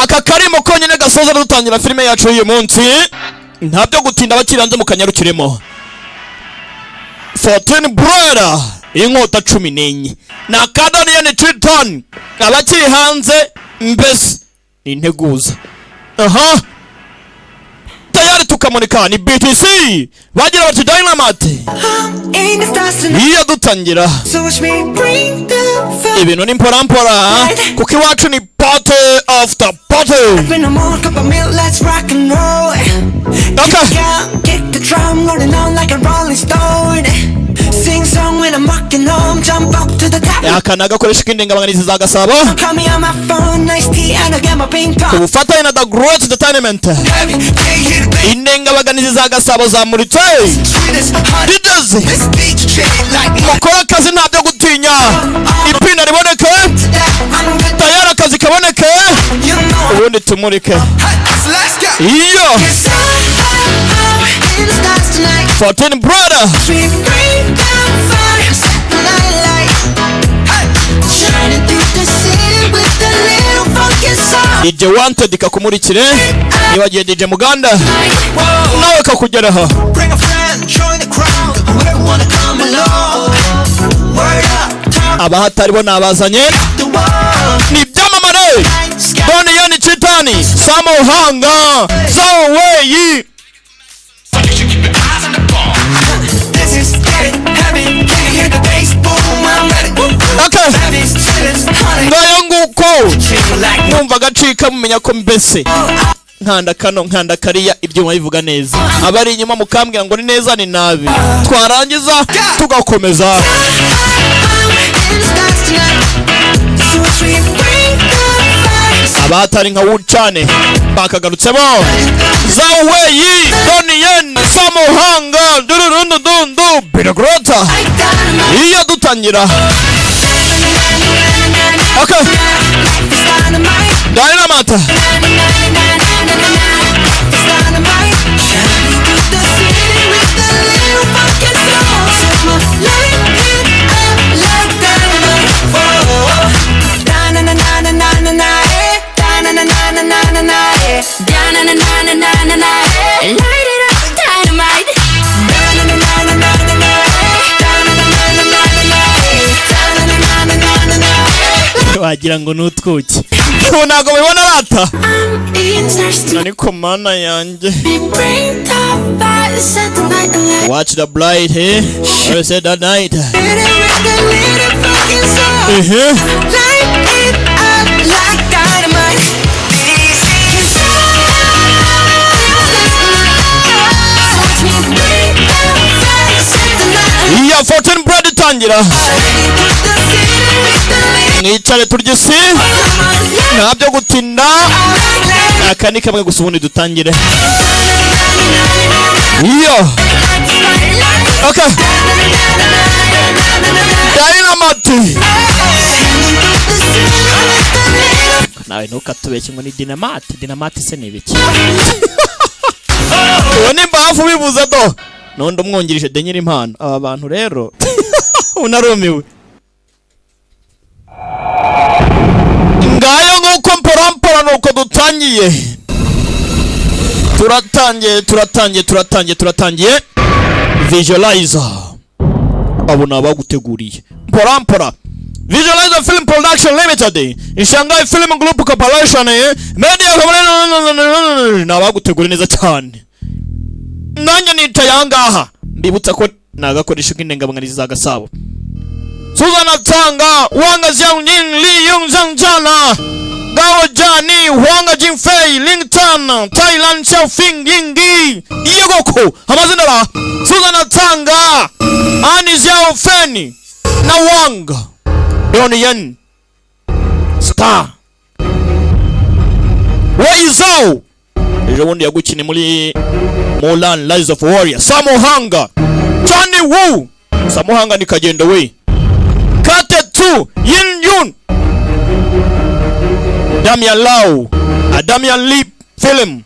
Aka karimo konyine gasoza dutangira filime yacu y'uyu munsi. Nta byo gutinda, bakiranze mu kanyarukiremo. 14 Blade, inkota 14, ni akadoniyani Triton. Abakiri hanze mbese ni integuza. Aha tayari tukamunika ni BTC, bagira bati Dynamite. In the stars tonight. Iyo dutangira So watch me bring the fire. ibintu ni mporampora, kuko iwacu ni party after party. When no more cup of milk, let's rock and roll. Okay. Yeah, kick the drum, rolling on like a rolling stone. Sing song when I'm walking home, jump up to the top. Aka ni agakoresho k'indengabanganizi za Gasabo Call me on my phone, nice tea, and I get my ping ku pong. bufatanye na The Great Entertainment. Indengabaganizi za Gasabo zamuritse. DJs, mukore akazi, nta byo gutinya, ipina riboneke, I'm good, tayari akazi kaboneke, you know. ubundi tumurike iyo. Yes, I'm in the stars tonight. 14 Brother. We bring the fire, set the night light. Shining through the city with a little funky sound. DJ Wanted kakumurikire, nibagiye DJ Muganda nawe kakugeraho. Bring a friend, join the crowd. Whoever wanna come along. Word up, turn Abahatari bo nabazanye the world. ni ibyamamare: Donnie Yen, Chitani, Samuhanga, Zhao Wei. This is getting heavy. Can you hear the bass boom? I'm ready. Okay. Heavy, serious, honey. Ngayo nguko. Like Mwumva agacika, mumenya ko mbese nkanda kano, nkanda kariya, ibyuma bivuga neza. Abari inyuma mukambwira ngo ni neza, ni nabi, twarangiza tugakomeza. I'm in the stars tonight. So watch me bring the fire. Abatari nka Wucane bakagarutsemo: Zhao Wei, Donnie Yen, Samuhanga, dururundundundu Biragrota. Like dynamite. Iyo dutangira, okay. Life is dynamite. Dynamite. Na na na na na na na. Life is dynamite. Shining through the city with a little funky soul. So I'ma light it up like dynamite. Whoa. Na na na na na na na na, eh. Na na na na na na na, eh. Na na na na na na na, eh. Light it up, dynamite. Na na na na na na na na, eh. Na na na na na na na na, eh. Na na na na na na na, eh. Wagira ngo ni utwuki, ubu ntabwo mubibona rata. I'm in stars tonight. Ariko Mana yanjye. Bring the fire, set the night alight. Watch the blight, eh? I said that night. City with a little funky soul. Light it up like dynamite. This is. So watch me bring the fire, set the night alight. Iya 14 Blade itangira, mwicare turye isi, nta byo gutinda. Aka ni kamwe gusa, ubundi dutangire iyo. Okay, Dynamite. Nawe ntukatubeshye ngo ni dynamite. Dynamite se ni ibiki? Uwo ni mbafu bivuze do nundi umwungirije de nyiri impano. Aba bantu rero unarumiwe. Ngayo nguko, mporampora nuko dutangiye, turatangiye, turatangiye, turatangiye, turatangiye. Visualizer, abo ni abaguteguriye mporampora. Visualizer Film Production Limited, Shanghai Film Group Corporation, Media Corporation, ni abaguteguriye neza cyane. Nanjye nicaye ahangaha mbibutsa ko ni agakoresho k'indengabanganizi za Gasabo. Suzana Tanga, Wanga Xiaoying, Li Yong Zhang Jana, Gao Jani, Wanga Jinfei, Ling Tan, Thailand Xiaofing Yingi, Yegoko, amazina ba Suzana Tanga, Ani Xiao Fen, na Wang, Donnie Yen, Star, Wei Zhao, ejo bundi yagukine muri Mulan Rise of Warrior, Samuhanga, Chani Wu, Samuhanga ni Kagendo we, Kate Tu, Yin Yun, Damian Lau, a Damian Lee film,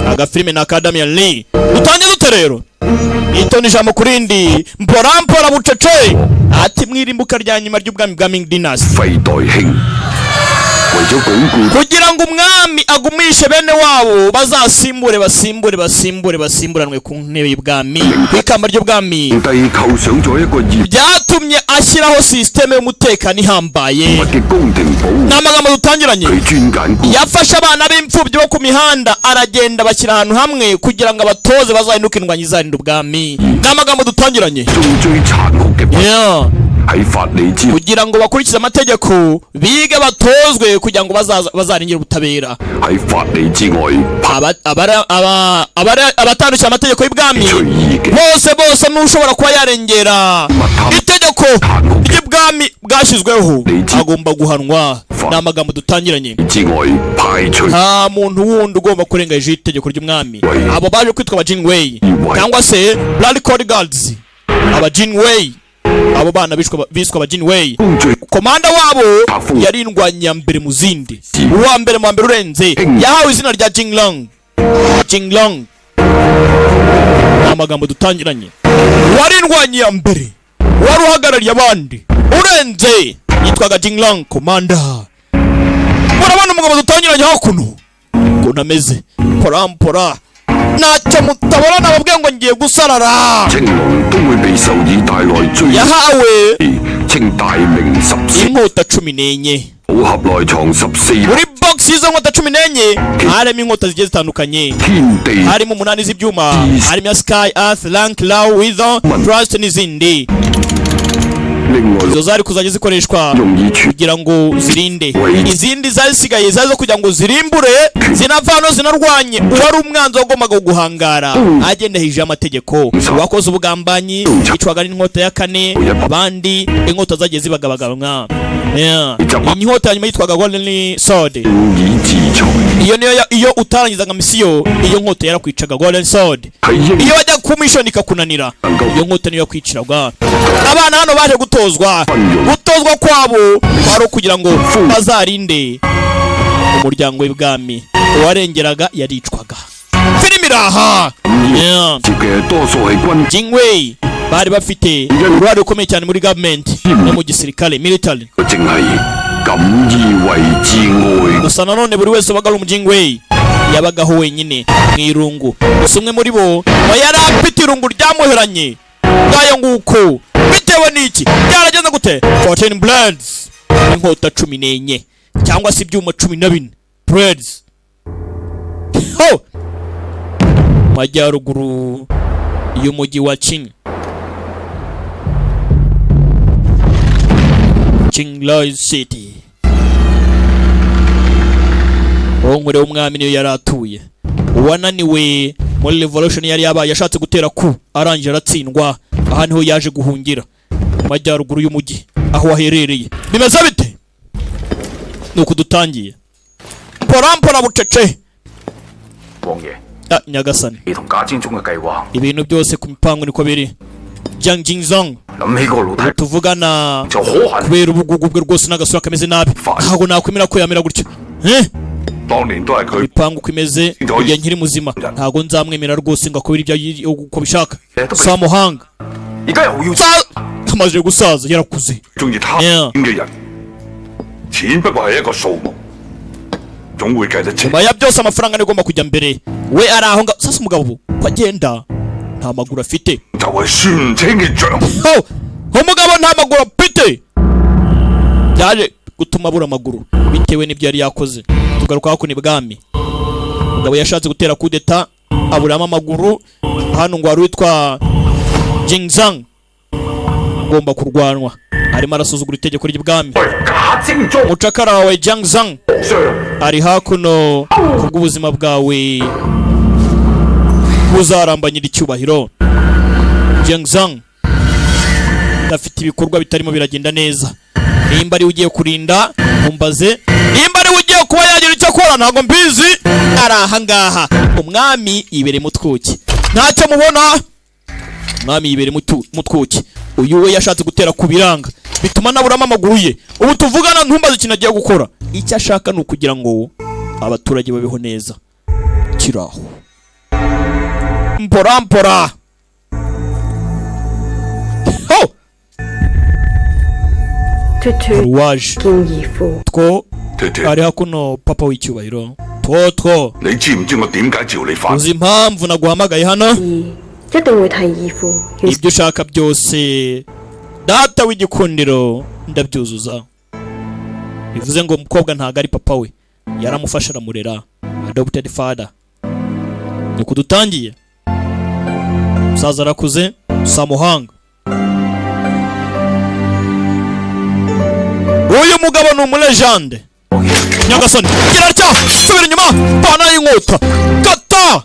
agafilime ni aka Damian Lee. Dutangiye dute rero? Itoni ijambo ku rindi, mpora mpora, bucece. Ati mwirimbuka rya nyuma ry'ubwami bwa Ming Dynasty. 費代興。為咗鞏固 Kugira ngo umwami agumishe bene wabo bazasimbure basimbure basimbure basimburanwe ku ntebe y'ubwami, ku ikamba ry'ubwami. 帝構想咗一個嚴 Byatumye ashyiraho sisiteme y'umutekano ihambaye. 密嘅宮廷保護 Ni amagambo dutangiranye. 佢專揀孤 Yafashe abana b'imfubyi bo ku mihanda, aragenda bashyira ahantu hamwe kugira ngo abatoze bazahinduke indwanyi izarinda ubwami. Ni amagambo dutangiranye. 中最殘酷嘅 Yeah. 喺法理之 Kugira ngo bakurikize amategeko, bige, batozwe kugira ngo bazarengere ubutabera. 喺法理之外排 Abatandukira amategeko y'ibwami 除異己。 bose bose, n'ushobora kuba yarengera itegeko ry'ibwami bwashyizweho agomba guhanwa. Ni amagambo dutangiranye. 之外排除 Nta muntu wundi ugomba kurenga hejuru y'itegeko ry'umwami. Abo baje kwitwa aba Jinwei cyangwa se Blood Code Guards. Aba Jinwei, abo bana biswe aba Jinwei. 公最 Komanda wabo yari indwanyi ya mbere mu zindi, uwa mbere mu wa mbere urenze, yahawe izina rya Jinglong. Jinglong ni amagambo dutangiranye. Wari indwanyi ya mbere, wari uhagarariye abandi urenze, yitwaga Jinglong komanda. Murabona umugabo dutangiranye hakuno ukuntu ameze, porampora, ntacyo mutabona. Nababwiye ngo ngiye gusarara. 青龍都會被授以大內追 Yahawe 稱大明十四 inkota 14. 武俠內藏14 Muri box y'izo nkota 14 harimo inkota zigiye zitandukanye. 天地 Harimo umunani z'ibyuma, harimo iya sky, earth, rank, law, wisdom, trust n'izindi. 另外 Izo zari kuzajya zikoreshwa 用以處 kugira ngo zirinde, izindi zari zisigaye zari zo kugira ngo zirimbure, zinavano zinarwanye uwari umwanzi wagombaga guhangara agenda hejuru y'amategeko. Uwakoze ubugambanyi yicwaga n'inkota ya kane. Abandi inkota zagiye zibagabaganwa. Yeah. Iyi nkota ya nyuma yitwaga golden sword. 以自裁 Iyo niyo iyo utarangizaga misiyo, iyo nkota yarakwicaga, golden sword. 係應 Iyo wajya ku mission ikakunanira, iyo nkota niyo yakwiciraga. Abana hano baje gutozwa. Gutozwa kwabo kwari ukugira ngo bazarinde umuryango w'ibwami. Uwarengeraga yaricwaga. Filimi iraha. Yeah. 接嘅多數係軍 Jingwei bari bafite uruhare rukomeye cyane muri government no mu gisirikare, military. 淨係錦衣衛之外 Gusa nanone buri wese wabaga ari umujingwei yabagaho wenyine mu irungu. Gusa umwe muri bo ngo yari afite irungu ryamuheranye ngayo nguko. Bitewe n'iki? Byaragenze gute? 14 blades, inkota 14 cyangwa se ibyuma 14 blades ho majyaruguru y'umujyi wa Qing, Qingloi City. Uwo w'umwami niyo yari atuye. Uwananiwe muri revolution yari yabaye, yashatse gutera ku arangije aratsindwa. Aha niho yaje guhungira mu majyaruguru y'umujyi aho aherereye. Bimeze bite? Nuko dutangiye porampora bucece. 王爺， Ah, nyagasani. 你同賈精忠嘅計劃， Ibintu byose ku mipango niko biri. Jiang Jingzong 諗起個老太 tuvugana 就可恨。 kubera ubugugu bwe rwose n'agasura kameze nabi, ntabwo nakwemera ko yamera gutyo, eh. 當年都係佢 Imipango uko imeze, igihe nkiri muzima ntabwo nzamwemera rwose ngo akore ibyo uko bishaka. Samuhanga 而家又要 amaze gusaza, yarakuze. 中意貪 Yeah. 嘅人，錢不過係一個數目，總會計得清。 Nyuma ya byose amafaranga niyo agomba kujya mbere. We ari aho ngaho. Sasa umugabo ubu ko agenda nta maguru afite. 就係算唔清嘅帳。 Ho! Umugabo nta maguru afite, byaje gutuma abura amaguru bitewe n'ibyo yari yakoze. Tugaruka hakuno ibwami, umugabo yashatse gutera kudeta aburamo amaguru. Hano ngo wari witwa Jingzang ugomba kurwanwa, arimo arasuzugura itegeko ry'ibwami. 賈精忠 Umucakara wawe Jangzang 上 ari hakuno kubw'ubuzima bwawe buzarambanyira icyubahiro. Jangzang afite ibikorwa bitarimo biragenda neza. Nimba ari ugiye kurinda mumbaze, nimba ari ugiye kuba yagira icyo akora ntabwo mbizi. Ari ahangaha, umwami yibereye mu twuki, ntacyo mubona. Umwami yibereye mu twuki. Uyu we yashatse gutera ku biranga bituma naburamo amaguru ye. Ubu tuvugana ntumbaze ikintu agiye gukora. Icyo ashaka ni ukugira ngo abaturage babeho neza. Kiraho mpora mpora ho. 脱脱 Waje 見義父， two Ari hakuno papa w'icyubahiro Toto. 你知唔知我點解召你翻？ Uzi impamvu naguhamagaye hano? 一定會提義父。 Ibyo ushaka byose data w'igikundiro ndabyuzuza. Bivuze ngo umukobwa ntago ari papa we, yaramufasha aramurera, adopted father. Nuko dutangiye, umusaza arakuze Samuhanga. Uyu mugabo ni umulejande. Nyagasani gira atya, subira inyuma, pana y'inkota kata.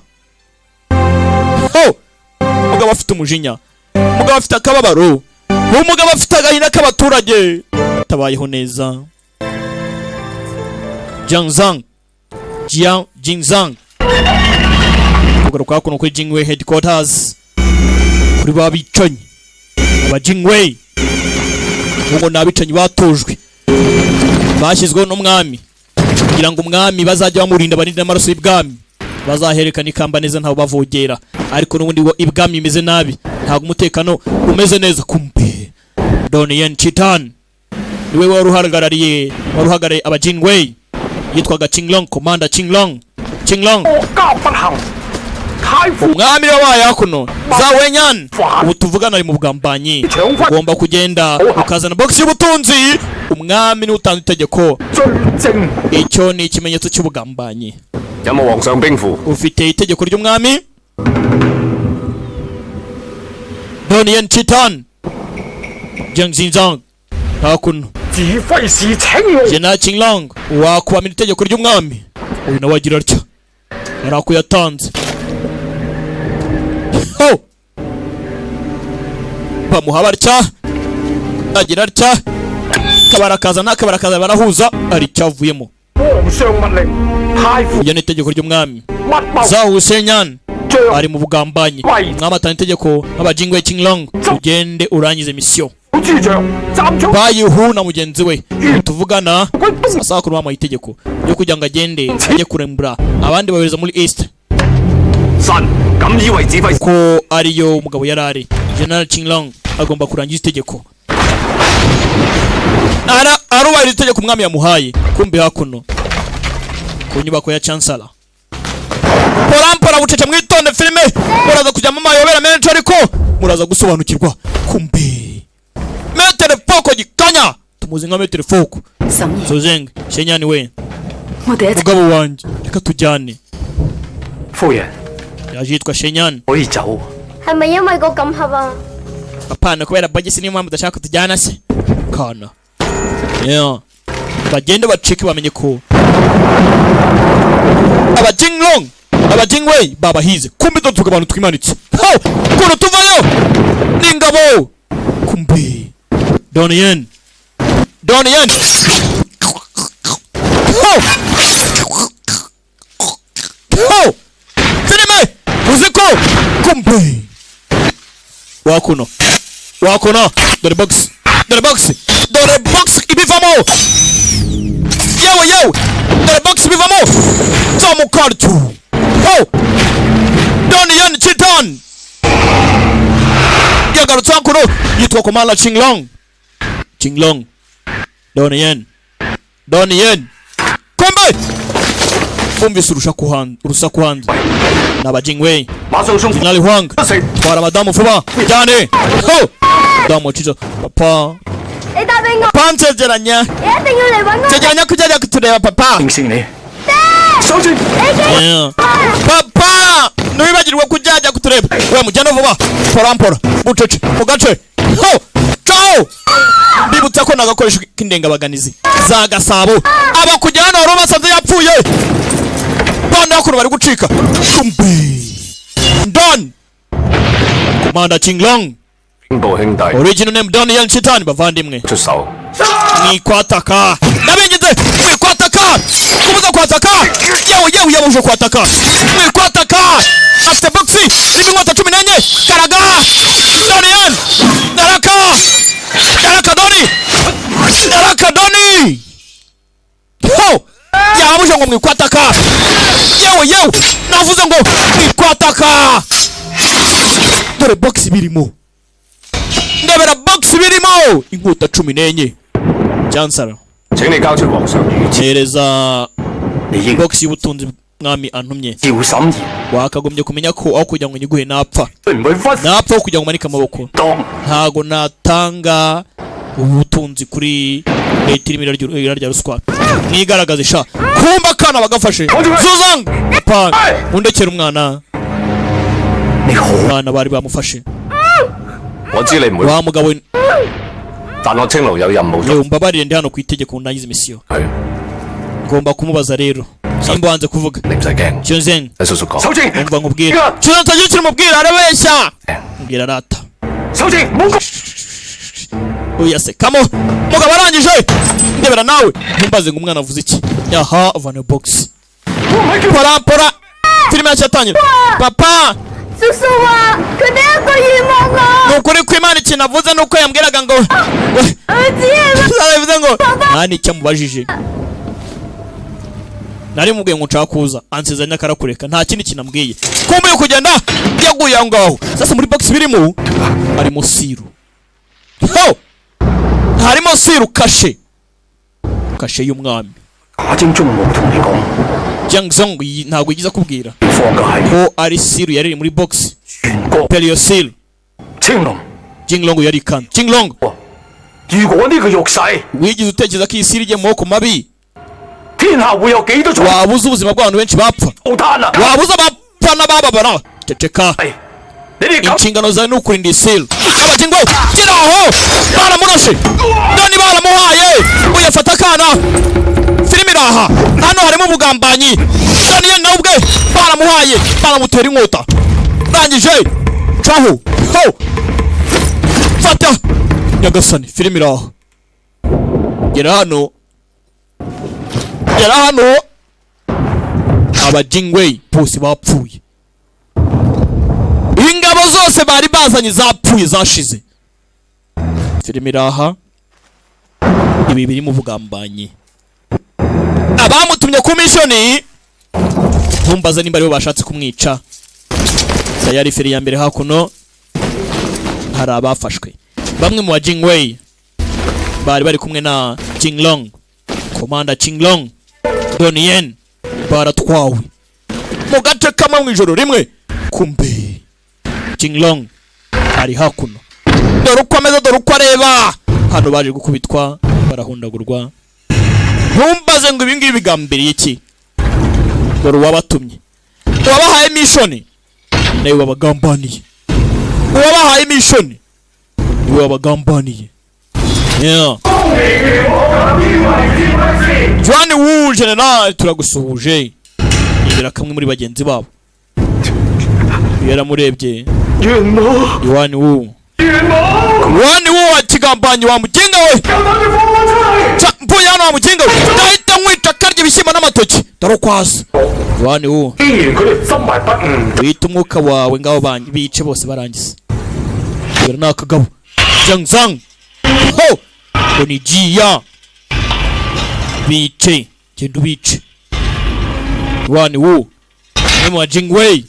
Ho! Umugabo afite umujinya, umugabo afite akababaro, umugabo afite agahinda k'abaturage tabayeho neza. Jiangzang, Jiang Jingzang, kugaruka hakuno kuri Jingwei headquarters, kuri ba bicanyi aba Jingwei. Ngo ni abicanyi batojwe, bashyizweho n'umwami kugira ngo umwami bazajya bamurinda, barinde amaraso y'ibwami, bazaherekana ikamba neza ntawe bavogera. Ariko n'ubundi ngo ibwami imeze nabi, ntabwo umutekano umeze neza. Kumbe Don Yen Chitan niwe wari uhagarariye aba Jingwei, yitwaga Qinglong, Commander Qinglong. Qinglong umwami wabaye hakuno za Wenyan, ubu tuvugana ari mu bugambanyi. Ugomba kugenda ukazana box y'ubutunzi. Umwami niwe utanga itegeko, icyo ni ikimenyetso cy'ubugambanyi. Ufite itegeko ry'umwami Don Yen Chitan Jiang Xinzang hakuno Jena Qinglong wakwamira itegeko ry'umwami. Uyu nawe agira atya, arakuyatanze. Ho! Bamuha batya, agira atya, kabarakaza n'akabarakaza barahuza, ari cyavuyemo. Iryo ni itegeko ry'umwami. Zhao Husenyan ari mu bugambanyi. Umwami atanga itegeko nk'aba Jingwei Qinglong, ugende urangize mission. Bayihu na mugenzi we tuvugana sasa kuri bamuha itegeko ryo kugira ngo agende ajye kurembura abandi babereza muri East, ko ariyo umugabo yari ari. General Qinglong agomba kurangiza itegeko, arubahiriza itegeko umwami yamuhaye. Kumbe hakuno ku nyubako ya Chancellor, porampora bucece, mwitonde filime, muraza kujyamo amayobera menshi ariko muraza gusobanukirwa. Kumbe Metere Foko gikanya, tumuzi nka Metere Foko. Sozeng Shenyani we, mugabo wanjye reka tujyane. Yaje yitwa Shenyani. 係咪因為個錦盒啊？ Apana, kubera bagisi niyo mpamvu udashaka kutujyana se kana. Yeah. Bagende bacike bamenye ko aba Jinglong, aba Jingwei babahize. Kumbe do tuga abantu twimanitse. Ho! Kuno tuvayo n'ingabo. Kumbe Don Yen, Don Yen. Ho! Ho! Filime uziko kumbe wakuno wakuno, dore box, dore box, dore box ibivamo. Yewe yewe, dore box ibivamo. Zamukartu. Ho! Don Yen Chitan yagarutse hakuno, yitwa Komala Qinglong. Qinglong, Don Yen, Don Yen. Kumbe bumvise urusaku hanze, ni aba Jingwei. General Huang, twara madamu vuba cyane. Ho! Madamu waciza papa, 你答應我， papa nsezeranya, 你一定要嚟揾我。 nsezeranya ko uzajya kutureba papa. Yeah. Papa ntiwibagirwe ko uzajya kutureba. We mujyane vuba, porampora bucece mu gace. Ho! Ciao! Mbibutsa ko nagakoresho k'indengabaganizi za Gasabo abakujyana wari ubasanze yapfuye. Bana hakuno bari gucika. Kumbe Don Commander Qinglong, original name Don Yan Chitan, bavandimwe mwikwataka, ndabingize mwikwataka, kubuza kwataka. Yewe yewe, yabuje kwataka, mwikwataka. Afite boxi irimo inkota 14. Karaga Don Yan, naraka naraka Doni, naraka Doni. Ho! Yabuje ngo mwikwataka. Yewe yewe, navuze ngo mwikwataka. Dore box birimo, ndebera box birimo inkota 14. Chancellor 請你交出皇上御賜。 Hereza 你應 box y'ubutunzi mwami antumye. 趙審賢 Wakagombye kumenya ko aho kugira ngo nyiguhe napfa, 唔會屈 napfa aho kugira ngo manike amaboko. 當。 Ntago natanga ubutunzi kuri leta irimo irarya ruswa. Mwigaragaze sha. Kumba akana bagafashe Zuzang pa undekera umwana. 你好， Umwana bari bamufashe. 我知你唔會， Wa mugabo we, 但我青龍有任務 yewe umbabarire, ndi hano ku itegeko ndangiza misiyo. 佢， Ngomba kumubaza rero nimba wanze kuvuga. 你唔使驚。 Chunzen. 睇叔叔講。守正， Umva nkubwire Chunzen, utagira ikintu umubwira, arabeshya. Mbwira arata. 守正，唔好講。 Oya se kamo mugabo arangije ndebera nawe ntumbaze ngo umwana avuze iki. Yaha vane box pora pora filime yacu yatangira papa. 叔叔話佢哋一個願望啊， Ni ukuri kw'Imana, ikintu avuze ni uko yambwiraga ngo 佢只係 arabivuze ngo nta n'icyo amubajije. Nari mubwiye ngo nshaka kuza ansezeranya akarakureka, nta kindi kintu ambwiye. Kumbuye kugenda yaguye aho ngaho. Sasa muri box birimo harimo seal ho, harimo seal kashe kashe y'umwami. 賈精忠冇同你講， Jiang Zong ntabwo yigize akubwira 放嘅係 ko ari seal yari iri muri box? 全國 Imperial seal. 青龍。 Jinglong yari kan Jinglong. 如果呢個玉璽， Wigeze utekereza ko iyi seal igiye mu maboko mabi, 天下會有幾多重 waba uzi ubuzima bw'abantu benshi bapfa? 攤啊？ Waba uzi abapfa n'abababara? Ceceka. 係你哋咁 Inshingano zawe ni ukurinda iyi seal. Abagingo gera aho baramurashe none baramuhaye uyafata akana. Filime iri aha, hano harimo ubugambanyi. Daniel nawe ubwe baramuhaye, baramutera inkota rangije caho ho fata nyagasani. Filime iri aha, gera hano, gera hano. Abajingwei bose bapfuye, ingabo zose bari bazanye zapfuye, zashize. Filime iri aha, ibi biri mu bugambanyi. Abamutumye ku mission, ntumbaze nimba aribo bashatse kumwica. Tayari feri ya mbere hakuno hari abafashwe, bamwe mu ba Jingwei bari bari kumwe na Jinglong, Commander Jinglong, Donnie Yen, baratwawe mu gace kamwe mu ijoro rimwe. Kumbe Jinglong ari hakuno, dore uko ameze, dore uko areba. Hano baje gukubitwa, barahundagurwa. Ntumbaze ngo ibi ngibi bigambiriye iki. Dore uwabatumye, uwabahaye mission nawe wabagambaniye, uwabahaye mission niwe wabagambaniye. Yeah. John Wu General, turagusuhuje. Yibera kamwe muri bagenzi babo yaramurebye. Yuan Wu, Yuan Wu wa kigambanyi, wa muginga we. Ca mvuye hano wa muginga we, ndahita nkwica karya ibishyimbo n'amatoki. Dore uko asa Yuan Wu. 既然佢哋心懷不誤， Wita umwuka wawe ngaho bice bose barangiza. Dore ni akagabo Zhang Zhang ho ngo ni Jiya. Bice, genda ubice. Yuan Wu umwe mu ba Jingwei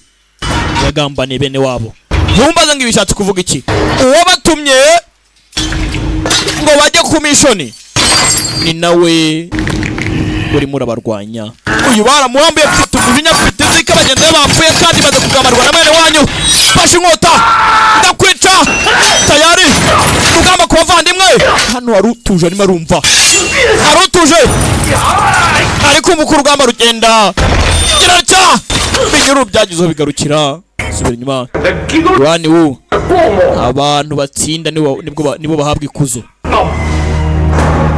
yagambaniye bene wabo. Ntumbaze ngo ibishatse kuvuga iki. Uwabatumye ngo bajye ku mission ni nawe urimo urabarwanya. Uyu baramuhambuye, afite umujinya, afite inzika, bagenzi be bapfuye kandi baza kugamarwa na bene wanyu. Fashe inkota ndakwica. Tayari rugamba ku bavandimwe. Hano wari utuje, arimo arumva, hari utuje, ari kumva uko urugamba rugenda. Giracya binyuru byagezeho bigarukira subira inyuma. Rwani wu abantu batsinda nibo bahabwa ikuzo.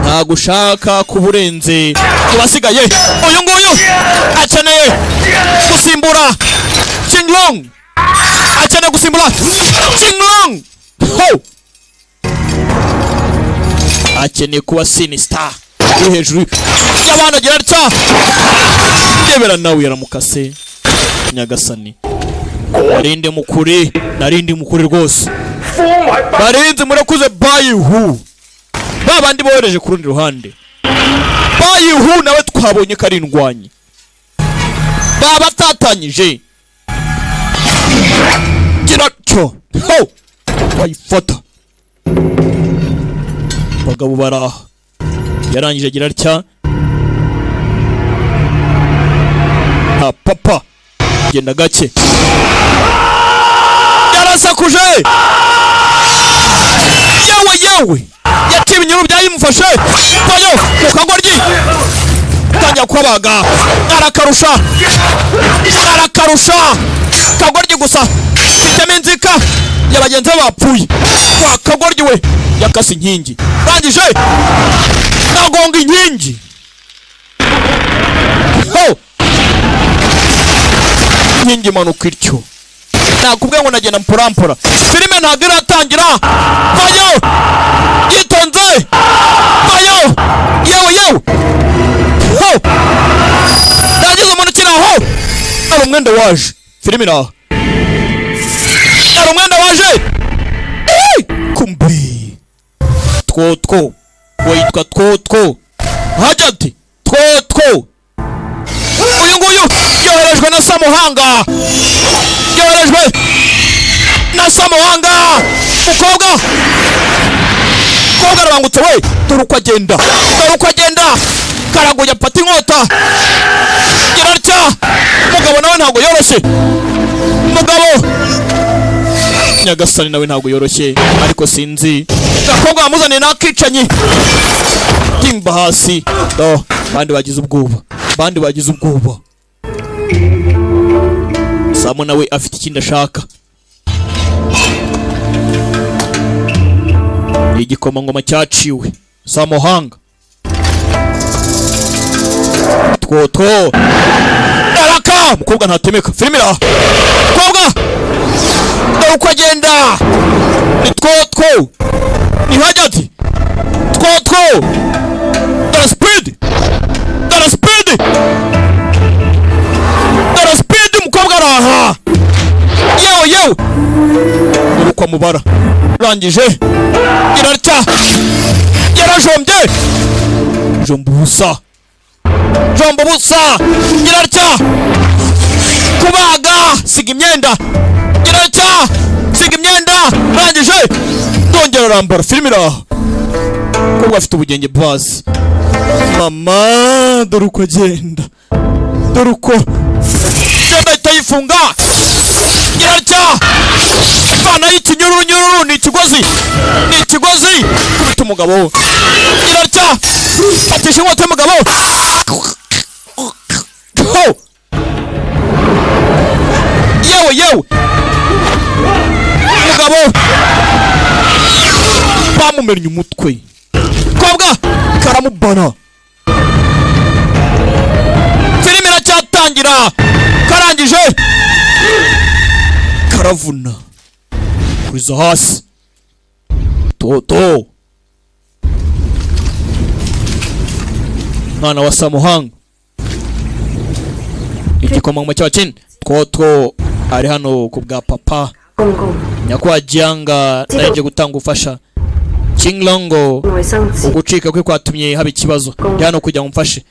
Ntabwo ushaka kuba urenze ku basigaye. Uyu nguyu akeneye gusimbura Qinglong, akeneye gusimbura Qinglong ho, akeneye kuba sinister uri hejuru y'abana. Agira atya, ndebera nawe yaramukase. Nyagasani narinde mukuri, narinde mukuri rwose. Barinzi murakuze. Bayihu ba bandi bohereje ku rundi ruhande, Bayihu nawe twabonye ko ari indwanyi babatatanyije. Gira cyo ho bayifata. Abagabo baraha. Yarangije agira atya. Ha papa. Genda gake. Yarasakuje. Yewe yewe. Yaciye ibinyuru byayimufashe. Bayo mu kagoryi. Tangira kubaga. Arakarusha. Arakarusha. Kagoryi gusa. Mfitemo inzika. Ya bagenzi be bapfuye. Wa kagoryi we. Yakase inkingi. Rangije. Nagonga inkingi. Ho! Inkingi imanuka ityo. Nakubwiye ngo nagenda mpora. Filime ntabwo iratangira. Vayo! Yitonze! Vayo! Yewe yewe! Ho! Nagize umuntu ukiri aho! Hari umwenda waje. Filime iri aho. Hari umwenda waje! Kumbi! Twotwo. Witwa Twotwo. Hajya ati Twotwo. Uyu nguyu yoherejwe na Samuhanga. Yoherejwe na Samuhanga. Mukobwa. Mukobwa arabangutse we. Dore uko agenda. Dore uko agenda. Karagoye apata inkota. Gira atya. Mugabo nawe ntabwo yoroshye. Mugabo. Nyagasani nawe ntabwo yoroshye. Ariko sinzi. Gakobwa bamuzaniye n'akicanyi. Timba hasi. Do. Bandi bagize ubwoba. Bandi bagize ubwoba. Samu nawe afite ikindi ashaka. Igikomangoma cyaciwe. Samuhanga. Twotwo. Araka! Mukobwa ntatemeka. Filime iraha. Mukobwa! Dore uko agenda. Ni twotwo. Ni hajati. Twotwo. Dore speed. Dore speed. Dore speed umukobwa araha. Yewe yewe. Dore uko amubara. Rangije. Irarya. Yarajombye. Jomba ubusa. Jomba ubusa. Irarya. Kubaga. Siga imyenda. Irarya. Siga imyenda. Rangije. Ndongera arambara. Filime iraha. Umukobwa afite ubugenge bwazi. Mama, dore uko agenda. Dore uko agenda ahita yifunga. Irarya. Vana y'ikinyurunyururu ni ikigozi. Ni ikigozi. Kubita umugabo. Irarya. Fatisha inkota y'umugabo. Ho! Yewe yewe. Umugabo bamumennye umutwe. Kobwa karamubana. Filime iracyatangira. Karangije. Karavuna. Kuriza hasi. Toto. Mwana wa Samuhanga. Igikomangoma cy'Abakene. Twotwo ari hano ku bwa papa. Nyakubahwa Jianga naje gutanga ubufasha. Qinglongo ugucika kwe kwatumye haba ikibazo. Ndi hano kugira ngo mfashe.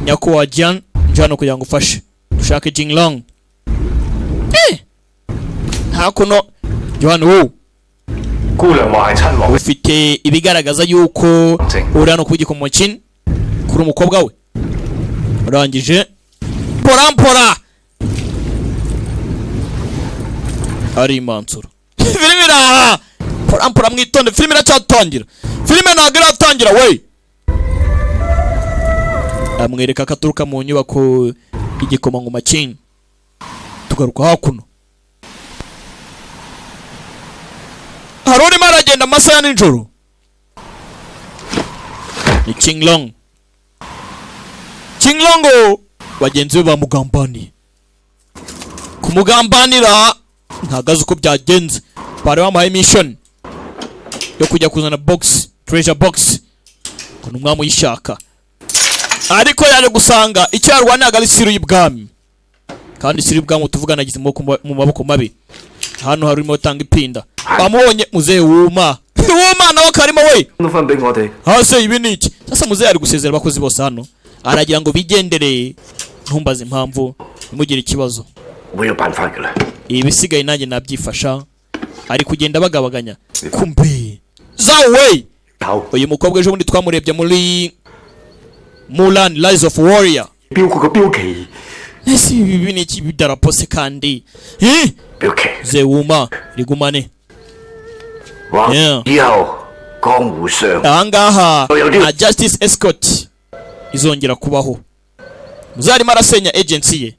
Nyakubahwa Jiang, ndi hano kugira ngo mfashe. Dushake Qinglong. Hakuno Johan Wu. Ufite ibigaragaza yuko uri hano ku gikomangoma Qin kuri umukobwa we. Urangije porampora ari imansuro. Filime iraha. Porampora mwitonde, filime iracyatangira. Filime ntabwo iratangira we. Amwereka ko aturuka mu nyubako y'igikomangoma Qin. Tugaruka hakuno. Hari urimo aragenda amasaha ya nijoro. Ni Qinglong. Qinglong bagenzi be bamugambaniye. Kumugambanira ntabwo azi uko byagenze. Bari bamuhaye mission yo kujya kuzana box, treasure box. Ngo ni umwami uyishaka. Ariko yaje gusanga icyo yarwanaga ari siru y'ibwami. Kandi siru y'ibwami tuvugana agize mu maboko mabi. Hano hari urimo atanga ipinda. Bamubonye muzehe wuma. Wuma nawe karimo we. Hase ibi ni iki? Sasa muzehe ari gusezera abakozi bose hano. Aragira ngo bigendere, ntumbaze impamvu, ntimugire ikibazo. Ibisigaye nanjye nabyifasha. Ari kugenda bagabaganya. Kumbe Zawe. Uyu mukobwa ejo bundi twamurebye muri Mulan Rise of Warrior. 標佢個標旗， Ese ibi ni iki bidarapo se kandi? Eh? 標旗 Zewuma rigumane. 話 Yeah. 以後江湖上 Ahangaha Oya, na Justice Escort izongera kubaho. Muzarimo arasenya agency ye.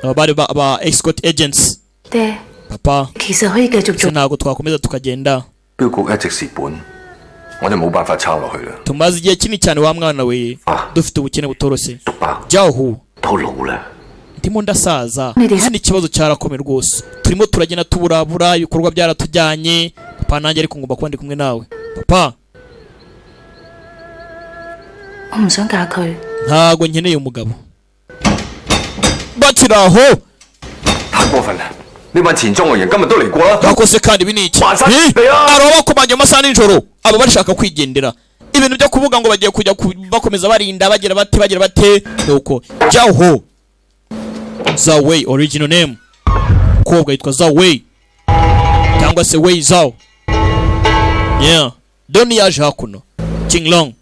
Aba bari ba escort agents. 爹， Papa, 其實可以繼續 se 做。 ntabwo twakomeza tukagenda. 標局一直蝕本，我就冇辦法撐落去啦。 Tumaze igihe kinini cyane wa mwana we dufite ubukene butoroshye. 叔伯 Jyahu 都老啦， ndimo ndasaza Niri- hano ikibazo cyarakomeye rwose, turimo turagenda tuburabura, ibikorwa byaratujyanye papa, nanjye ariko ngomba kuba ndi kumwe nawe papa. 我唔想嫁佢， Ntago nkeneye umugabo bakiri aho. 太過分啦！呢班錢莊嘅人今日都嚟過啦。 Bakose kandi ibi ni iki? Waza- Eh, Ya! aba bakomanya amasaha nijoro, aba bashaka kwigendera, ibintu byo kuvuga ngo bagiye kujya bakomeza barinda bagira bate bagira bate. Nuko Jyaho Zawei, original name, umukobwa yitwa Zawei cyangwa se Wei Zhao. Yeah, Doni yaje hakuno. Qinglong,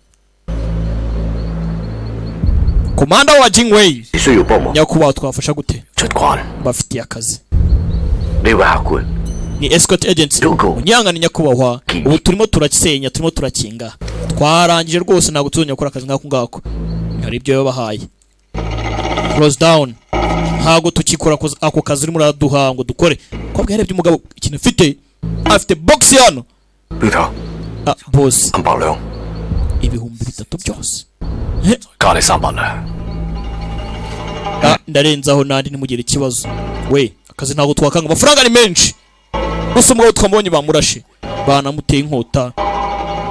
komanda wa Jingwei. 你需要幫忙 Nyakubahwa, twafasha gute? 出關， Bafitiye akazi. 呢位客官 Ni escort agency. Rugo. Unyangane nyakubahwa, ubu turimo turakisenya, turimo turakinga, twarangije rwose, ntabwo tuzongera gukora akazi nk'ako ngako. Hari ibyo yabahaye, close down, ntabwo tukikora ako kazi urimo uraduha ngo dukore. Kobwa yarebye umugabo ikintu afite, afite box hano. 標頭 Ah, boss, 300兩， 3,000 byose. 加你300兩。 Ah, ndarenzaho nandi ntimugire ikibazo we, akazi ntabwo twakanga, amafaranga ni menshi. Gusa umugabo twamubonye bamurashe, banamuteye inkota.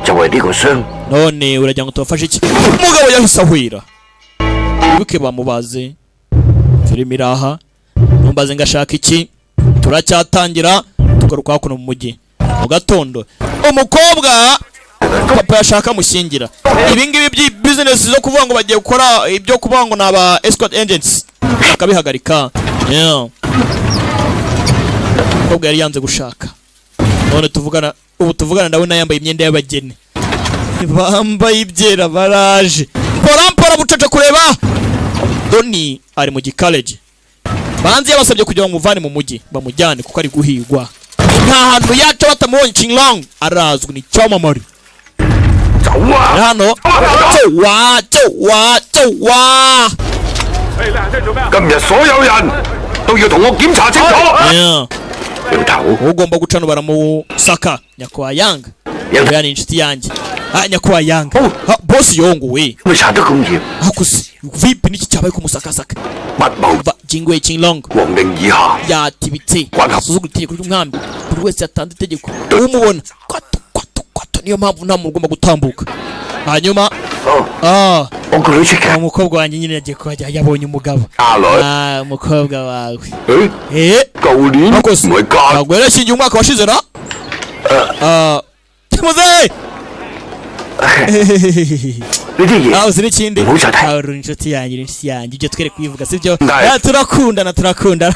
就為呢個傷， None uragira ngo tubafashe iki? Umugabo yahise ahwera, wibuke bamubaze filime iraha, ntumbaze ngo ashaka iki. Turacyatangira tugaruka hakuno mu mujyi mu gatondo. Umukobwa papa yashaka amushyingira, ibi ngibi by'i business zo kuvuga ngo bagiye gukora ibyo kuvuga ngo ni aba escort agents bakabihagarika. Yeah. Umukobwa yari yanze gushaka, none tuvugana ubu tuvugana ndabona yambaye imyenda y'abageni, bambaye ibyera, baraje mpora mpora bucece kureba. Doni ari mu gikareji, banze yabasabye kugira ngo bamuvane mu mujyi bamujyane kuko ari guhigwa, nta hantu yaca batamubonye. Qinglong arazwi ni icyamamare. 走啊！ Hano wa wa wa. 今日所有人都要同我檢查清楚。 Yeah. 標頭 Ugomba guca hano baramusaka. Nyakubahwa Yanga, Yanga. uriya ni inshuti yanjye. Ah, nyakubahwa Yanga. Ah, boss yongo we. 會查得咁嚴， Hakuze vipi, niki cyabaye kumusakasaka? 密謀 Va Jingwei Qinglong 皇令以下， yatibitse Wanga. asuzugura itegeko ry'umwami, buri wese yatanze itegeko umubona kwato kwato kwato, niyo mpamvu nta muntu ugomba gutambuka. Hanyuma 哦， ah, 我個女出嘅， umukobwa wanjye nyine yagiye kuhajya yabonye umugabo. 家女， Ah, umukobwa wawe. 誒， Eh, 舊年 Akoze. 唔係家 Ntabwo yarashingiye umwaka washize na ah, muzehe. 呢啲嘢 Ah, uzi n'ikindi? 唔好再提。 Ah, uri inshuti yanjye, uri inshuti yanjye, ibyo twere kubivuga sibyo? Ndaye. Ah, turakundana, turakundana,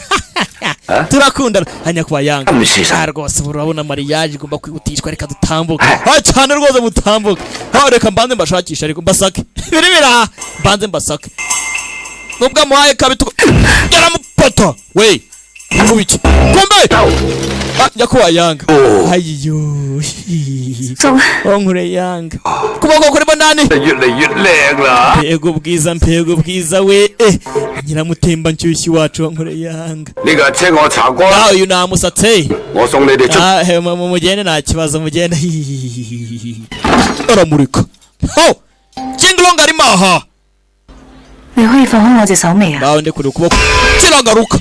turakundana. Hanya kuba Yanga. 咁事實 Ah, rwose ubu urabona mariage igomba kwihutishwa, reka dutambuke. Ah, cyane rwose mutambuke. Ah, reka mbanze mbashakishe ariko mbasake biri biraha, mbanze mbasake nubwo amuhaye kabi yaramupota we nkubiki kumbe. Ah, nyakubahwa Yanga. Ayiyo. 叔， Onkure Yanga, ukuboko kurimo nani? 越嚟越靚啦！ Mbega ubwiza, mbega ubwiza we, eh, nyiramutemba nshyushyu wacu, onkure Yanga. 呢個車我查過啦， Ah, uyu namusatse. 我送你哋出。 Ah, eh, mugende nta kibazo, mugende. Aramurika ho Jinglong arimo aha. 你可以放開我隻手未啊？ Nawe ndekure ukuboko kiragaruka.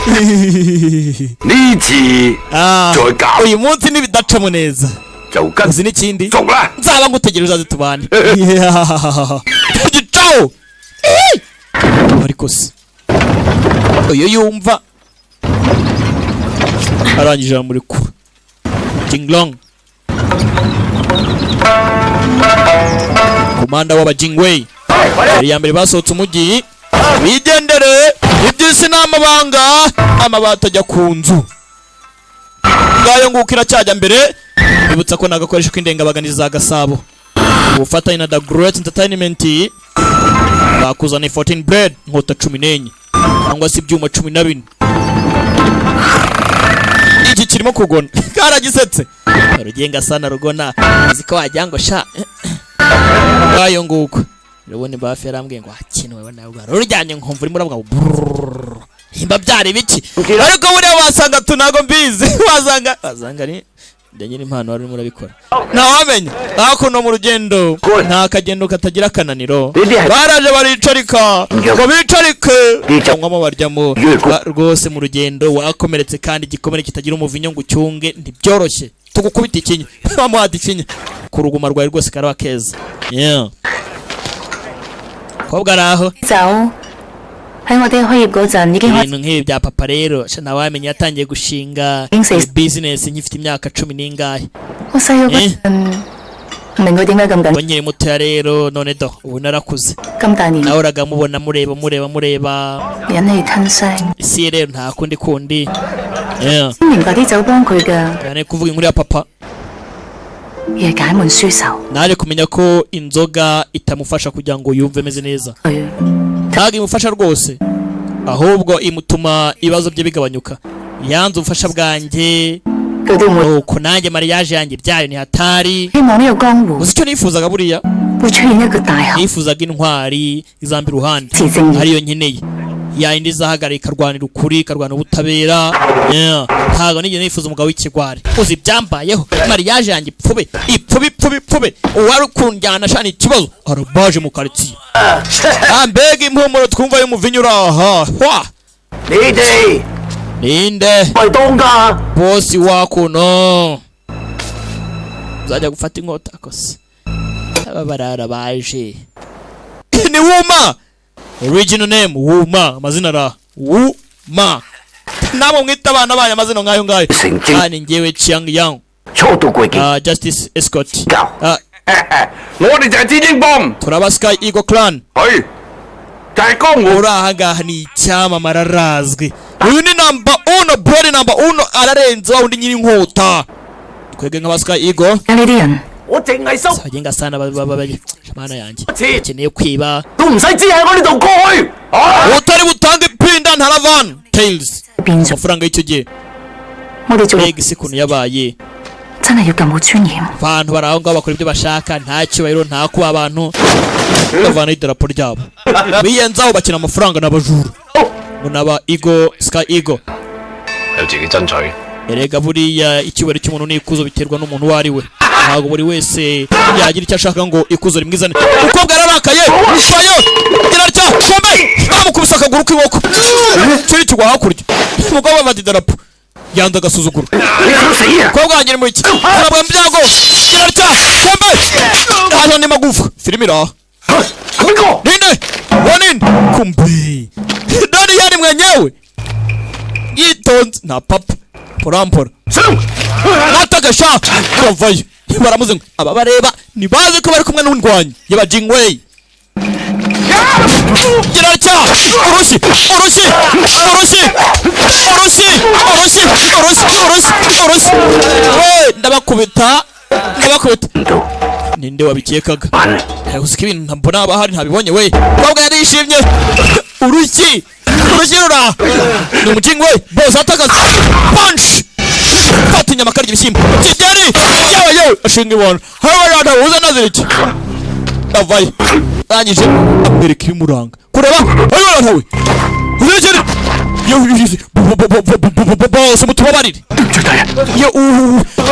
呢次 Ah, 再搞 uyu munsi nibidacamo neza 就跟 uzi n'ikindi? 熟啦。 Nzaba ngutegereje uzaze tubane. Gicaho ariko se uyu yumva arangije aramurekura. Jinglong, komanda w'abajingwei, yari ya mbere basohotse umujyi bigendere, iby'isi ni amabanga, amabati ajya ku nzu. Ngayo nguko iracyajya mbere, ibutsa ko ni agakoresho k'indengabaganizi za Gasabo. Ubufatanye na The Great Entertainment bakuzaniye 14 Blade, inkota 14 cyangwa se ibyuma 14. Iki kirimo kugona karagisetse rugenga sana rugona, uzi ko wagira ngo sha ngayo nguko. Urabona bafi yarambwiye ngo hakinwe nawe rujyanye, nkumva urimo uravuga ngo brrrr. Himba byari biki, ariko buriya wasanga tunago mbizi, wasanga ari njye impano wari urimo urabikora, ntawamenya. Hakuno mu rugendo nta kagendo katagira akananiro. Baraje baricarika ngo bicarike, banywamo baryamo. Rwose mu rugendo wakomeretse, kandi igikomere kitagira umuvinyo ngo ucyunge ntibyoroshye. Tugukubita ikinya, bamuhata ikinya ku ruguma rwawe rwose, karaba keza. Yeah. Kobwa ari aho. 酒喺我哋開業嗰陣已經開 Ibintu nk'ibi bya papa rero sha, ntawamenya, yatangiye gushinga Insist. business nkifite imyaka 10 n'ingahe. 我細個嗰陣唔明佢點解咁緊 Ubwo nkiri mutoya rero, none do ubu narakuze. 咁大年 Nahoraga mubona, mureba mureba mureba. 忍氣吞聲， Isi ye rero nta kundi kundi. Yeah. 先明白啲酒幫佢嘅 Cyane kuvuga inkuru ya papa, 而係解悶輸愁。 naje kumenya ko inzoga itamufasha kugira ngo yumve ameze neza. 佢 Ntabwo imufasha rwose, ahubwo imutuma ibibazo bye bigabanyuka. Yanze ubufasha bwanjye. 佢都唔會 Nuko nanjye mariage yanjye byayo ni hatari. 希望呢個江湖 Uzi icyo nifuzaga buriya? 會出現一個大俠， Nifuzaga intwari izamba iruhande 持正義。 ariyo nkeneye, yayindi izahagarara ikarwanira ukuri, ikarwanira ubutabera. Yeah. Ntabwo nigeze nifuza umugabo w'ikigwari. Uzi ibyambayeho? Mariage yanjye ipfube ipfube ipfube ipfube, uwari kunjyana shana ikibazo arabaje mu karitsiye. Ah, mbega impumuro twumva y'umuvinyu uraha hwa! 你哋 Ninde 係當家， bosi wakuno uzajya gufata inkota kose? Aba barara baje ni Wuma, original name Wuma, amazina ra Wuma. Nabo mwita abana banyu amazina nk'ayo ngayo. 成精 Kandi njyewe Chiang Yang, 初到貴見 Justice Escort. 教。 我哋就係戰英幫， Turaba Sky Eagle Clan. 係就係江湖。 Uri ahangaha ni icyamamare, arazwi. Uyu ni number uno, brother number uno, ararenze wa wundi nyiri inkota. Twebwe nk'aba Sky Eagle 而家呢啲人 我淨係收 bagenga sana mana yanjye 錢， bakeneye kwiba. 都唔使知喺我呢度過去。 Utari butange ipinda ntaravana tails. 變咗， Amafaranga y'icyo gihe. 我哋做 Mbega isi ukuntu yabaye! 真係要咁冇尊嚴。 Abantu bari aho ngaho bakora ibyo bashaka, nta cyubahiro, nta kuba abantu bavanaho idarapo ryabo, biyenzaho, bakina amafaranga n'abajura ngo n'aba Eagle, Sky Eagle. 有自己爭取。 Erega buriya icyubahiro cy'umuntu n'ikuzo biterwa n'umuntu uwo ari we. Ntabwo buri wese yagira icyo ashaka ngo ikuzo rimwizane. Umukobwa yararakaye, vayo girarya kombe, bamukubise akaguru k'inkoko kiri kigwa hakurya. Umukobwa afata idarapo, yanze agasuzuguro. 你想死啊！ Umukobwa wanjye ni mu iki arabwa mu byago, girarya kombe, hano ni magufa. Filime iraha. 邊個？ Ninde uwo? Ninde? Kumbe Doni yari mwenyewe yitonze nta papa porampora natagasha kavayo. Baramuze ngo aba bareba ntibazi ko bari kumwe n'undwanyi yaba Jingwei. Girarya urushyi urushyi urushyi urushyi urushyi urushyi urushyi urushyi, we ndabakubita ndabakubita. Ninde wabikekaga? Uzi ko ibintu ntabona haba hari ntabibonye we. Umukobwa yarishimye, urushyi urushyi rura ni umukingo we bose atakaza punch, fata inyama akarya ibishyimbo kigeri. Yewe yewe, ashinga ibono haba uza nazira iki, avayo arangije amwereka ibimuranga kureba ayo we uzekere bose mutubabarire yo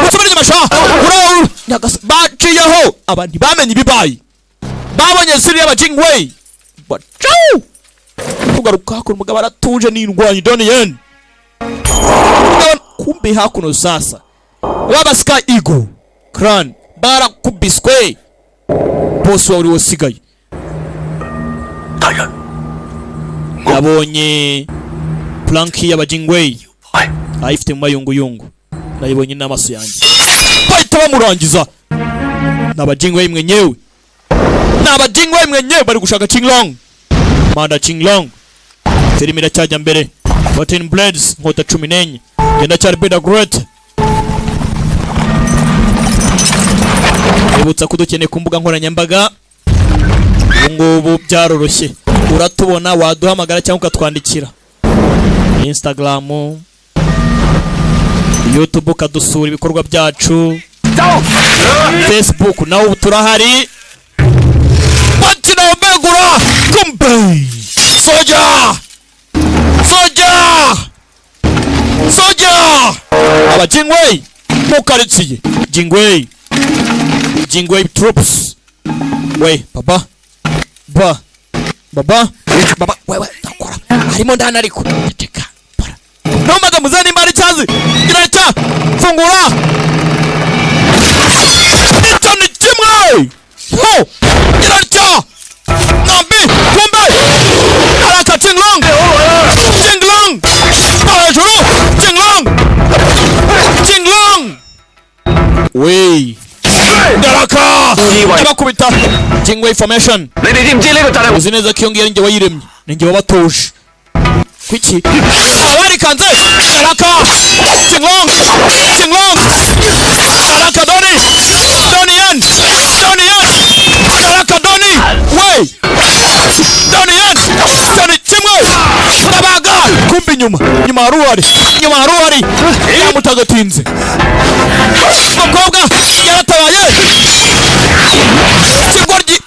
musubire inyuma sha uraho. Baciyeho aba ntibamenye ibibaye, babonye siri y'abajingwei bacaw tugaruka hakuno. Umugabo aratuje n'indwanyi Donnie Yen. Kumbe hakuno sasa baba Sky Eagle Clan barakubiswe, boss wawe wasigaye. 大人， Yabonye planki y'abajingwei ayifite mu mayunguyungu, nayibonye n'amaso yanjye, bahita bamurangiza. Ni abajingwei mwenyewe, ni abajingwei mwenyewe bari gushaka Qinglong, Manda Qinglong. Filime iracyajya mbere, 14 Blades, inkota 14, genda cyari Beda Great. Mwibutsa ko dukeneye ku mbuga nkoranyambaga. Ubu ngubu byaroroshye, uratubona, waduhamagara cyangwa ukatwandikira Instagram, YouTube, ukadusura ibikorwa byacu, Facebook nawe ubu turahari. Bakina begura kumbe soja soja soja aba Jingwei mu karitsiye Jingwei, Jingwei troops we baba ba baba baba wewe ndakora harimo ndani ariko teka para no madamu zani mbari cyazi iraca fungura icyo ni kimwe ho iraca nambi kumbe araka Chinglong Chinglong hejuru Chinglong Chinglong we daraka bakubita Jingwei formation. Uzi neza ko iyo ngiyo njye wayiremye, ni njye wabatuje kuki abarikanze daraka Chinglong Chinglong daraka Doni Doni Yan Doni Yan daraka Doni we Doni Yan Doni kimwe ndabaga kumbe inyuma nyuma haruhari nyuma haruhari yamutagatinze umukobwa yaratabaye kigoryi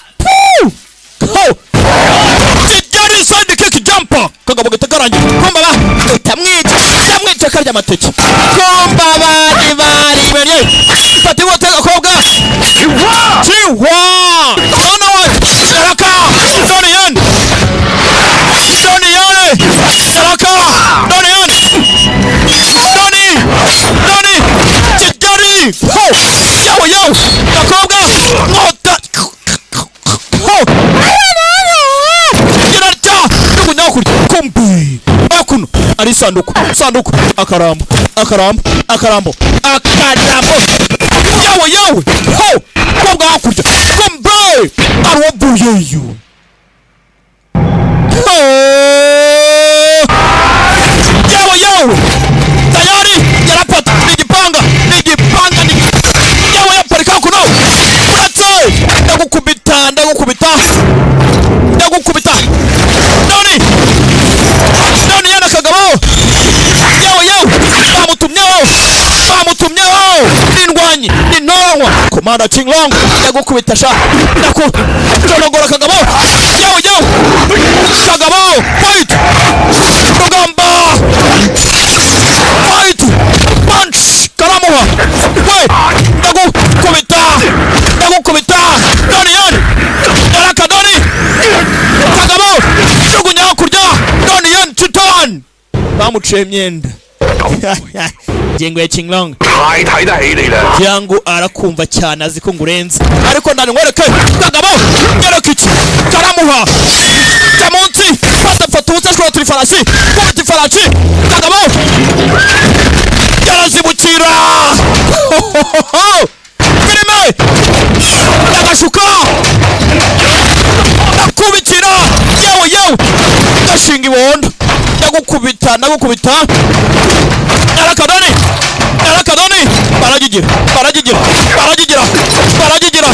kijyari side kick jumper kagabo gitakarangiye kumba ba utamwica utamwica karya amateke kumba bari bari bari fata inkota gakobwa Chiwa mwana wa Daraka Doni Yan Doni Yan Daraka Doni Yan Doni Doni Kijyari ho yawe yawe gakobwa nkota ho girarya n'ukunyakurya kumbi akuno ari sanduku sanduku akarambo akarambo akarambo akarambo yawe yawe ho kobwa hakurya kumbe arwavuyeyo yawe yawe tayari yarapata nigipanga nigipanga yawe yaparika kuno uretse ndagukubita ndagukubita ndagukubita Doni Doni yana kagabo yawe yawe bamutumyeho bamutumyeho n'indwanyi n'intoranywa Komanda Chinglong ndagukubita sha ndakujonogora kagabo yawe yawe kagabo fight rugamba fight punch karamuha we ndagukubita ndagukubita Doni Yan daraka Doni kagabo jugunya hakurya Doni Yan Chitan bamuciye imyenda Jingwei Chinglong Jangu arakumva cyane azi ko ngurenze ariko ndani nkwereke kagabo nyereka iki karamuha jya munsi fata fata ubutse ashobora turi farasi kubita ifarasi kagabo yarazibukira filime ndagashuka ndakubikira yewe yewe ndashinga ibondo ndagukubita ndagukubita Arakadoni Arakadoni baragigira baragigira baragigira baragigira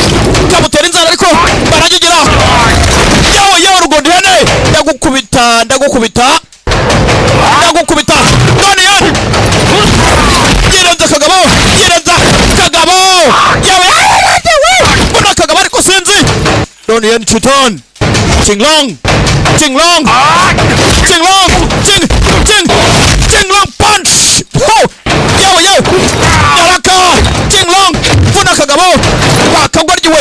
kamutera inzara ariko baragigira yewe yewe rugondo ihene ndagukubita ndagukubita ndagukubita Doni Yan yirenza kagabo yirenza kagabo yewe mbona kagabo ariko sinzi Doni Yan Chiton Chinglong Chinglong Chinglong Ching Ching Chinglong punch ho yewe yewe yaraka Chinglong vuna kagabo wakagwaryiwe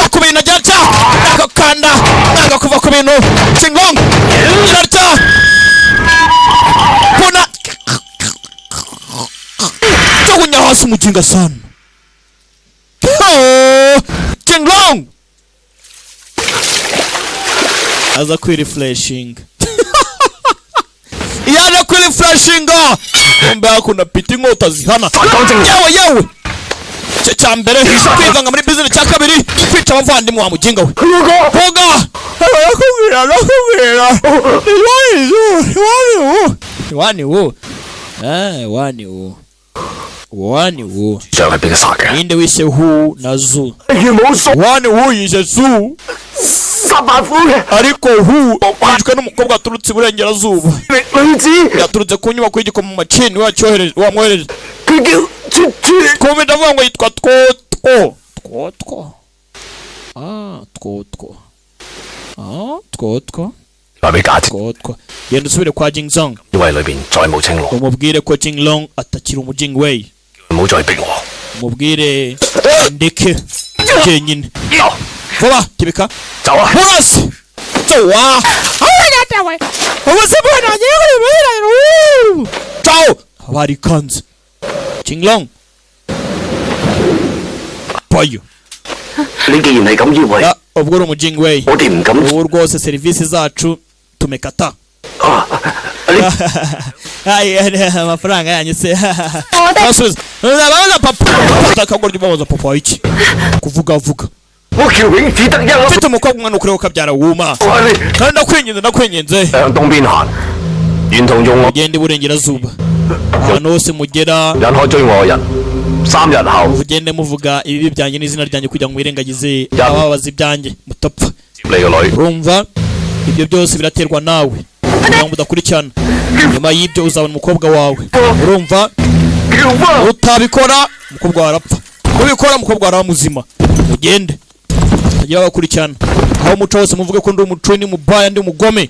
bakubina jarca nakakanda nagakuva ku bintu Chinglong jarca vuna jugunya hasi mujinga sana Chinglong aza kwirefreshinga yaje kwirefreshinga kumbe hakuna pita inkota zihana yewe yewe cyo cya mbere kwivanga muri business cya kabiri kwica abavandimwe wa mujinga we hoga arakubwira arakubwira iwani wo iwani wo iwani wo Wani Wu 上係邊個殺嘅？ Ninde wishe Hu na Zu? 冇 Wani Wu yishe Zu 殺萬夫嘅 ariko Hu yishwe n'umukobwa waturutse iburengerazuba 女子， yaturutse ku nyubako y'igikoma machini wacyohereje wamwohereje 佢叫絕絕。 Twumva ndavuga ngo yitwa Twotwo. Twotwo. Ah, Twotwo. Ah, Twotwo. 話俾假設， Twotwo. Genda usubire kwa Jingzong 因為裏邊再冇青龍， umubwire ko Jinglong atakiri umujingwei. 唔好再逼我。 Umubwire ndeke jyenyine. Vuba tibika. 走啊！ Murasi. Zowa. Ciao. Barikanze. Jinglong. Payo. 你既然係咁以為， Ya, ubwo uri umujingwei. 我哋唔敢 Ubu rwose serivisi zacu tumekata. 啊！你 Ay, amafaranga yanyu se. Basubiza. Babaza papa. Akagoryi babaza papa iki? Kuvuga vuga. 我喬永只得一粒 Mfite umukobwa umwana ukureba ukabyara wuma. 啊！你 Kandi ndakwinginze ndakwinginze. 向東邊行，沿途用我 Mugende iburengerazuba. Ahantu hose mugera 引開追我嘅人。3日後 mugende muvuga ibibi byanjye n'izina ryanjye kugira ngo mwirengagize ababaza ibyanjye mutapfa. 接你個女。 Urumva ibyo byose biraterwa nawe kugira ngo mudakurikirana. Nyuma y'ibyo uzabona umukobwa wawe. Urumva 叫翻 utabikora umukobwa wawe arapfa. Ubikora umukobwa wawe araba muzima. Mugende hatagira abakurikirana. Aho muca hose muvuge ko ndi umuco ndi mubaya ndi umugome.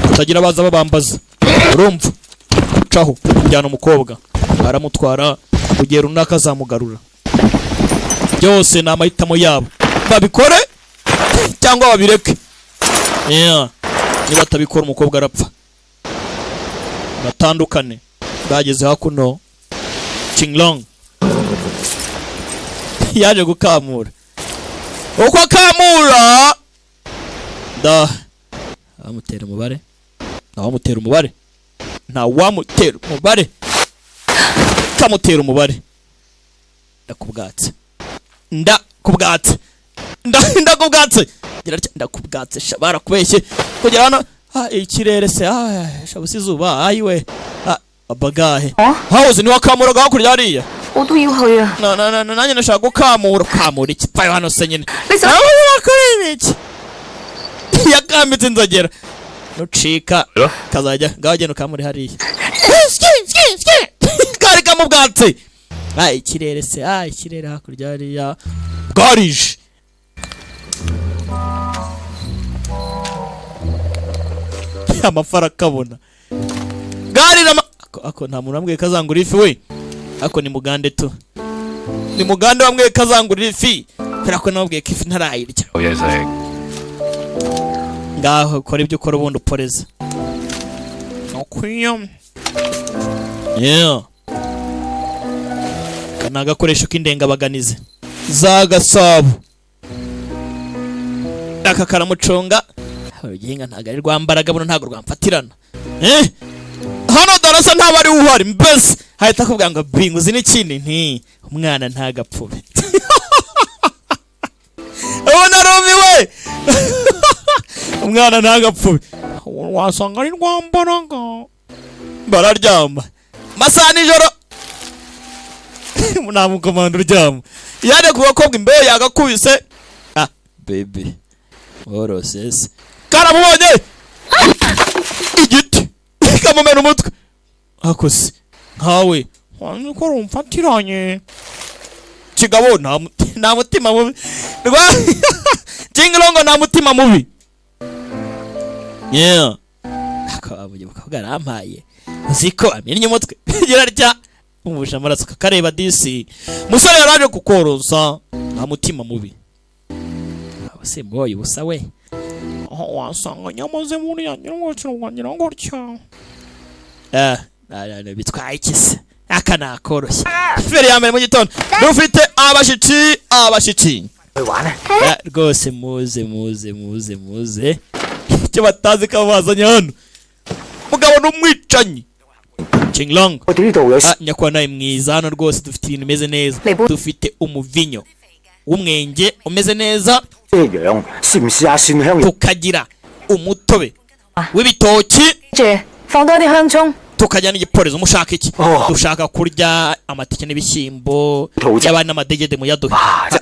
Hatagira abaza babambaza. Urumva caho kujyana umukobwa aramutwara kugera runaka azamugarura. Byose ni amahitamo yabo, babikore cyangwa babireke. Yeah. Niba atabikora umukobwa arapfa. Batandukane. Bageze hakuno Qinglong yaje gukamura. Uko akamura da amutera umubare, ntawamutera umubare, ntawamutera umubare, kamutera umubare. Ndakubwatse, ndakubwatse, ndakubwatse, gira atya, ndakubwatse sha barakubeshye kugera hano. Ah, ikirere se, ah, shabusa izuba, ayiwe, ah, abagahe hawuze niwe akamuraga hakurya hariya. 我都要去啊！ Na na na na nanjye nashaka gukamura. Kamura iki? Pfayo hano se nyine. 你想 Nawe urakora iki? Yakambitse inzogera. Nucika kazajya ngaho genda ukamure hariya. Kari kamubwatsi. Ah, ikirere se, ah, ikirere hakurya hariya. Bwarije. Amafi arakabona. Bwarije ama ako, ako nta muntu wambwiye ko azangura ifi we. Ako ni mugande tu. Ni mugande wambwiye ko azangurira ifi. Kubera ko namubwiye ko ifi ntarayirya. 有嘢食， Ngaho kora ibyo ukora ubundi uporeza. Okwiyo. Yeah. Aka ni agakoresho k'indengabaganizi za Gasabo. Aka karamuconga. Uruginga ntabwo ari rwambaraga buno ntabwo rwamfatirana. Eh? Hano darasa ntabwo ari uhari mbese hahita akubwira ngo bingu uzi n'ikindi nti umwana ntagapfube. Ubu narumiwe. Umwana ntagapfube. Wasanga ari rwambaraga. Bararyama. Masaha nijoro. Nta mukomando uryama. Yaje ku bakobwa imbeho yagakubise. Ah, baby. Worosese. Karamubonye. Igiti. Kamumena umutwe. Akose. Nkawe. Wanzi ko rumfatiranye. Kigabo nta mutima mubi. Rwa Jinglongo nta mutima mubi. Yeah. Akabuye bakobwa arampaye. Uziko amennye umutwe. Gira rya. Umubusha amaraso kakareba disi. Musore yaraje kukoroza nta mutima mubi. Abo se mboye ubusa we. Aho wasanga nyamaze muri ya nyirangociro wagira gutya. Eh, bitwaye iki se? Aka nakoroshye. Feri ya mbere mu gitondo. Dufite abashitsi, abashitsi. 去玩啊！ Rwose muze muze muze muze. Icyo batazi ko bazanye hano. Mugabo n'umwicanyi. Qinglong. 我哋呢度有 Ah, nyakubahwa nawe mwiza hano rwose dufite ibintu bimeze neza. Dufite umuvinyo w'umwenge umeze neza, 咩樣？試唔試下蒜香？ tukagira umutobe w'ibitoki, 住，放多啲香葱。Tukajya n'igipolisi. Mushaka iki? Dushaka kurya amateke n'ibishyimbo yaba n'amadegede, muyaduhe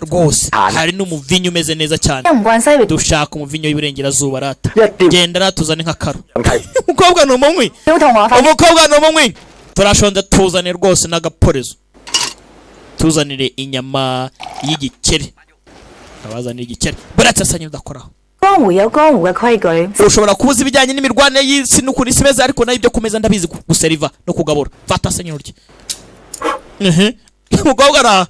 rwose. Hari n'umuvinyu umeze neza cyane. 唔慣西域。 Dushaka umuvinyu w'iburengerazuba. Rata genda ratuzane nk'akaro. Umukobwa ni umunywi. 你同我快 Umukobwa ni umunywi. Turashonje, tuzane rwose n'agaporezo, tuzanire inyama y'igikeri. Abazanire igikeri buratse asa udakoraho. 江湖有江湖嘅規矩。 Ushobora kuba uzi ibijyanye n'imirwanire y'isi n'ukuntu isi imeze, ariko nayo ibyo kumeza ndabizi, guseriva no kugabura. Fata se nyine urye. Umukobwa ara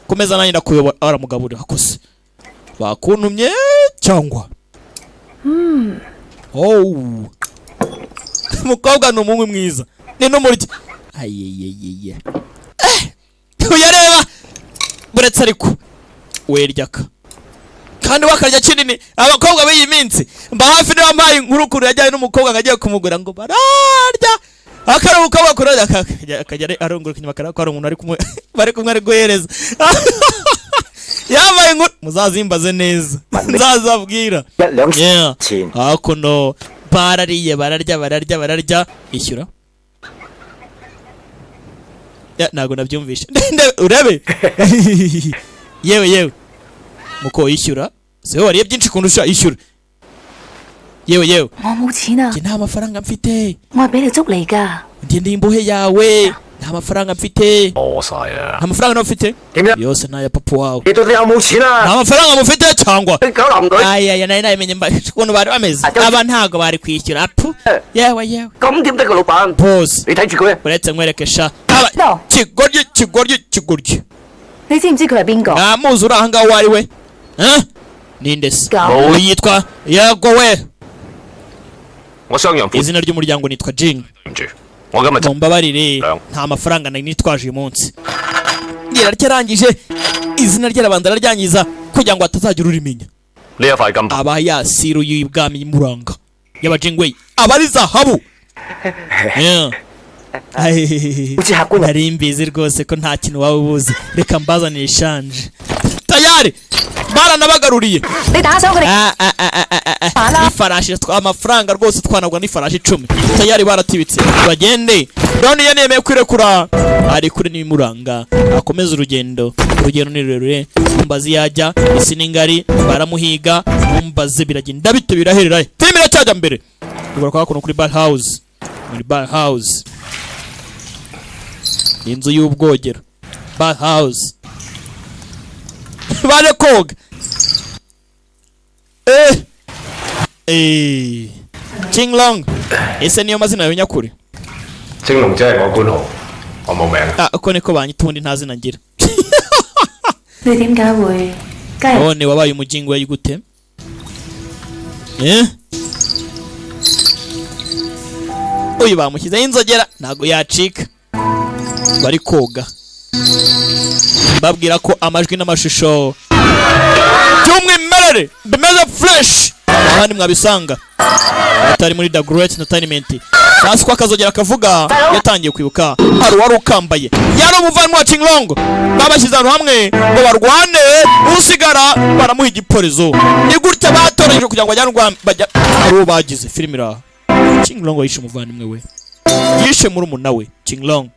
kumeza, nanjye ndakuyobora. Aramugaburira akose bakuntumye cyangwa? Oh, umukobwa ni umunywi mwiza, ni n'umuryi. Ayeyeyeye, uyareba buretse, ariko weryaka kandi wakarya kinini. Abakobwa b'iyi minsi mba hafi niba mbaye inkuru ukuntu yajyanye n'umukobwa ngo agiye kumugura, ngo bararya, akari umukobwa kurarya, akajya arunguruka inyuma akareba ko hari umuntu ari kumwe, bari kumwe, ari guhereza. Yambaye inkuru, muzazimbaze neza, nzazabwira. Yeah. Hakuno barariye, bararya, bararya, bararya. Ishyura. Ya, ntabwo nabyumvishe. Urebe yewe yewe muko, ishyura. Siwe wariye byinshi kundusha, ishyura yewe yewe. 我冇錢啊。 Njye nta mafaranga mfite. 我係俾你捉嚟㗎。 Njye ndi imbohe yawe, nta mafaranga mfite. 餓晒啦！ Nta mafaranga nawe mfite, yose ni aya papa wawe. 你到底有冇錢啊？ Nta mafaranga mufite cyangwa? 狗男女 Ayaya, nari nabimenye mba ukuntu bari bameze. Aba ntago bari kwishyura apu yewe yewe. 咁點得㗎，老闆？ Boss. 你睇住佢。 Uretse nkwereke sha. Aba kigoryi, kigoryi, kigoryi. 你知唔知佢係邊個？ Ntamuzi uri ahangaha uwo ari we. Eh? Ninde se? Ga- Uyu yitwa yego we. 我商人 Izina ry'umuryango nitwa Jing. 唔住，我今日 Mumbabarire, nta mafaranga nari nitwaje uyu munsi. Yararangije izina rye arabanza araryangiza kugira ngo hatazagira urimenya. 呢一塊金牌 Aba yasiru y'ibwami y'imuranga y'abajingwe, aba ari zahabu. Yeah. Ai, nari mbizi rwose ko nta kintu waba ubuzi. Reka mbazanire ishanje. Tayari baranabagaruriye. 你打賞佢哋。 Ah, ah, ah, ah, ah, ah. Ifarashi amafaranga rwose twanagwa n'ifarashi 10. Tayari baratibitse, bagende. None iyo nemeye kwirekura, ari kuri n'ibimuranga, akomeza urugendo. Urugendo ni rurerure, mumbazi yajya isi ni ngari, baramuhiga. Mumbaze biragenda bite, biraherera he? Filime iracyajya mbere. Tugora kwa hakuno kuri bar house, muri bar house ni inzu y'ubwogero, bar house baje koga. Ching Long, ese niyo mazina yawe nyakuri? 青龍只係我官號，我冇名。 Ah, uko niko banyita, ubundi nta zina ngira. 你點解會加入？ None wabaye umujingo gute? Eh, uyu bamushyizeho inzogera, ntago yacika. Bari koga, mbabwira ko amajwi n'amashusho by'umwimerere bimeze fresh ahandi mwabisanga atari muri The Great Entertainment. Sasa uko akazogera kavuga, yatangiye kwibuka hari uwari ukambaye, yari umuvandimwe wa Ching Long. Babashyize ahantu hamwe ngo barwane, usigara baramuha igiporezo. Ni gutya batoranyijwe kugira ngo bajyane bajya hari uwo bagize. Filime iraha. Ching Long yishe umuvandimwe we, yishe murumuna we Ching Long.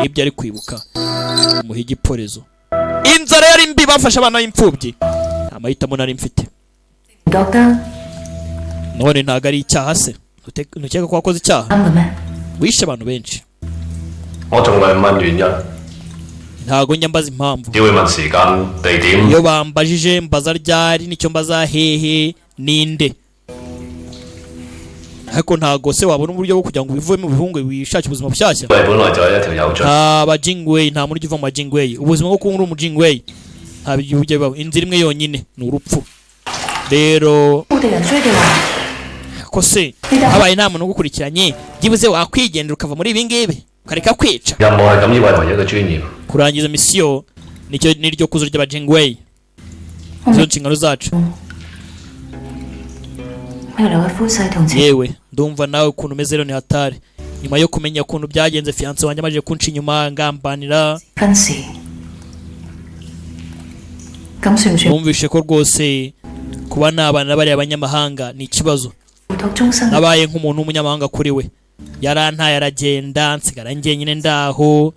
Ibyo ari kwibuka, amuha igiporezo. Inzara yari mbi, bafashe abana b'imfubyi. Nta mahitamo nari mfite. 覺得 None ntabwo ari icyaha se? Ntukeka ko wakoze icyaha? 啱嘅咩？ Wishe abantu benshi. 我從來唔問原因， Ntabwo njya mbaza impamvu. 只會問時間、地點。 Iyo bambajije, mbaza ryari nicyo mbaza, hehe, ninde. Ariko ntabwo se wabona uburyo bwo kugira ngo ubive mu bihungu, wishakire ubuzima bushyashya? 喂，本來就係一條有罪。 Nta bajingwei, nta muntu ujya uva mu bajingwei. Ubuzima bwo kuba uri umujingwei nta bijya bibaho. Inzira imwe yonyine ni urupfu rero. 我哋人追嘅話， Ko se habaye nta muntu ugukurikiranye, byibuze wakwigendera ukava muri ibi ngibi, ukareka kwica? 任務係咁，以為唯一嘅尊嚴。 Kurangiza misiyo nicyo niryo kuzo ry'abajingwei, izo nshingano zacu. 未來嘅夫婿同情。 Yewe, ndumva nawe ukuntu umeze rero ni hatari. Nyuma yo kumenya ukuntu byagenze, fiance wanjye amaze kunca inyuma, ngambanira. 分時，咁算唔算 Numvishe ko rwose kuba nabana na bariya banyamahanga ni ikibazo. 付託終身？ Nabaye nk'umuntu w'umunyamahanga kuri we. Yarantaye aragenda, nsigara njyenyine ndaho.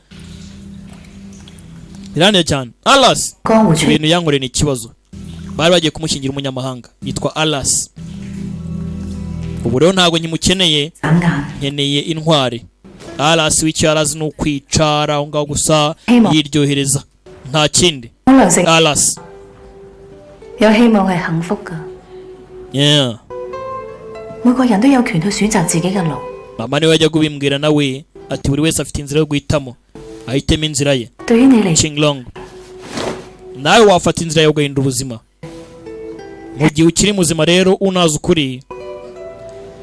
Birane cyane. Alas, ibintu yankoreye ni ikibazo. Bari bagiye kumushyingira umunyamahanga yitwa Alas. Ubu rero ntabwo nkimukeneye, nkeneye intwari. Alas w'icyo yarazi ni ukwicara aho ngaho gusa yiryohereza, nta kindi. Alas 有希望係幸福㗎。 Yeah. 每個人都有權去選擇自己嘅路。 Mama niwe yajya kubimbwira nawe ati buri wese afite inzira yo guhitamo, ahitemo inzira ye. 對於你嚟， Qinglong, nawe wafata inzira yawe ugahindura ubuzima mu gihe ukiri muzima. Rero unazi ukuri,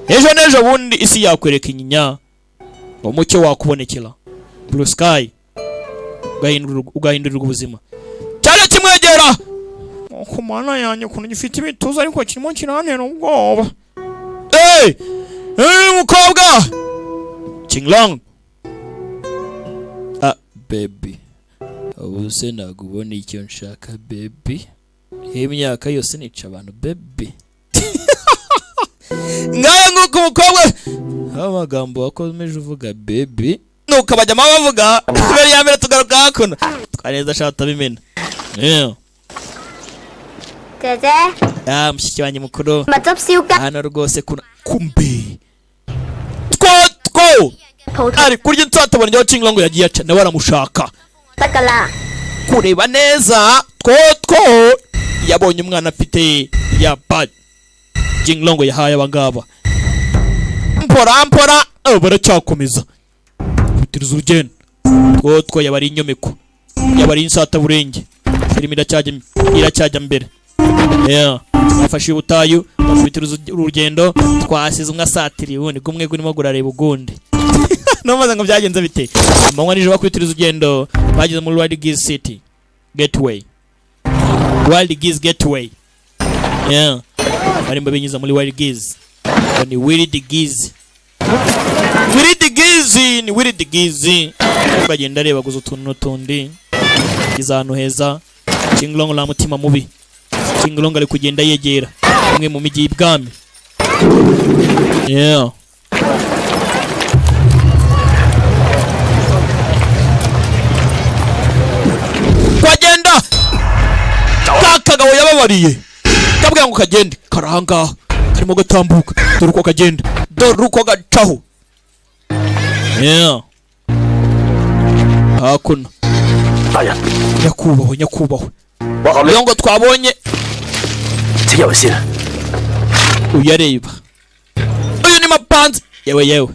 ejo n'ejo bundi isi yakwereka inyinya, umucyo wakubonekera, blue sky, ugahindurirwa ubuzima. Cyane kimwegera ku mana yanjye ukuntu gifite ibituza, ariko kirimo kirantera ubwoba. Hey! Hey, mukobwa Qinglong. Ah, baby, ubu se ntabwo ubona icyo nshaka baby? Imyaka yose nica abantu baby. Ngayo nguko umukobwa, amagambo wakomeje uvuga baby, nuko abajyamo bavuga mbere ya mbere. Tugaruka hakuno twaneza ashaka abimena. Yeah. 姐姐， Ah, mushiki wanjye mukuru, 咪執燒雞 hano rwose kuna kumbe two two 鋪 ari kurya nsatabona njyewe. Qinglong yagiye aca nawe aramushaka 得㗎啦。 Kureba neza, two two yabonye umwana afite ya bad Jinglong yahaye abangaba. Mpora mpora, baracyakomeza kubitiriza urugendo. Two two yabari inyomeko, yabari insataburenge. Filimi iracyajya mbere. Yeah. Bafashe ubutayu, bakubitiriza urugendo. Twasize umwe asatiriye uwundi, gumwe gurimo gurareba ugundi. Ntumaze ngo byagenze bite? Amanywa nijoro bakubitiriza urugendo, bageze muri Wild Geese City Gateway, Wild Geese Gateway. Yeah. Barimo binyuza muri Wild Geese. Ngo ni Wild Geese, Wild Geese, ni Wild Geese. Bagenda areba guza utuntu n'utundi, ageze ahantu heza. Qinglong nta mutima mubi. Qinglong ari kugenda yegera umwe mu mijyi y'ibwami. Yeah. Kwagenda ka kagabo yababariye kabwira ngo kagende karahangaha, karimo gatambuka. Dore uko kagenda, dore uko gacaho. Yeah. Hakuno. 大人， Nyakubahwa, nyakubahwa, 我後 iyo ngo twabonye 請入去先。 Uyareba uyu ni mapanzi. Yewe yewe,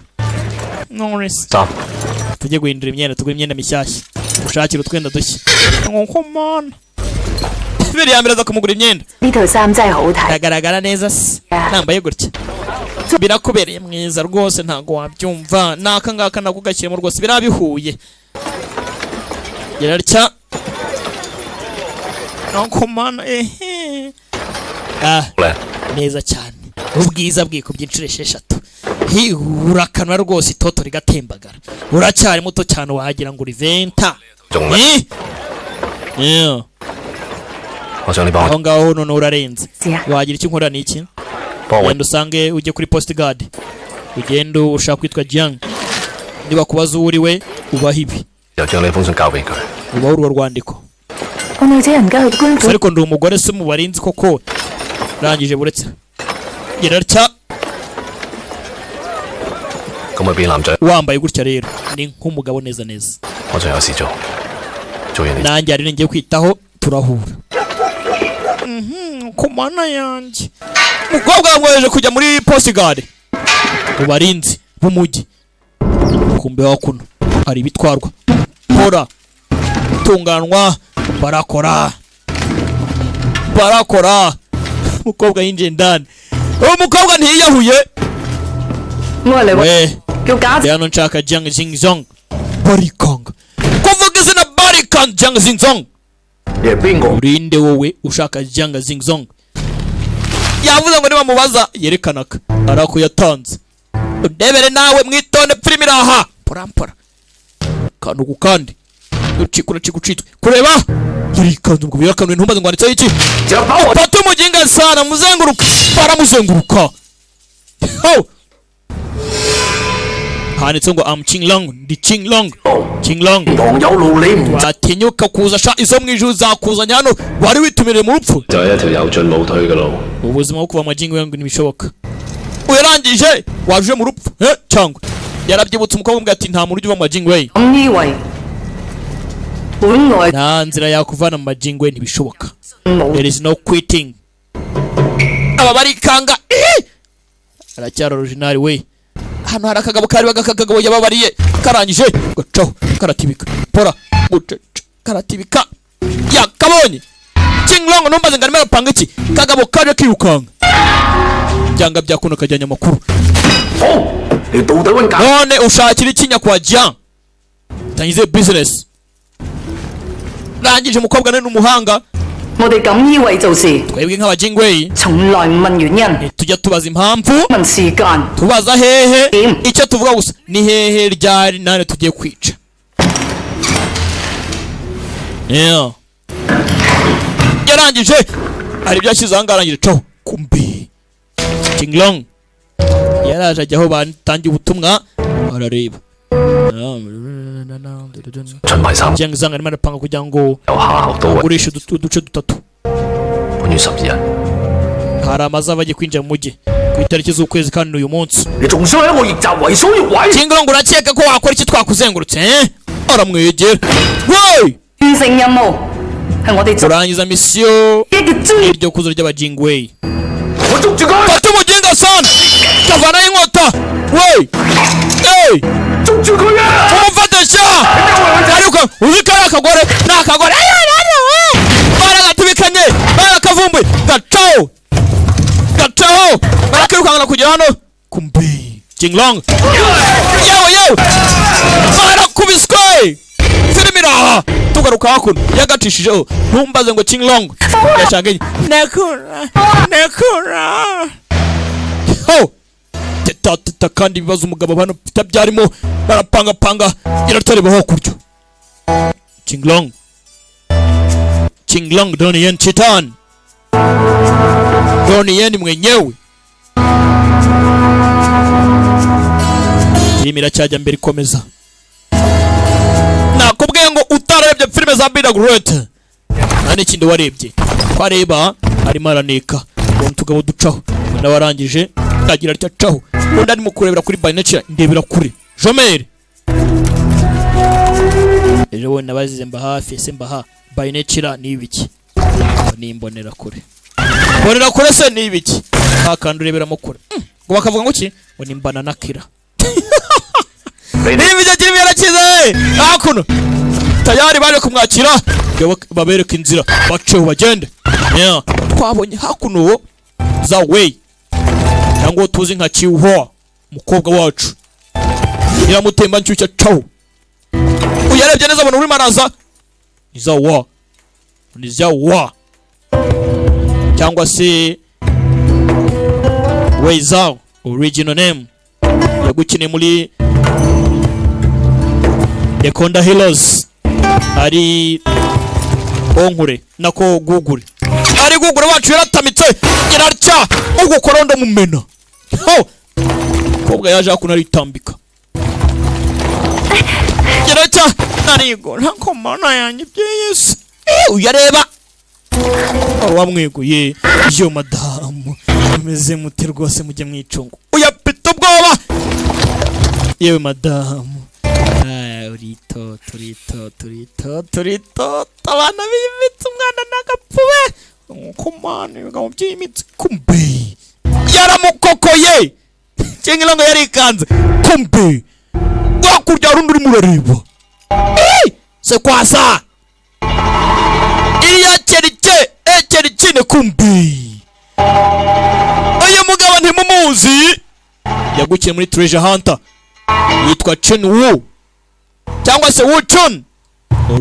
Norris. 三， Tujye guhindura imyenda, tugure imyenda mishyashya, ushakire utwenda dushya. Nkuko mana mbere ya mbere aza kumugura imyenda. 呢套衫真係好睇。 Ndagaragara neza se nambaye gutya? Birakubereye mwiza rwose, ntabwo wabyumva. N'aka ngaka nako gashyiremo rwose, birabihuye. Yararya nuko mana, ehe, ah. 靚。 Neza cyane, ubwiza bwikubye inshuro 6. Hi, urakanwa rwose itoto rigatembagara. Uracyari muto cyane, wagira ngo uri 20. 仲靚。 Eh? Yeah. 我想你幫我 Aho ngaho none urarenze. 知啊， Wagira icyo unkora ni iki? 幫我 Genda usange, ujye kuri post guard, ugende ushaka kwitwa Jiang. Niba kubaza uwo uri we, ubaha ibi, 又將呢封信交俾佢。 ubaha urwo rwandiko. 個女仔人家去官 Gusa 府 ariko ndi umugore se mu barinzi koko? Rangije buretse girarya. 咁咪變男仔， Wambaye gutya rero ni nk'umugabo neza neza. 我仲有事做，做完你 Nanjye hari ngiye kwitaho, turahura. Ku mana yanjye, umukobwa yamwohereje kujya muri post guard mu barinzi b'umujyi. Kumbe hakuno hari ibitwarwa pora tunganwa, barakora barakora. Umukobwa yinjiye ndani, uwo mukobwa ntiyiyahuye. 我係嚟 We 叫假 ndi hano nshaka Jiang Jingzong. Barikanga kuvuga izina, barikanga Jiang Jingzong. 你係邊個？ Urinde wowe ushaka Jiang Jingzong? Yavuze ngo nibamubaza yerekanaga arako yatanze. Undebere nawe mwitonde, filimi iraha mpora kantu ku kandi, ucika uracika ucitswe kureba yarikanze. Ubwo birakanuye, ntumbaze ngo handitseho iki. Pata umuginga sana muzenguruka, baramuzenguruka. Ho! Handitseho ngo am Qinglong, ndi Qinglong. Qinglong. 堂有路你唔 Watinyuka kuza sha izo mu ijuru zakuzanye hano wari witumireye mu rupfu. 就係一條有進冇退嘅路。 Ubuzima bwo kuva mu majingo yangu ntibishoboka. Uyarangije waje mu rupfu cyangwa yarabyibutse umukobwa umwe ati nta muntu ujya uva mu majingo ye. 咁呢位本來 Nta nzira yakuvana mu majingo ye ntibishoboka. 冇 There is no quitting. Aba barikanga. Aracyari original we. Hano hari akagabo kari bagakagabo yababariye karangije gacaho karatibika pora gucaca karatibika yakabonye Qinglong numbaze ngo arimo arapanga iki kagabo kaje kirukanka byanga byakunda kajyanye amakuru. 好，你到底揾假 None ushakira iki nyakwa Jiang tangize business rangije umukobwa nari n'umuhanga. 我哋咁依為做事， Twebwe nk'abajingweyi 從來唔問原因， tujya tubaza impamvu 問時間。 tubaza hehe icyo tuvuga gusa ni hehe ryari nane tugiye kwica. Yeah. Yarangije hari ibyo yashyize ahangaha arangije caho kumbi Qinglong yaraje ajya aho batangiye ubutumwa arareba. 秦淮三 Jiang Zhang arimo arapanga kugira ngo 由下學到位， agurishe uduce dutatu. 本月12日。 Hari amazamu agiye kwinjira mu mujyi ku itariki z'ukwezi kandi uyu munsi. 你仲想喺我逆襲為所欲為？ Qinglong urakeka ko wakora iki twakuzengurutse eh? Aramwegera wey 完成任務係我哋做 kurangiza misiyo 一嘅專業。 iryo kuzo ry'abajingwei. 我捉住佢！ Fata umuginga sana kavanayo inkota wey hey 捉住佢啊！ umufate sha ariko uzi ko ari akagore ni akagore baragatubikanye barakavumbuye gacaho gacaho barakirukankana kugera hano kumbi Qinglong yewe yewe barakubiswe filime iraha tugaruka hakuno yagacishijeho ntumbaze ngo Qinglong yashaka iki nakura nakura ho teta teta kandi ibibazo umugabo hano bitabyarimo barapangapanga iratareba hakurya Qinglong Qinglong Donnie Yen Chitan Donnie Yen mwenyewe filime iracyajya mbere ikomeza. Nakubwiye ngo utarebye filime za Bida Great nta n'ikindi warebye twareba arimo araneka uwo tugabo ducaho undi warangije agira atya acaho undi arimo kurebera kuri Binature ndebera kure Jomeri ejo bundi nabazize mba hafi ese mbaha Binature ni ibiki ni imbonera kure mbonera kure se ni ibiki akandi ureberamo kure ngo bakavuga ngo iki ngo ni mbananakira niba ibyo kirimo yarakize hakuno tayari baje kumwakira babereka inzira baceho bagende. Yeah. Twabonye hakuno za Wei cyangwa uwo tuzi nka Chihuahua umukobwa wacu iramutemba nshyushya caho uyarebye neza abona urimo araza ni za wa ni za wa cyangwa se Wei Zhao original name yagukiniye muri Dekonda Heroes ari onkure nako Google ari Google wacu yaratamitse irarya ugukora ndamumena ho kobwa yaje hakuno aritambika irarya narigo ntako mana yanjye byese uyareba wamweguye yo madamu meze mute rwose mujye mwicunga uyapita ubwoba yewe madamu urito turito turito turito abana b'imitsi umwana n'agapfube nkuko ibigabo by'imitsi kumbe yaramukokoye Qinglong yarikanze kumbe hakurya hari undi urimo urareba se kwasa iriya kerike kerikine kumbe uyu mugabo ntimumuzi yagukiye muri Treasure Hunter yitwa Chen Wu cyangwa se Wu Chun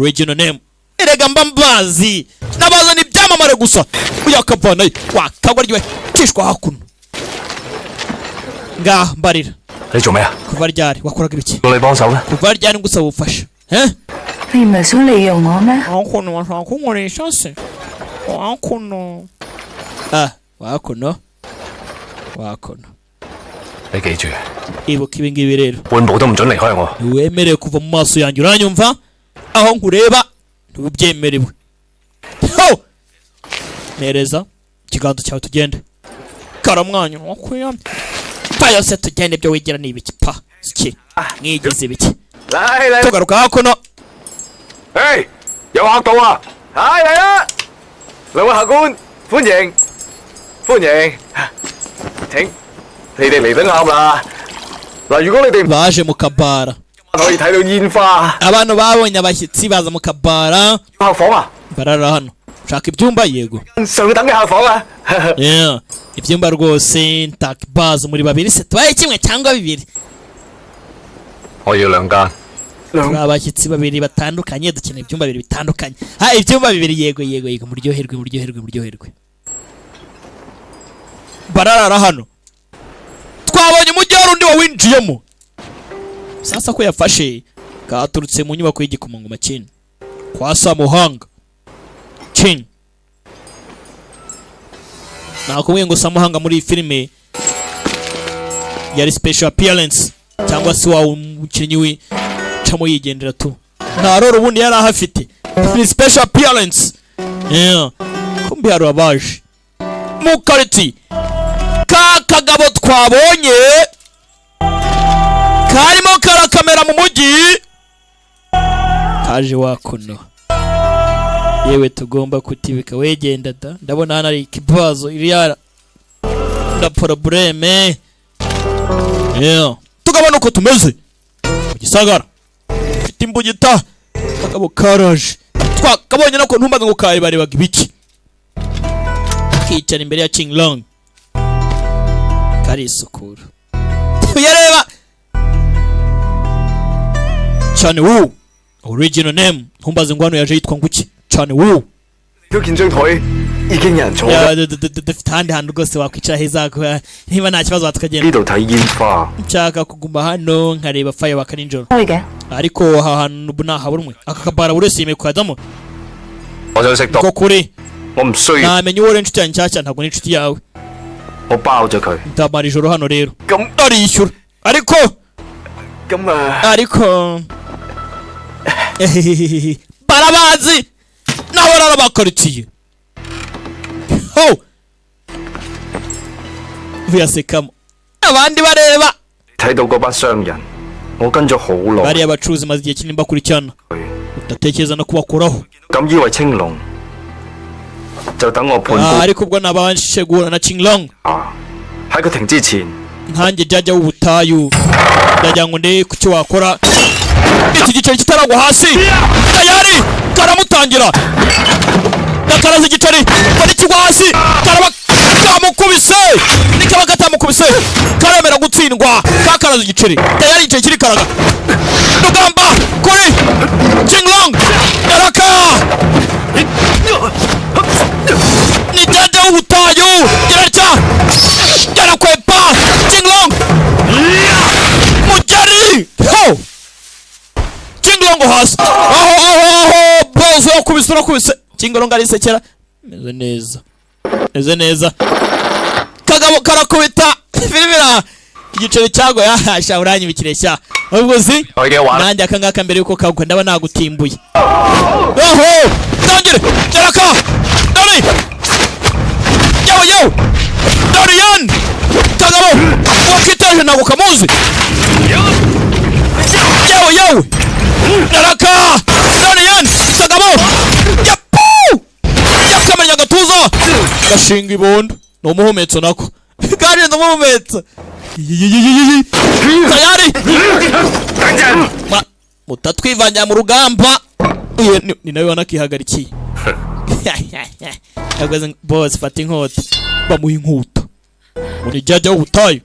original name erega mba mbazi nabazana ibyamamare gusa uyakavanayo wakagwa ryiwe kishwa hakuno ngaha mbarira. 你做咩啊？ Kuva ryari wakoraga ibiki? 叫你幫手咩？ Kuva ryari ngusaba ubufasha eh? 你唔係想利用我咩？ Hakuno bashaka kunkoresha se hakuno ah wakuno wakuno 你記住， Ibuka ibi ngibi rero. 半步都唔准離開我。 Ntiwemerewe kuva mu maso yanjye, uranyumva? Aho nkureba ntubyemerewe. Ho! Mpereza ikiganza cyawe tugende. Karamwanya wakwiyamye pa yose tugende, ibyo wigira ni ibiki pa iki mwigize ibiki? 嚟嚟， Tugaruka hakuno. 嘿，有客到啊！ 係嚟啦！兩位客官，歡迎歡迎，請你哋嚟得啱啦。嗱，如果你哋唔 Baje mu kabara. 可以睇到煙花， Abantu babonye abashyitsi baza mu kabara. 客房啊， Barara hano. Ushaka ibyumba? Yego. 上等嘅客房啊。 Yeah. Ibyumba rwose ntakibazo. Muri babiri se tubaye kimwe cyangwa bibiri? 我要兩間。 Turi abashyitsi babiri batandukanye, dukeneye ibyumba bibiri bitandukanye. Ha, ibyumba bibiri, yego yego yego. Muryoherwe, muryoherwe, muryoherwe. Bararara hano. Twabonye umujyi wari undi wawinjiyemo. Sasa ko yafashe katurutse mu nyubako y'igikomangoma Chin kwa Samuhanga Chin. Nakubwiye ngo Samuhanga muri iyi filime yari special appearance, cyangwa se wa umukinnyi wicamo yigendera tu, nta role ubundi yari ahafite, ni special appearance. Yeah. Kumbe hari abaje mu kariti ka kagabo twabonye karimo karakamera mu mujyi kaje wakuno. Yewe, tugomba kutibika wegenda da. Ndabona hano ari ikibazo iriya nda problème. Yeah. Tukabona uko tumeze mu gisagara mfite imbugita. Kagabo karaje, twakabonye nako ntumbaze ngo karebarebaga ibiki. Kicara imbere ya King Long, karisukura, uyareba cyane. Wu original name, ntumbaze ngo hano yaje yitwa nguki cyane wu. 都見張台已經有人坐啦。 Ya, dufite ahandi hantu rwose wakwicara heza niba nta kibazo tukagenda. 呢度睇煙花。 Nshaka kuguma hano nkareba firework nijoro. 開嘅。 Ariko aha hantu ubu nahabura umwe aka kabara buri wese yemewe kukajyamo. 我想識到 Ko kuri 我唔需要， Ntamenya uwo uri inshuti yanjye nshyashya, ntabwo ni inshuti yawe. 我包咗佢。 Ndamara ijoro hano rero. 咁 Arishyura ariko. 咁啊， Ariko barabazi n'abarara ba karitsiye ho buyasekamo abandi bareba. 睇到嗰班商人，我跟咗好耐。 Bariya bacuruzi maze igihe kinini bakurikirana, udatekereza no kubakuraho. 咁依位青龍，就等我判 Ah, 官 ariko ubwo nabashe guhura na Qinglong 啊喺佢停之前， nkanjye jajya w'ubutayu, ndagira ngo ndebe ku cyo wakora iki giceri kitaragwa hasi. Tayari karamutangira, gakaraza igiceri mbona ikigwa hasi, karaba kamukubise. Nikaba katamukubise karemera gutsindwa. Kakaraza igiceri, tayari igiceri kirikaraga. Rugamba kuri Qinglong yaraka ni jajya w'ubutayu, yararya yarakwepa Qinglong mugeri ho Qinglong hasi aho aho aho bose urakubise, urakubise. Qinglong arisekera, meze neza, meze neza. Kagabo karakubita firimira igiceri cyagoye ahasha uranyibikire sha ahubwo zi 我已經玩。 Nanjye aka ngaka mbere yuko kagwa ndaba nagutimbuye aho. Tangire yaraka dore yewe yewe Dorian kagabo wakiteje ntabwo kamuzi. Yewe yewe yaraka Dorian kagabo yapu yakamenya agatuza gashinga ibondo. Ni umuhumetso nako karinze umuhumetso. Tayari mutatwivangira mu rugamba. Uyu ni nawe wanakihagarikiye. Yakoze boss, fata inkota. Bamuha inkota ngo jajya w'ubutayu.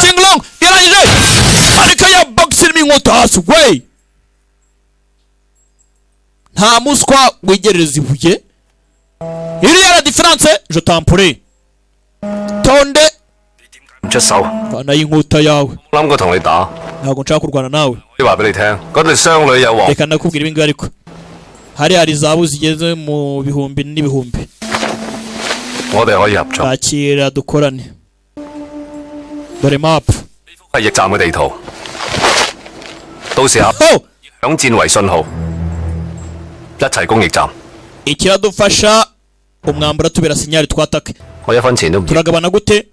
Qinglong yarangije ariko ya box irimo inkota hasi we. Nta muswa wegereza ibuye iriya la différence, je t'en prie, tonde. 唔出手， Vanayo inkota yawe. 諗過同你打， Ntabwo nshaka kurwana nawe. 可以話俾你聽，嗰對商女有黃 Reka ndakubwira ibi ngibi, ariko hari hari zahabu zigeze mu bihumbi n'ibihumbi. 我哋可以合作。 Bakira dukorane. Dore map. 係驛站嘅地圖，到時候響戰為信號，一齊攻驛站。 Ikiradufasha umwambaro tubera signal twatake. 我一分錢都唔要， Turagabana gute?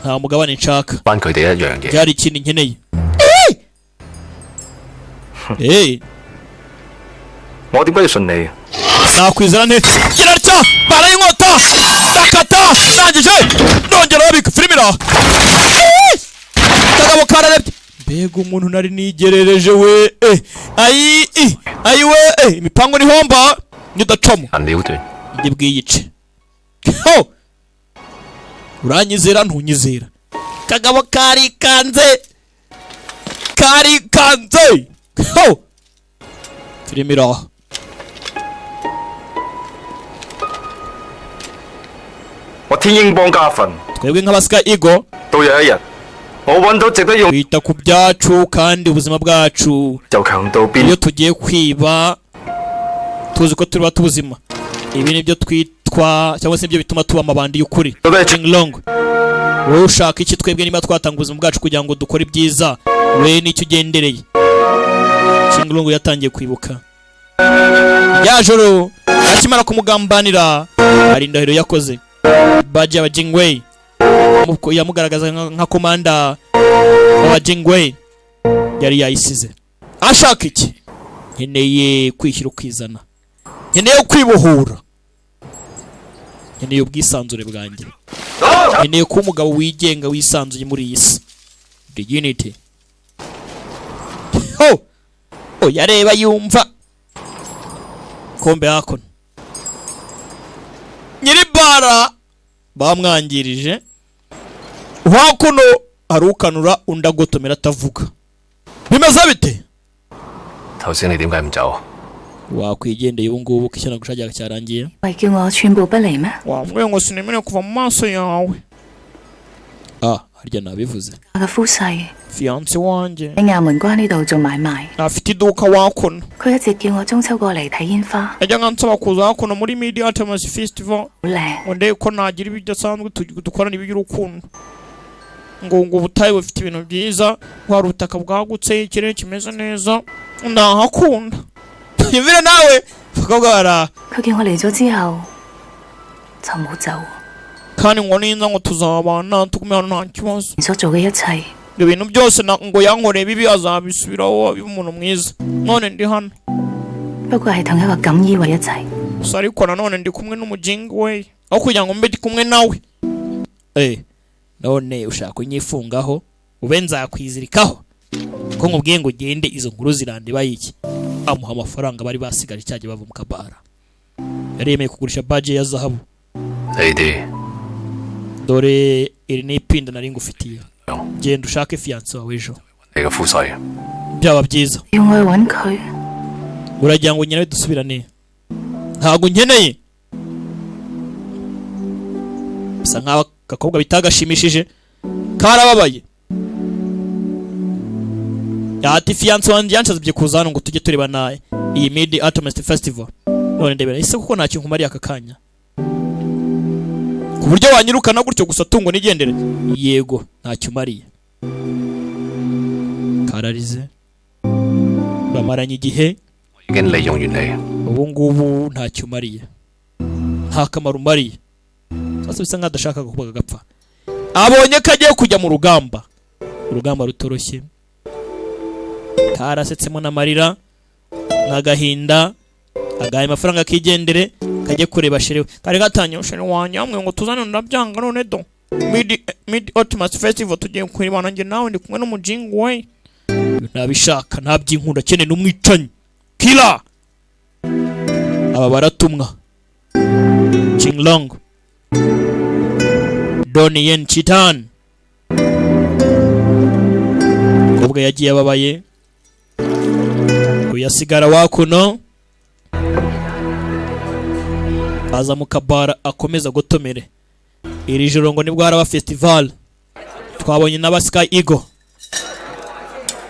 Nta mugabane nshaka. 翻佢哋一樣嘢。 Byari ikindi nkeneye. Eh, 我點解要信你？ Nakwizera nte? Gira atya, barayinkota, ndakata, ndangije, nongera babika filime iraha. Eh! Kagabo kararebye. Mbega umuntu nari nigerereje we, eh, ayi, i, ayi we, eh, imipango ni homba, nidacamo. 人了斷， Ndi bwiyice. Ho! Uranyizera ntunyizera. Kagabo karikanze. Karikanze. Ho! Filime iraha. 我天鷹幫家訓， Twebwe nk'abasika Eagle 到有一日我揾到值得用 twita ku byacu kandi ubuzima bwacu 就強到邊 iyo tugiye kwiba tuzi ko tuba tubuzima. Ibi nibyo twitwa cyangwa se nibyo bituma tuba amabandi y'ukuri. Jing Long, wowe ushaka iki? Twebwe niba twatanga ubuzima bwacu kugira ngo dukore ibyiza, we nicyo ugendereye. Jing Long yatangiye kwibuka rya joro akimara kumugambanira, hari indahiro yakoze baji aba Jingwei yamugaragaza nka komanda wa Jingwei yari yayisize. Ashaka iki? Nkeneye kwishyira ukizana, nkeneye kwibohora, nkeneye ubwisanzure bwanjye, nkeneye kuba umugabo wigenga wisanzuye muri iyi si. Dignity. Ho! Yareba yumva kombe hakuno nyiribara bamwangirije hakuno, arukanura undi agotomera atavuga. Bimeze bite? 頭先你點解唔走？ Wakwigendeye ubu ngubu ko ishyano gushakira cyarangiye. 係叫我寸步不離咩？ Wambwiye ngo sinemere kuva mu maso yawe. Ah, harya nabivuze. 我嘅夫婿 Fiance wanjye 喺亞門關呢度做買賣， afite iduka wakuno. 佢一直叫我中秋過嚟睇煙花， Yajyaga ansaba kuza hakuno muri Media Artemis Festival 好靚。 ngo ndebe ko nagira ibidasanzwe dukorana iby'urukundo, ngo ubutayu bufite ibintu byiza, ngo hari ubutaka bwagutse, ikirere kimeze neza, ndahakunda. Yumvire nawe bakobwa bara. 佢叫我嚟咗之後就冇走， Kandi ngo ninza ngo tuzabana tugume hano nta kibazo. 所做嘅一切 Ibyo bintu byose ngo yankoreye bibi azabisubiraho abe umuntu mwiza. None ndi hano. 不過係同一個錦衣衛一齊。 Gusa ariko nanone ndi kumwe n'umujinga we aho kugira ngo mbe ndi kumwe nawe. Eh, none ushaka kunyifungaho ube nzakwizirikaho ko nkubwiye ngo ugende, izo nkuru zirandeba iki? Amuha amafaranga bari basigaje cyagiye bava mu kabara. Yari yemeye kugurisha baje ya zahabu. 你哋 Dore iri ni ipinda nari ngufitiye, genda ushake fiance wawe ejo. 你嘅夫婿， Byaba byiza. 要我去揾佢， Uragira ngo nyirawe dusubirane? Ntabwo nkeneye. Bisa nkaho agakobwa bitagashimishije, karababaye. Ati fiance wanjye yansabye kuza hano ngo tujye turebana iyi Mid Atomist Festival, none ndebera ese kuko nta kintu nkumariye aka kanya ku buryo wanyirukana gutyo gusa tungo nigendere? Yego, ntacyo umariye. Kararize, bamaranye igihe. 已經利用完你。 Ubu ngubu ntacyo umariye, nta kamaro umariye. Sasa bisa nkaho adashaka kuvuga agapfa, abonye ko agiye kujya mu rugamba, urugamba rutoroshye. Karasetsemo n'amarira n'agahinda, agahaye amafaranga akigendere kajye kureba chéri we. Kari gatangiye, chéri wanjye hamwe ngo tuzane, ndabyanga. None do Mid Ultimate Festival tugiye kurebana njye nawe, ndi kumwe n'umujingu we. Ntabishaka, ntabyinkunda, akeneye n'umwicanyi killer. Aba baratumwa Qinglong, Donnie Yen Chitan. Umukobwa yagiye ababaye, uyasigara wakuno aza mu kabara akomeza gotomere. Iri joro ngo nibwo haraba festival. Twabonye n'aba Sky Eagle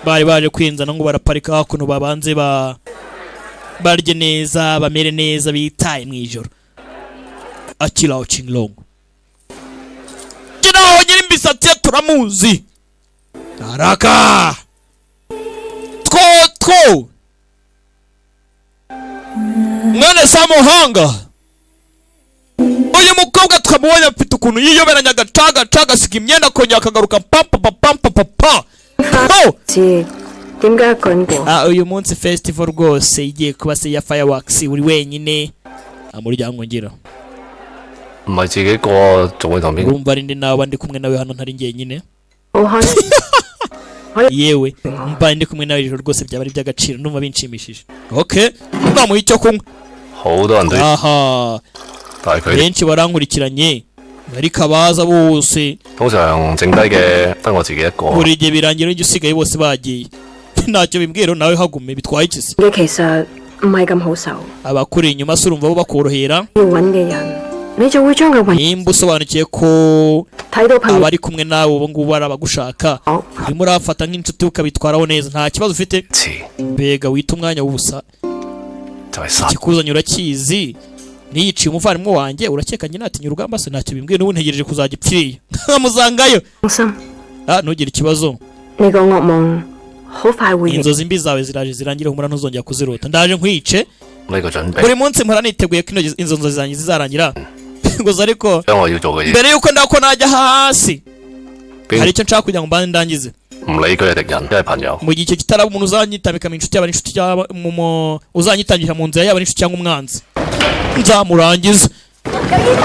bari baje kwinzana ngo baraparika hakuno, babanze ba barye neza, bamere neza, bitaye mu ijoro. Akiraho Qinglong kiraho nyiri. Imisatsi ye turamuzi. Araka two two mwene Samuhanga. Uyu mukobwa twamubonye afite ukuntu yiyoberanya, agacaga agasiga imyenda, akongera akagaruka, pa pa pa pa pa pa pa. Oh! 知點解一個人過？ Ah, uyu munsi festival rwose igiye kuba se ya fireworks, uri wenyine nta muryango ngira. 唔係自己過，仲會同邊個？ Urumva ari ndi naba ndi kumwe nawe hano ntari njyenyine? 好開心。 Yewe, mbaye ndi kumwe nawe ijoro rwose byaba ari iby'agaciro, ndumva binshimishije. Okay, namuha icyo kunywa. 好多人都， Aha. 但係佢哋 Benshi barankurikiranye, ariko abaza bose 通常剩低嘅得我自己一個。 buri gihe birangira njye usigaye, bose bagiye. Ntacyo bimbwira, nawe hagume, bitwaye iki se? 嘅其實唔係咁好受， Abakuri inyuma se urumva bo bakorohera? 要揾嘅人，你就會將佢揾 Nimba usobanukiye ko 睇到朋友 abari kumwe nawe ubu ngubu ari abagushaka, urimo urafata nk'inshuti ukabitwaraho neza, nta kibazo ufite. Mbega wita umwanya w'ubusa. 就係殺 Ikikuzanye urakizi. Niyiciye umuvandimwe wanjye, urakeka njye natinya urugamba se? Ntacyo bimbwiye, n'ubu ntegereje kuzajya ipfiriye nkamusangayo. 放心， Ah, ntugire ikibazo. 你個噩夢好快會完。 Inzozi mbi zawe ziraje zirangire, humura, ntuzongera kuzirota, ndaje nkwice. 呢個準備， Buri munsi mpora niteguye ko izo nzozi zanjye zizarangira gusa, ariko 將我要做嘅嘢， mbere yuko ndako najya hasi hari icyo nshaka kugira ngo mbanze ndangize. 唔理佢係敵人，一係朋友。 Mu gihe icyo kitaraba, umuntu uzanyitamika mu inshuti yaba ari inshuti yaba uzanyitangira mu nzira, yaba ari inshuti cyangwa umwanzi, nzamurangiza.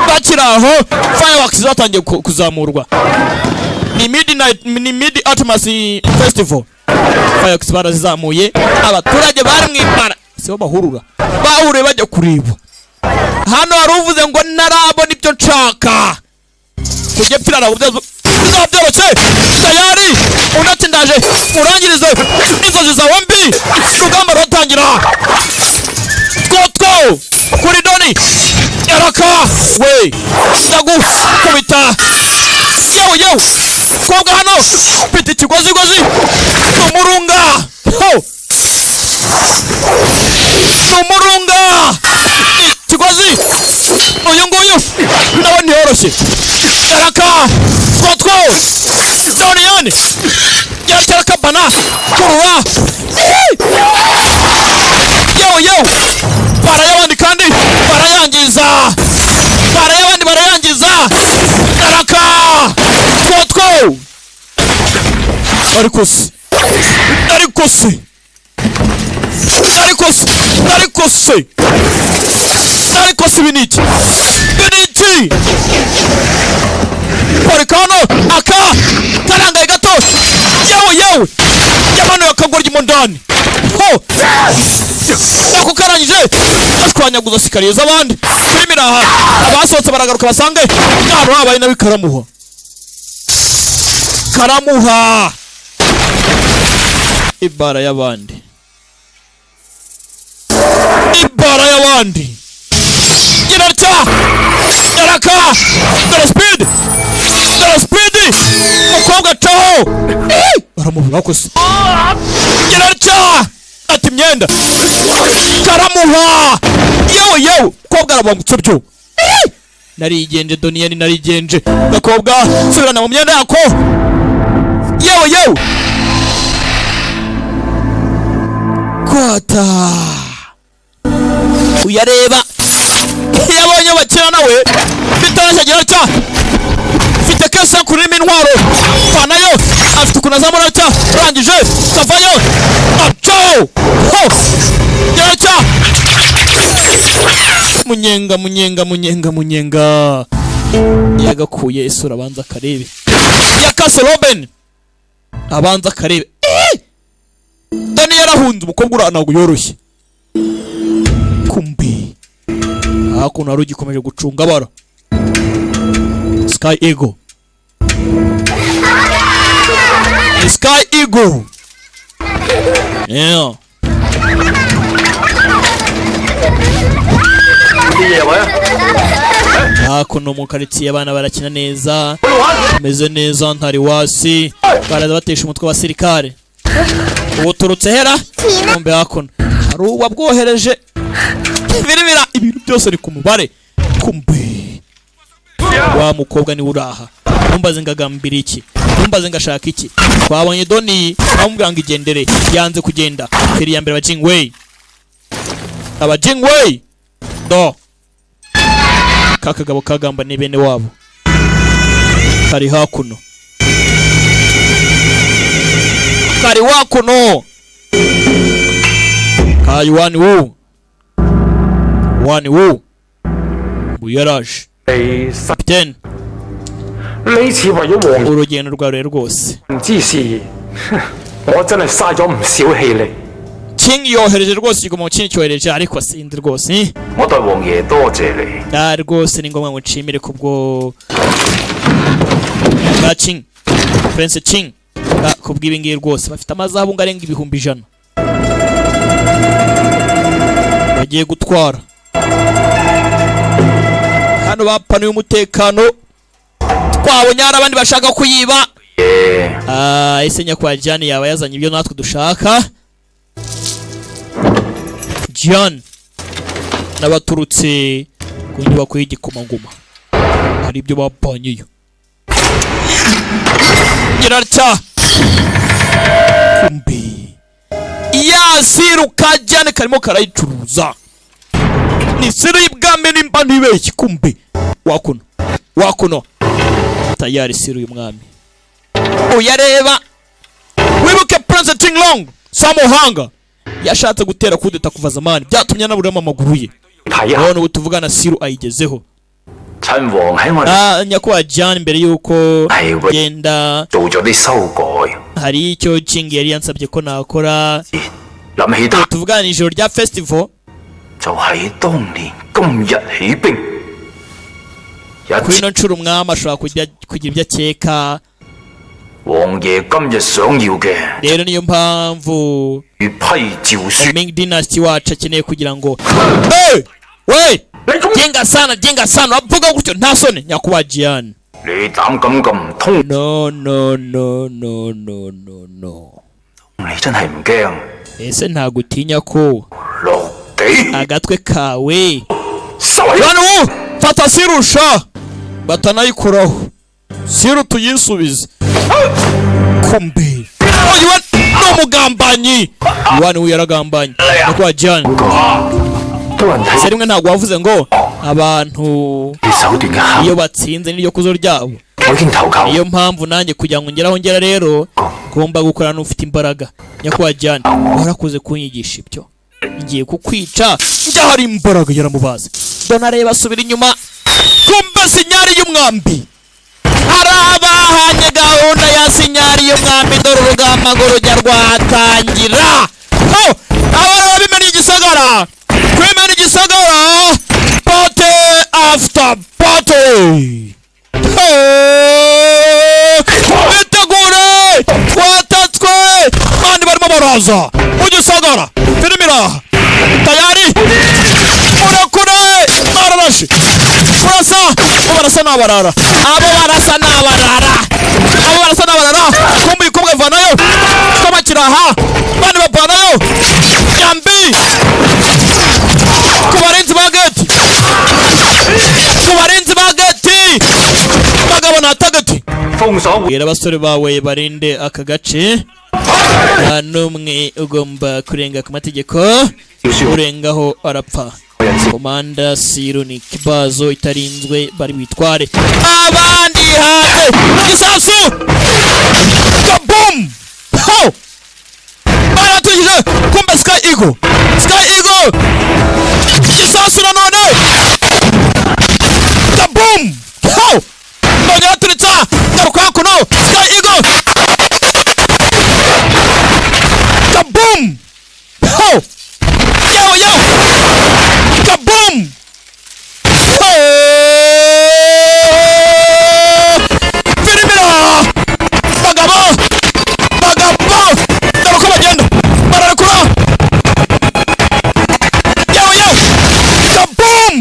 Bakiri aho, fireworks zatangiye kuzamurwa. Ni midnight, ni Mid Atmos Festival. Fireworks barazizamuye, abaturage bari mu ibara sibo bahurura, bahuriye bajya kureba. Hano hari uvuze ngo ntarabona ibyo nshaka kujya pfira, ntabwo bizaba byoroshye. Tayari undi ati ndaje urangirize inzozi zawe mbi. Urugamba ruratangira. Two two kuri Doni yaraka we, ndagukubita yewe yewe. Kobwa hano mfite ikigozigozi, ni umurunga. Ho! Ni umurunga, ikigozi. Uyu nguyu nawe ntiyoroshye. Yaraka two two Doni yani yaratera bana kurura. Yewe yewe, barayabandi kandi barayangiza, barayabandi barayangiza. Yaraka two two. Ariko se, ariko se, ariko se, ariko se, ariko se, ibi ni iki? Ibi ni iki? Parika hano aka karangaye gato. Yewe yewe, yamanuye akagoryi mo ndani. Ho, nako karangije ashwanyaguza escalier z'abandi. Filime iri aha, abasohotse baragaruka basange ahantu habaye nabi. Karamuha, karamuha ibara y'abandi, ibara y'abandi. Gira rya yaraka, dore speed, dore speed. Umukobwa acaho baramubura ko se. Gira rya ati imyenda karamuha. Yewe yewe, mukobwa arabangutse byo. Narigenje Doniyani, narigenje. Gakobwa subirana mu myenda yako. Yewe yewe, kwata uyareba iyo abonye bakina nawe bitoroshye. Agira atya, mfite kese kurimo intwaro, vanayo. Afite ukuntu azamura atya, arangije kavayo acaho. Ho, gira atya, munyenga munyenga munyenga munyenga. Yagakuye isura, abanza akarebe. Yakase Robin, abanza akarebe. Eh! Dani yarahunze umukobwa uriya ntabwo yoroshye. Kumbi hakuno hari ugikomeje gucunga bara Sky Eagle. Ni Sky Eagle, yeah. 啲嘢入去啊！ Hakuno mu karitsiye abana barakina neza, bameze neza, ntari wasi baraza batesha umutwe w'abasirikare. Ubu turutse hera kumbe hakuno hari uwabwohereje birimira ibintu byose ni ku mubare. Kumbe wa mukobwa niwe uraha. Ntumbaze ngo agambira iki, ntumbaze ngo ashaka iki. Twabonye Doni amubwira ngo igendere, yanze kugenda. Feri ya mbere abajingwei, abajingwei do ka kagabo kagambaniye bene wabo kari hakuno, kari wakuno kayi wani wu wani wu yaraje. Kapitene, 呢次為咗王 urugendo rwawe rwose 之事，我真係嘥咗唔少氣力。 King yohereje rwose igoma kindi cyohereje, ariko sinzi rwose. 我代王爺多謝你。 Ah, rwose ni ngombwa ngo nshimire kubwo bwa King Prince King. Ah, kubw'ibi ngibi rwose bafite amazahabu ngo arenga 100,000 bagiye gutwara hano. Bapanuye umutekano, twabonye hari abandi bashaka kuyiba. Ah, ese nyakubahwa Jane yaba yazanye ibyo natwe dushaka? John n'abaturutse ku nyubako y'igikomangoma hari ibyo bapanyeyo. Nyirarya kumbi ya siru ka Jane karimo karayicuruza, ni siru y'ibwami nimba ntibeshye. Kumbi wakuno wakuno tayari siru y'umwami uyareba. Wibuke Prince Tinglong Samuhanga yashatse gutera kudeta kuva zamani, byatumye anaburamo amaguru ye. None ubu tuvugana siru ayigezeho. 親王喺我哋 Ah, nyakubahwa John, mbere yuko genda 做咗啲修改， hari icyo King yari yansabye ko nakora. 諗起他 Tuvugana ijoro rya festival 就喺當年今日起兵， kuri ino nshuro umwami ashobora kujya kugira ibyo akeka. 王爺今日想要嘅 Rero niyo mpamvu 批詔書。 Ming Dynasty wacu akeneye kugira ngo hey! We! Jenga sana, jenga sana, uravuga gutyo nta soni nyakubahwa Jian. 你膽敢咁唔通？ No no no no no no no. 你真係唔驚？ Ese ntabwo utinya ko 落地 agatwe kawe Bano fata sirusha batanayikoraho siru tuyisubize. Kumbe uyu ni umugambanyi, Iwan we yaragambanye nyakubahwa Jian. Ese rimwe ntabwo wavuze ngo abantu iyo batsinze niryo kuzo ryabo? Niyo mpamvu nanjye kugira ngo ngere aho ngera rero ngomba gukora n'ufite imbaraga. Nyakubahwa Jian, warakoze kunyigisha ibyo, ngiye kukwica njya hari imbaraga. Yaramubaze donareba asubira inyuma. Kumbe sinyari y'umwambi hari abahanye gahunda ya sinyari y'umwambi. Dore urugamba ngo rujya rwatangira. Ho abana bimena igisagara, kwimena igisagara, party after party. Bitegure, twatatswe, bandi barimo baraza mu gisagara. Filime iraha tayari, murekure, bararashe kurasa. Abo barasa n'abarara, abo barasa n'abarara, abo barasa n'abarara. Kumbe ibikombe vanayo twabakira aha, bandi bavanayo nyambi ku barinzi ba geti, ku barinzi ba geti bagabo na tageti. Bwira abasore bawe barinde aka gace, nta n'umwe ugomba kurenga ku mategeko, urengaho arapfa. Komanda siru ni kibazo itarinzwe bari witware abandi hanze. Igisasu kabum ho baratugije. Kumbe Sky Eagle, Sky Eagle, igisasu nanone kabum ho bongera baturitsa. Garuka hakuno Sky Eagle kabum ho yo yo kaboom ho firimira bagabo bagabo dore uko bagenda bararekura yo yo kaboom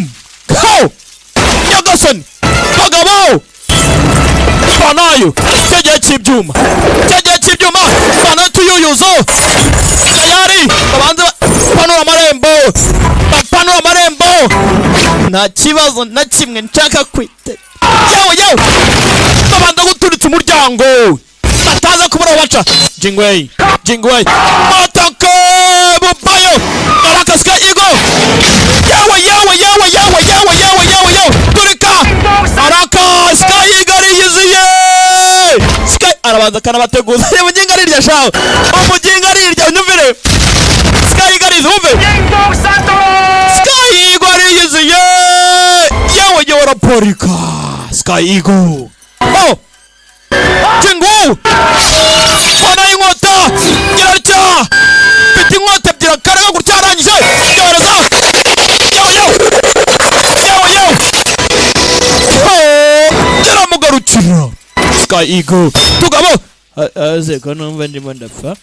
ho nyagasani bagabo banayo cyagiye cy'ibyuma, cyagiye cy'ibyuma banayo tuyuyuzo tayari babanze bapanura amarembo, bapanura amarembo. Nta kibazo na kimwe nshaka kwite Yewe yewe, babanza guturitsa umuryango bataza kubura aho baca. Jingwei, Jingwei, atake bubayo araka Sky Eagle. Yewe yewe yewe yewe yewe yewe yewe yewe, turika araka Sky Eagle ariyiziye. Sky arabanza akanabateguza. Umuginga arirya shawe, umuginga arirya, unyumvire. Sky Eagle ariyiziye, wumve Sky Eagle ariyiziye. Yewe yewe, araparika Sky Eagle. Oh, Jingu fana inkota girarya, mfite inkota ebyiri, akaraga gutya arangije yohereza. Yewe yewe yewe yewe, oh, yaramugarukira Sky Eagle. Tugabo aze ko numva ndimo ndapfa.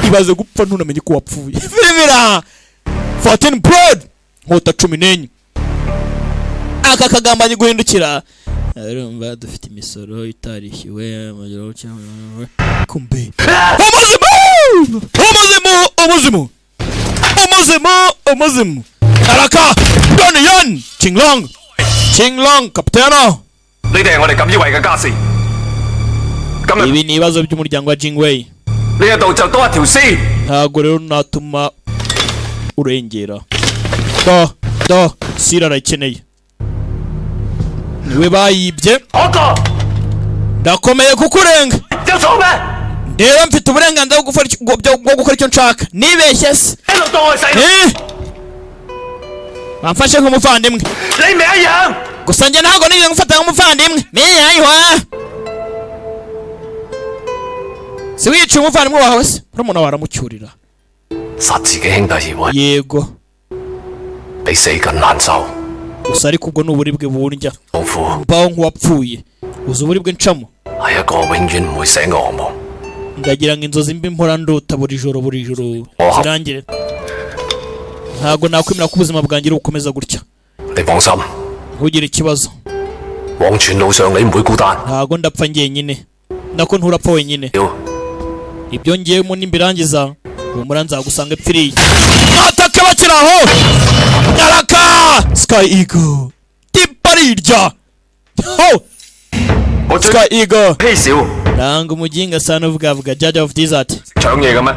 Ibaze gupfa ntunamenye ko wapfuye. Firimira 14 blood, nkota 14. Aka kagambanyi guhindukira, urumva dufite imisoro itarishyuwe amageraho cyangwa kumbe umuzimu, umuzimu, umuzimu, umuzimu, umuzimu. Araka Donnie Yen, Qinglong, Qinglong kapitano. 呢啲係我哋錦衣衛嘅家事。今日 Ibi ni ibibazo by'umuryango wa Jingwei. 呢一度就多一條屍。 Ntabwo rero natuma urengera. Do do, sira arayikeneye, niwe bayibye. Ndakomeye kukurenga. 有錯咩？ Rero mfite uburenganzira bwo gukora icyo nshaka. Nibeshye se? 一路當我細路， Eh? Bamfashe nk'umuvandimwe. 你咪一樣。 Gusa njye ntabwo nigeze ngufata nk'umuvandimwe. Miyaywa si wicaye umuvandimwe wawe se, murumuna wawe aramucyurira. 殺自己兄弟而會 Yego, 比死更難受。 gusa ariko ubwo ni uburibwe bundya, 痛苦 mbaho nk'uwapfuye. Uzi uburibwe ncamo? 係一個永遠唔會醒嘅噩夢。 Ndagira ngo inzozi mbi mpora ndota buri joro buri joro zirangire. Ntabwo nakwemera ko ubuzima bwanjye bukomeza gutya. 你放心， Ntugire ikibazo. 黃泉路上你唔會孤單。 Ntabwo ndapfa njyenyine, nako nturapfa wenyine. Ibyo ngiyemo nimbirangiza, humura nzagusanga ipfiriye. Ataka bakiri aho, araka Sky Eagle tiparirya ho. 我最 Sky Eagle 稀少 nanga umuginga sana uvugavuga, judge of desert. 搶嘢嘅咩？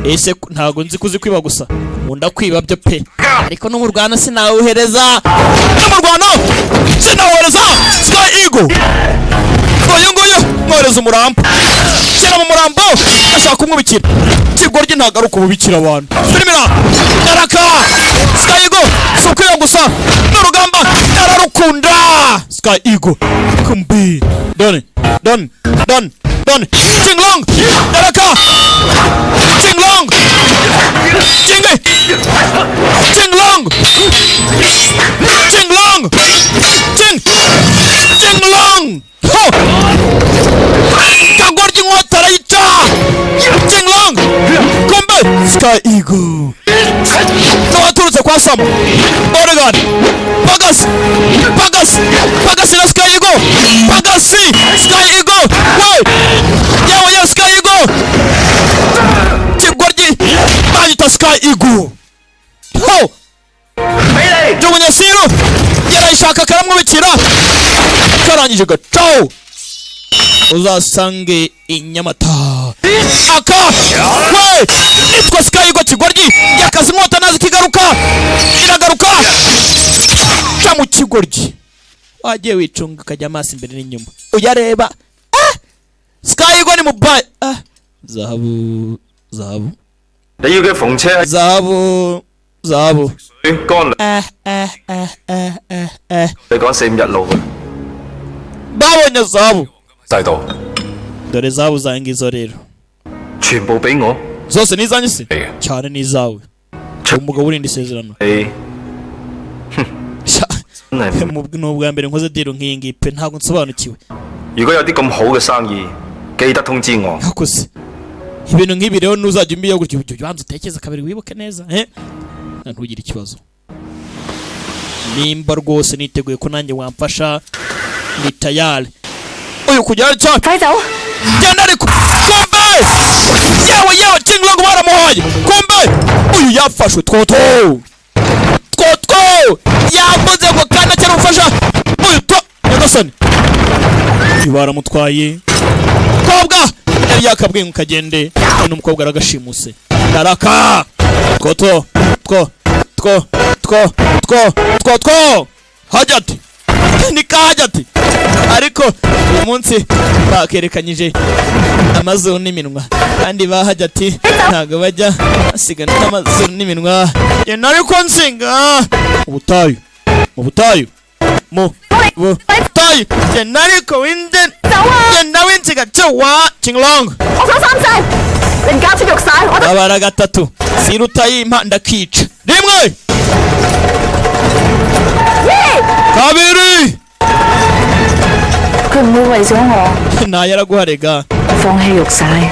Ese ntabwo nzi kuzi kwiba gusa, nkunda kwiba byo pe, ariko no mu rwano sinawuhereza, no mu rwano sinawuhereza. Sky Eagle uyu nguyu mwohereza umurambo, shyira mu murambo, ashaka kumwubikira. Kigoryi ntabwo ari ukububikira abantu. Firimira araka Sky Eagle si ukwiba gusa, n'urugamba ararukunda. Sky Eagle kumbi done done done done. Qinglong araka Qinglong, Qingwei, Qinglong, Qinglong, Qing Qinglong. Ho! Kagoryi inkota arayica. Qinglong kumbe Sky Eagle n'abaturutse kwa Samu Oregon. Pagasi, Pagasi, Pagasi na Sky Eagle, Pagasi Sky Eagle we, yewe yewe, Sky Eagle kigoryi banyita Sky Eagle. Ho! Jugunyasiru yarayishaka karamwubikira, karangije gacawo uzasange inyamata. Aka we nitwa Sky Eagle kigoryi, yakaza inkota nazi kigaruka, iragaruka ca mu kigoryi. Wagiye wicunga ukajya amaso imbere n'inyuma uyareba. Ah! Sky Eagle ni mubaye. Ah! Zahabu, zahabu, 你要嘅逢車 zahabu, zahabu. 水乾糧， Ah, ah, ah, ah, ah, ah. 你趕四五日路嘅 Babonye zahabu. 制度， Dore zahabu zanjye ngizo rero. 全部俾我。 Zose ni izanjye se? 你嘅 Cyane, ni izawe, umugabo urinda isezerano. 你 Sha, 真係 ni ubwa mbere nkoze deal nk'iyi ngiyi pe, ntabwo nsobanukiwe. 如果有啲咁好嘅生意，記得通知我。 Yakoze ibintu nk'ibi rero, ntuzajya umbiye gutyo ujye ubanza utekereze kabiri, wibuke neza eh. Ntugire ikibazo, nimba rwose niteguye ko nanjye wamfasha, ni tayari uyu kugera cyane. 快走！ Genda ariko kumbe, yewe yewe, Qinglong baramuhaye kumbe uyu yafashwe. Twotwo twotwo, yavuze ngo kandi akeneye ubufasha uyu to Nyagasani, baramutwaye kobwa yari yakabwiye ngo kagende, none umukobwa aragashimuse. Daraka two two two two two two two two hajati ni kahajati, ariko uyu munsi bakerekanyije amazuru n'iminwa, kandi ba hajati ntabwo bajya basigana n'amazuru n'iminwa. Genda ariko nsinga ubutayu, mu butayu, mu butayu, genda ariko winde, genda winsiga cewa Qinglong. 我想三世，你唔交出玉璽，我都 Babara gatatu, sirutayimpa ndakica. Rimwe, kabiri. 佢唔會為咗我 Ntayo araguharega. 放棄玉璽。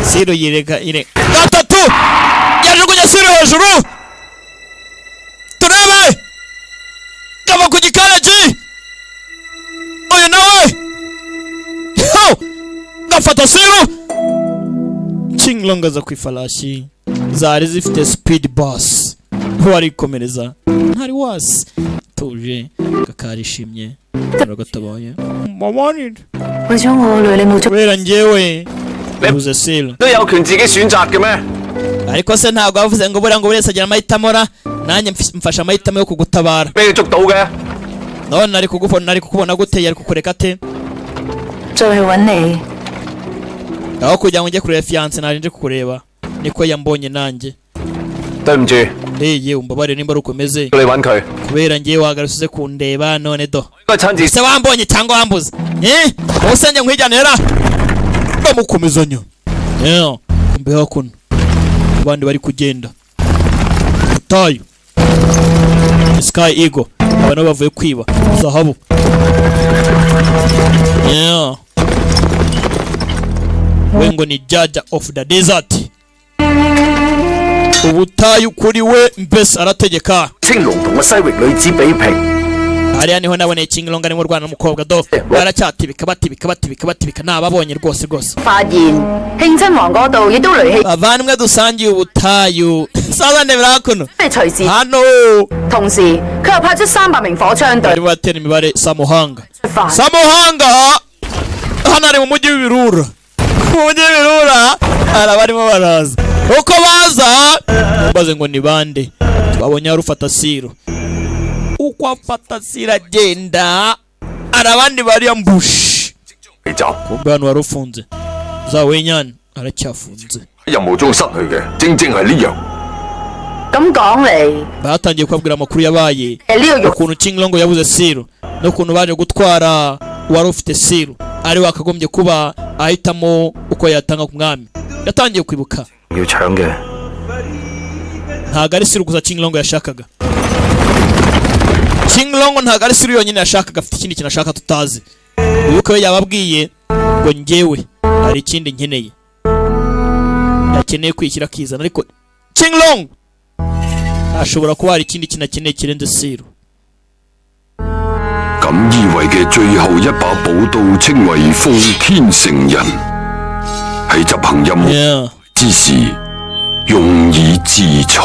Siru yireka ire. Gatatu, yajugunye siru hejuru, turebe kava ku gikaraji. Uyu nawe ho gafata siru. Qinglong aza ku ifarashi zari zifite speed bus, warikomereza ntari wasi tuje kakarishimye aragatabaye mbabarire. 為咗我女，你冇咗 Kubera njyewe ubuze siru. 都有權自己選擇嘅咩？ Ariko se ntabwo bavuze ngo buriya ngo buri wese agira amahitamo ra? Nanjye mfashe amahitamo yo kugutabara. 俾你捉到嘅。 None nari kugubona, nari kukubona gute? Yari kukureka ate? 再去揾你， Aho kugira ngo njye kureba fiance, naje nje kukureba, niko yambonye nanjye. 對唔住， Eye, umbabarire nimba ari ukomeze. 你揾佢， Kubera ngiye wagarutse uze kundeba none do. 應該親自 Se wambonye cyangwa wambuze? Eh, ubuse njye nkwijyanira bamukomezanya. Yeah, kumbe hakuno abandi bari kugenda butayu. Sky Eagle, aba nabo bavuye kwiba zahabu. Yeah. We ngo ni judge of the desert, ubutayu kuri we mbese arategeka. 青龍同個西域女子比拼， Hariya niho naboneye Qinglong arimo urwana n'umukobwa do, baracyatibika batibika batibika batibika, nababonye rwose rwose. 發現慶親王嗰度亦都雷氣， Bavandimwe dusangiye ubutayu, saza ndebera hakuno 即係隨時。 Hano 同時佢又派出300名火槍隊 bari batera imibare. Samuhanga, 出發。 Samuhanga hano ari mu mujyi w'ibirura, mu mujyi w'ibirura hari abarimo baraza, uko baza baze ngo ni bande? Twabonye hari ufata siro, uko afata siro agenda hari abandi bari ambush. 被襲。 Kumbe hano wari ufunze za wenyane aracyafunze. 任務中失去嘅，正正係呢樣。 咁講嚟， Batangiye kubabwira amakuru yabaye, 呢個玉 ukuntu Qinglong yabuze siru n'ukuntu baje gutwara uwari ufite siru ari wakagombye kuba ahitamo uko yatanga ku mwami. Yatangiye kwibuka. 要搶嘅 Ntabwo ari siru gusa Qinglong yashakaga. Qinglong ntabwo ari siru yonyine yashakaga, afite ikindi kintu ashaka tutazi. Wibuke we yababwiye ngo njyewe hari ikindi nkeneye, yakeneye kwishyira akizana, ariko Qinglong ashobora kuba hari ikindi kintu akeneye kirenze siru. 錦衣衛嘅最後一把寶刀稱為奉天承人，喺執行任務 之時用以制裁。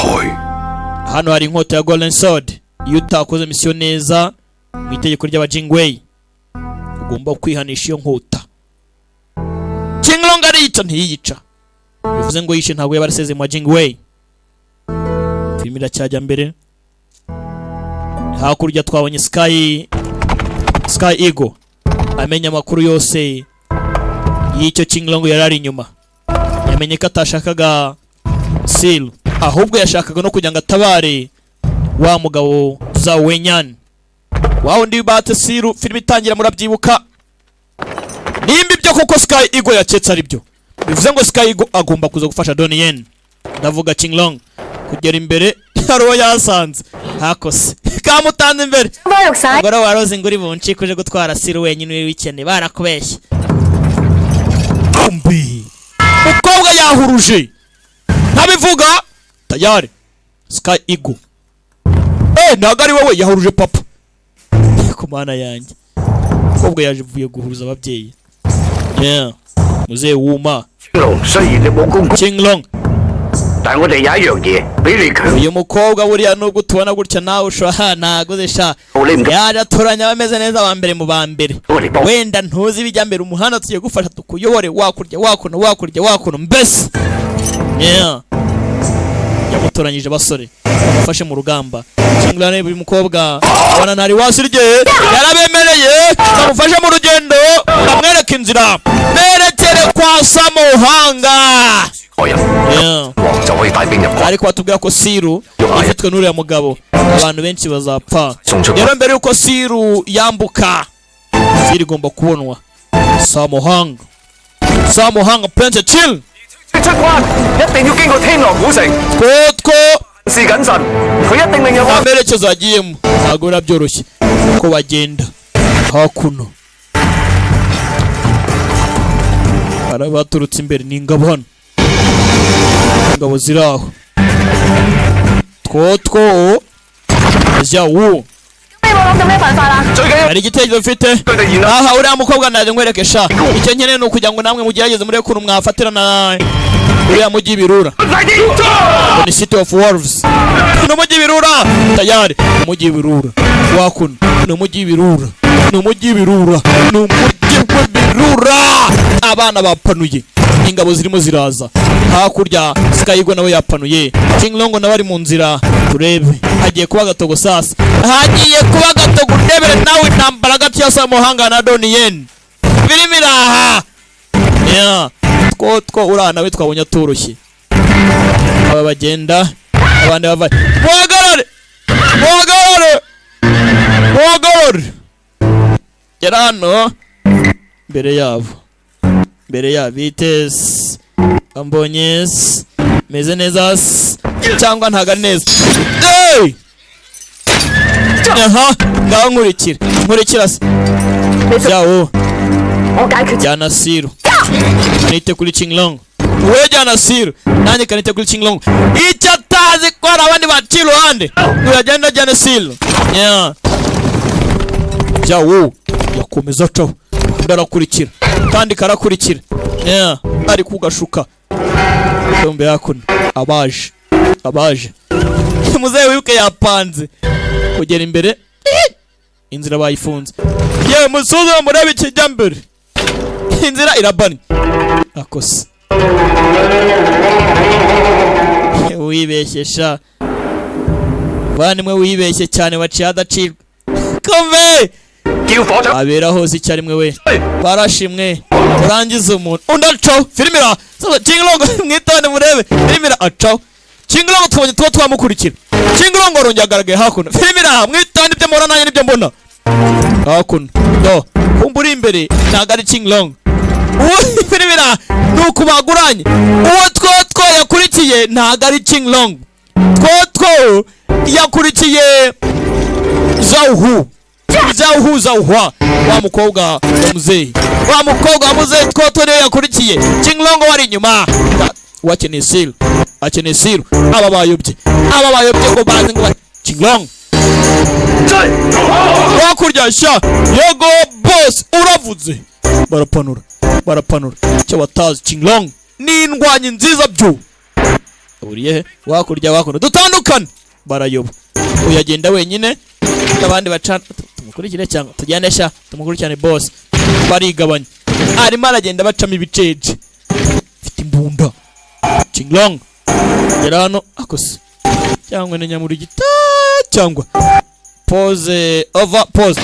Hano hari inkota ya Golden Sword, iyo utakoze misiyo neza mu itegeko ry'abajingwei ugomba kwihanisha iyo nkota. Qinglong ariyica ntiyiyica, bivuze ngo yishe ntabwo yaba arasezeye mu bajingwei. Filime iracyajya mbere. Hakurya twabonye Sky Eagle amenya amakuru yose y'icyo Qinglong yari ari inyuma. Yamenye ko atashakaga Seal, ahubwo yashakaga no kugira ngo atabare wa mugabo Zhao Wenyan, wa wundi batse Seal filime itangira, murabyibuka. Nimba ibyo koko Sky Eagle yaketse ari byo, bivuze ngo Sky Eagle agomba kuza gufasha Donnie Yen, ndavuga Qinglong, kugera imbere. Hari uwo yasanze hakose kamutanze imbere. 花玉璽。 Umugore wa Rose ngo uri buncike uje gutwara Seal wenyine uri wikene, barakubeshye. Kumbi mukobwa yahuruje ntabivuga tayari. Sky Eagle, eh, ntabwo ari wowe yahuruje papa ku mana yanjye. Mukobwa yaje avuye guhuruza ababyeyi. Yeah, muzehe wuma. 青龍雖然你冇功， Qinglong，但係我哋有一樣嘢比你強。 Uyu mukobwa buriya nubwo tubona gutya nawe ushobora ntagoze sha, yaje atoranya abameze neza ba mbere mu ba mbere. Wenda ntuzi ibijya mbere, umuhanda tugiye gufasha tukuyobore, wakurya wakuno, wakurya wakuno mbese. Yeah. Yamutoranyije abasore bamufashe mu rugamba. Chinglan uyu mukobwa abana ntari wasirye yarabemereye bamufashe mu rugendo, bamwereka inzira berekere kwa Samuhanga. 外人 Yeah. 王就可以帶兵入關。 Ariko batubwira ko Siru ifitwe n'uriya mugabo, abantu benshi bazapfa. Rero mbere yuko Siru yambuka, Siru igomba kubonwa. Samuhanga, Samuhanga Prince Chill 出關一定要經過天狼古城， twotwo 事謹慎，佢一定另有 nta merekezo agiyemo, ntabwo biba byoroshye ko bagenda hakuno. Hari abaturutse imbere ni ingabo hano, ingabo ziri aho twotwo jyawu. 你冇諗到咩辦法啦？ Hari igitekerezo mfite aha, uriya mukobwa ndaje nkwereke sha. Icyo nkeneye ni ukugira ngo namwe mugerageze murebe ukuntu mwafatira na uriya mujyi w'ibirura. Ngo ni City of Wolves, ni umujyi w'ibirura tayari, umujyi w'ibirura wakuno, ni umujyi w'ibirura, ni umujyi w'ibirura, ni umujyi w'ibirura. Abana bapanuye, ingabo zirimo ziraza hakurya. Skygo nawe yapanuye, King Longo nawe ari mu nzira. Turebe hagiye kuba gatogo sasa, hagiye kuba gatogo. Ndebere nawe intambara hagati ya Samuhanga na Donnie Yen birimo iraha. Yeah. Two two uriya nawe twabonye atoroshye. Aba bagenda abandi bava, muhagarare, muhagarare, muhagarare. Gera hano mbere yabo, mbere yabo biteze ambonye meze neza cyangwa ntago ari neza. Hey! Aha ngaho nkurikira, nkurikira se yawo. Jyana Siru kanite kuri Qinglong, we jyana Siru nanjye kanite kuri Qinglong. Icyo atazi ko hari abandi baciye iruhande, uragenda jyana Siru. Yeah. Yawo yakomeza acaho, undi arakurikira kandi karakurikira. Yeah. Ari kugashuka tombe hakuno, abaje abaje muzehe wibuke yapanze kugera imbere, inzira bayifunze. Yewe musuzume murebe ikijya mbere, inzira irabanye akose. Wibeshye sha bana, wibeshye cyane, waciye adacirwa kumve abera hose icyarimwe we barashimwe. Urangiza umuntu undi acaho filimira Qinglong, mwitonde murebe filimira acaho. Qinglong tubonye tuba twamukurikira. Qinglong arongera agaragaye hakuno filimira, mwitonde ibyo mbona nanjye nibyo mbona hakuno. Do kumva uri imbere ntabwo ari Qinglong uwo filimira ni ukubaguranye. Uwo twotwo yakurikiye ntabwo ari Qinglong, twotwo yakurikiye Zhao Zhao Zhao, wa mukobwa wa muzehe, wa mukobwa wa muzehe twotwo niwe yakurikiye. Qinglong wari inyuma wakeneye Siru, akeneye Siru. Aba bayobye, aba bayobye ngo baze ngo Qinglong wakurya sha. Yego boss uravuze. Barapanura, barapanura icyo batazi Qinglong ni indwanyi nziza byo. Uriye he wakurya wakuno dutandukane. Barayoba, uyagenda wenyine abandi bacana. Tumukurikire cyangwa tujyane sha, tumukurikirane boss. Barigabanya, arimo aragenda bacamo ibiceje, mfite imbunda. Qinglong gera hano akose cyangwa ni nyamurigita cyangwa pause over pause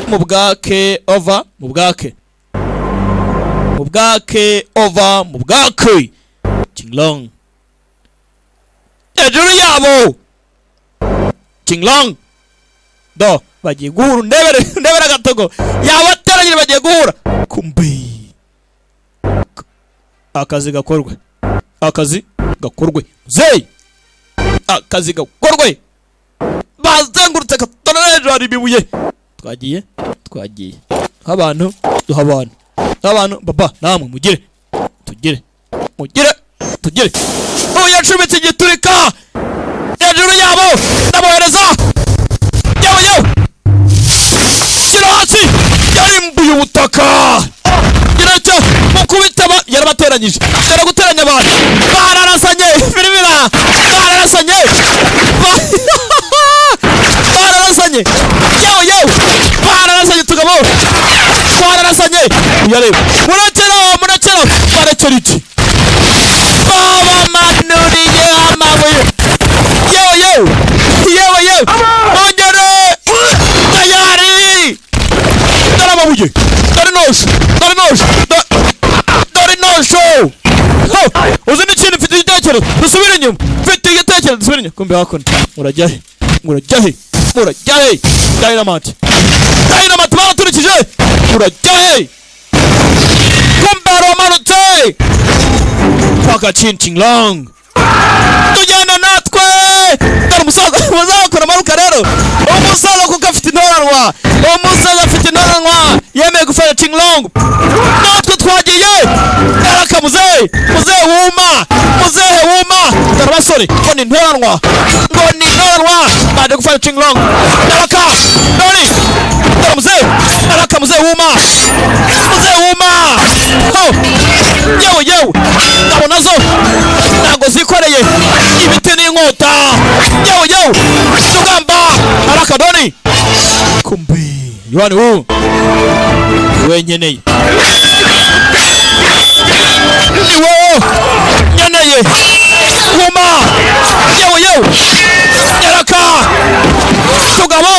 mu bwake over mu bwake mu bwake over mu bwake. Qinglong hejuru yabo, Qinglong do bagiye guhura. Ndebere ndebere agatogo yabateranyije, bagiye guhura kumbi. Akazi gakorwe, akazi gakorwe zey, akazi gakorwe. Bazengurutse katona hejuru hari ibibuye. Twagiye twagiye abantu duha abantu abantu baba namwe mugire tugire mugire tugire. Uyu yacumitse igiturika hejuru yabo, ndabohereza yewe yewe. Shyira hasi, yarimbuye ubutaka giracyo mukubita. Yarabateranyije, yaraguteranya abantu bararasanye filimira. Twararasanye. Yewe yewe, twararasanye tugabo, twararasanye. Uyareba, murekera, murekera, barekera iki? Babamanuriye amabuye. Yewe yewe, yewe yewe, bongere tayari. Dore amabuye, dore nosho, dore nosho, dore nosho. Uzi n'ikintu? Mfite igitekerezo, dusubire inyuma. Mfite igitekerezo, dusubire inyuma. Kumbe hakuno, murajya he? Murajya he? Murajya he? Dynamite, dynamite baraturikije. Murajya he? Kumbe haramanutse paka Chin Long, tujyana natwe. Dore umusaza, umusaza amaruka rero, umusaza kuko afite intoranwa, umusaza afite intoranwa, yemeye gufasha Ching Long. Natwe twagiye. Daraka muzehe, muzehe wuma, muzehe wuma. Dore abasore ngo ni intoranwa, ngo ni intoranwa, baje gufasha Ching Long. Daraka dore, dore muzehe, daraka muzehe wuma, muzehe wuma. Ho, yewe yewe, ngabo nazo ntabwo zikoreye ibiti n'inkota. Yewe yewe, tugamba arakadoni. Kumbe Yohani wu we nkeneye, ni wowe nkeneye wuma. Yewe yewe, nyaraka tugabo.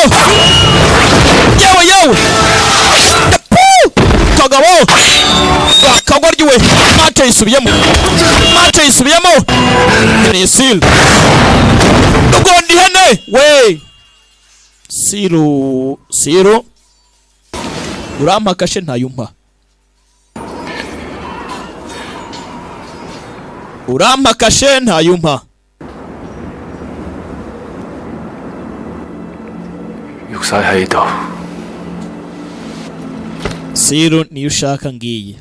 Yewe yewe, kagabo kagoryiwe. Mace yisubiyemo, mace yisubiyemo. Nkeneye silu, rugonda ihene we. Siru, siru, urampa kashe ntayumpa, urampa kashe ntayumpa. 玉晒喺度。 Siru niyo ushaka ngiye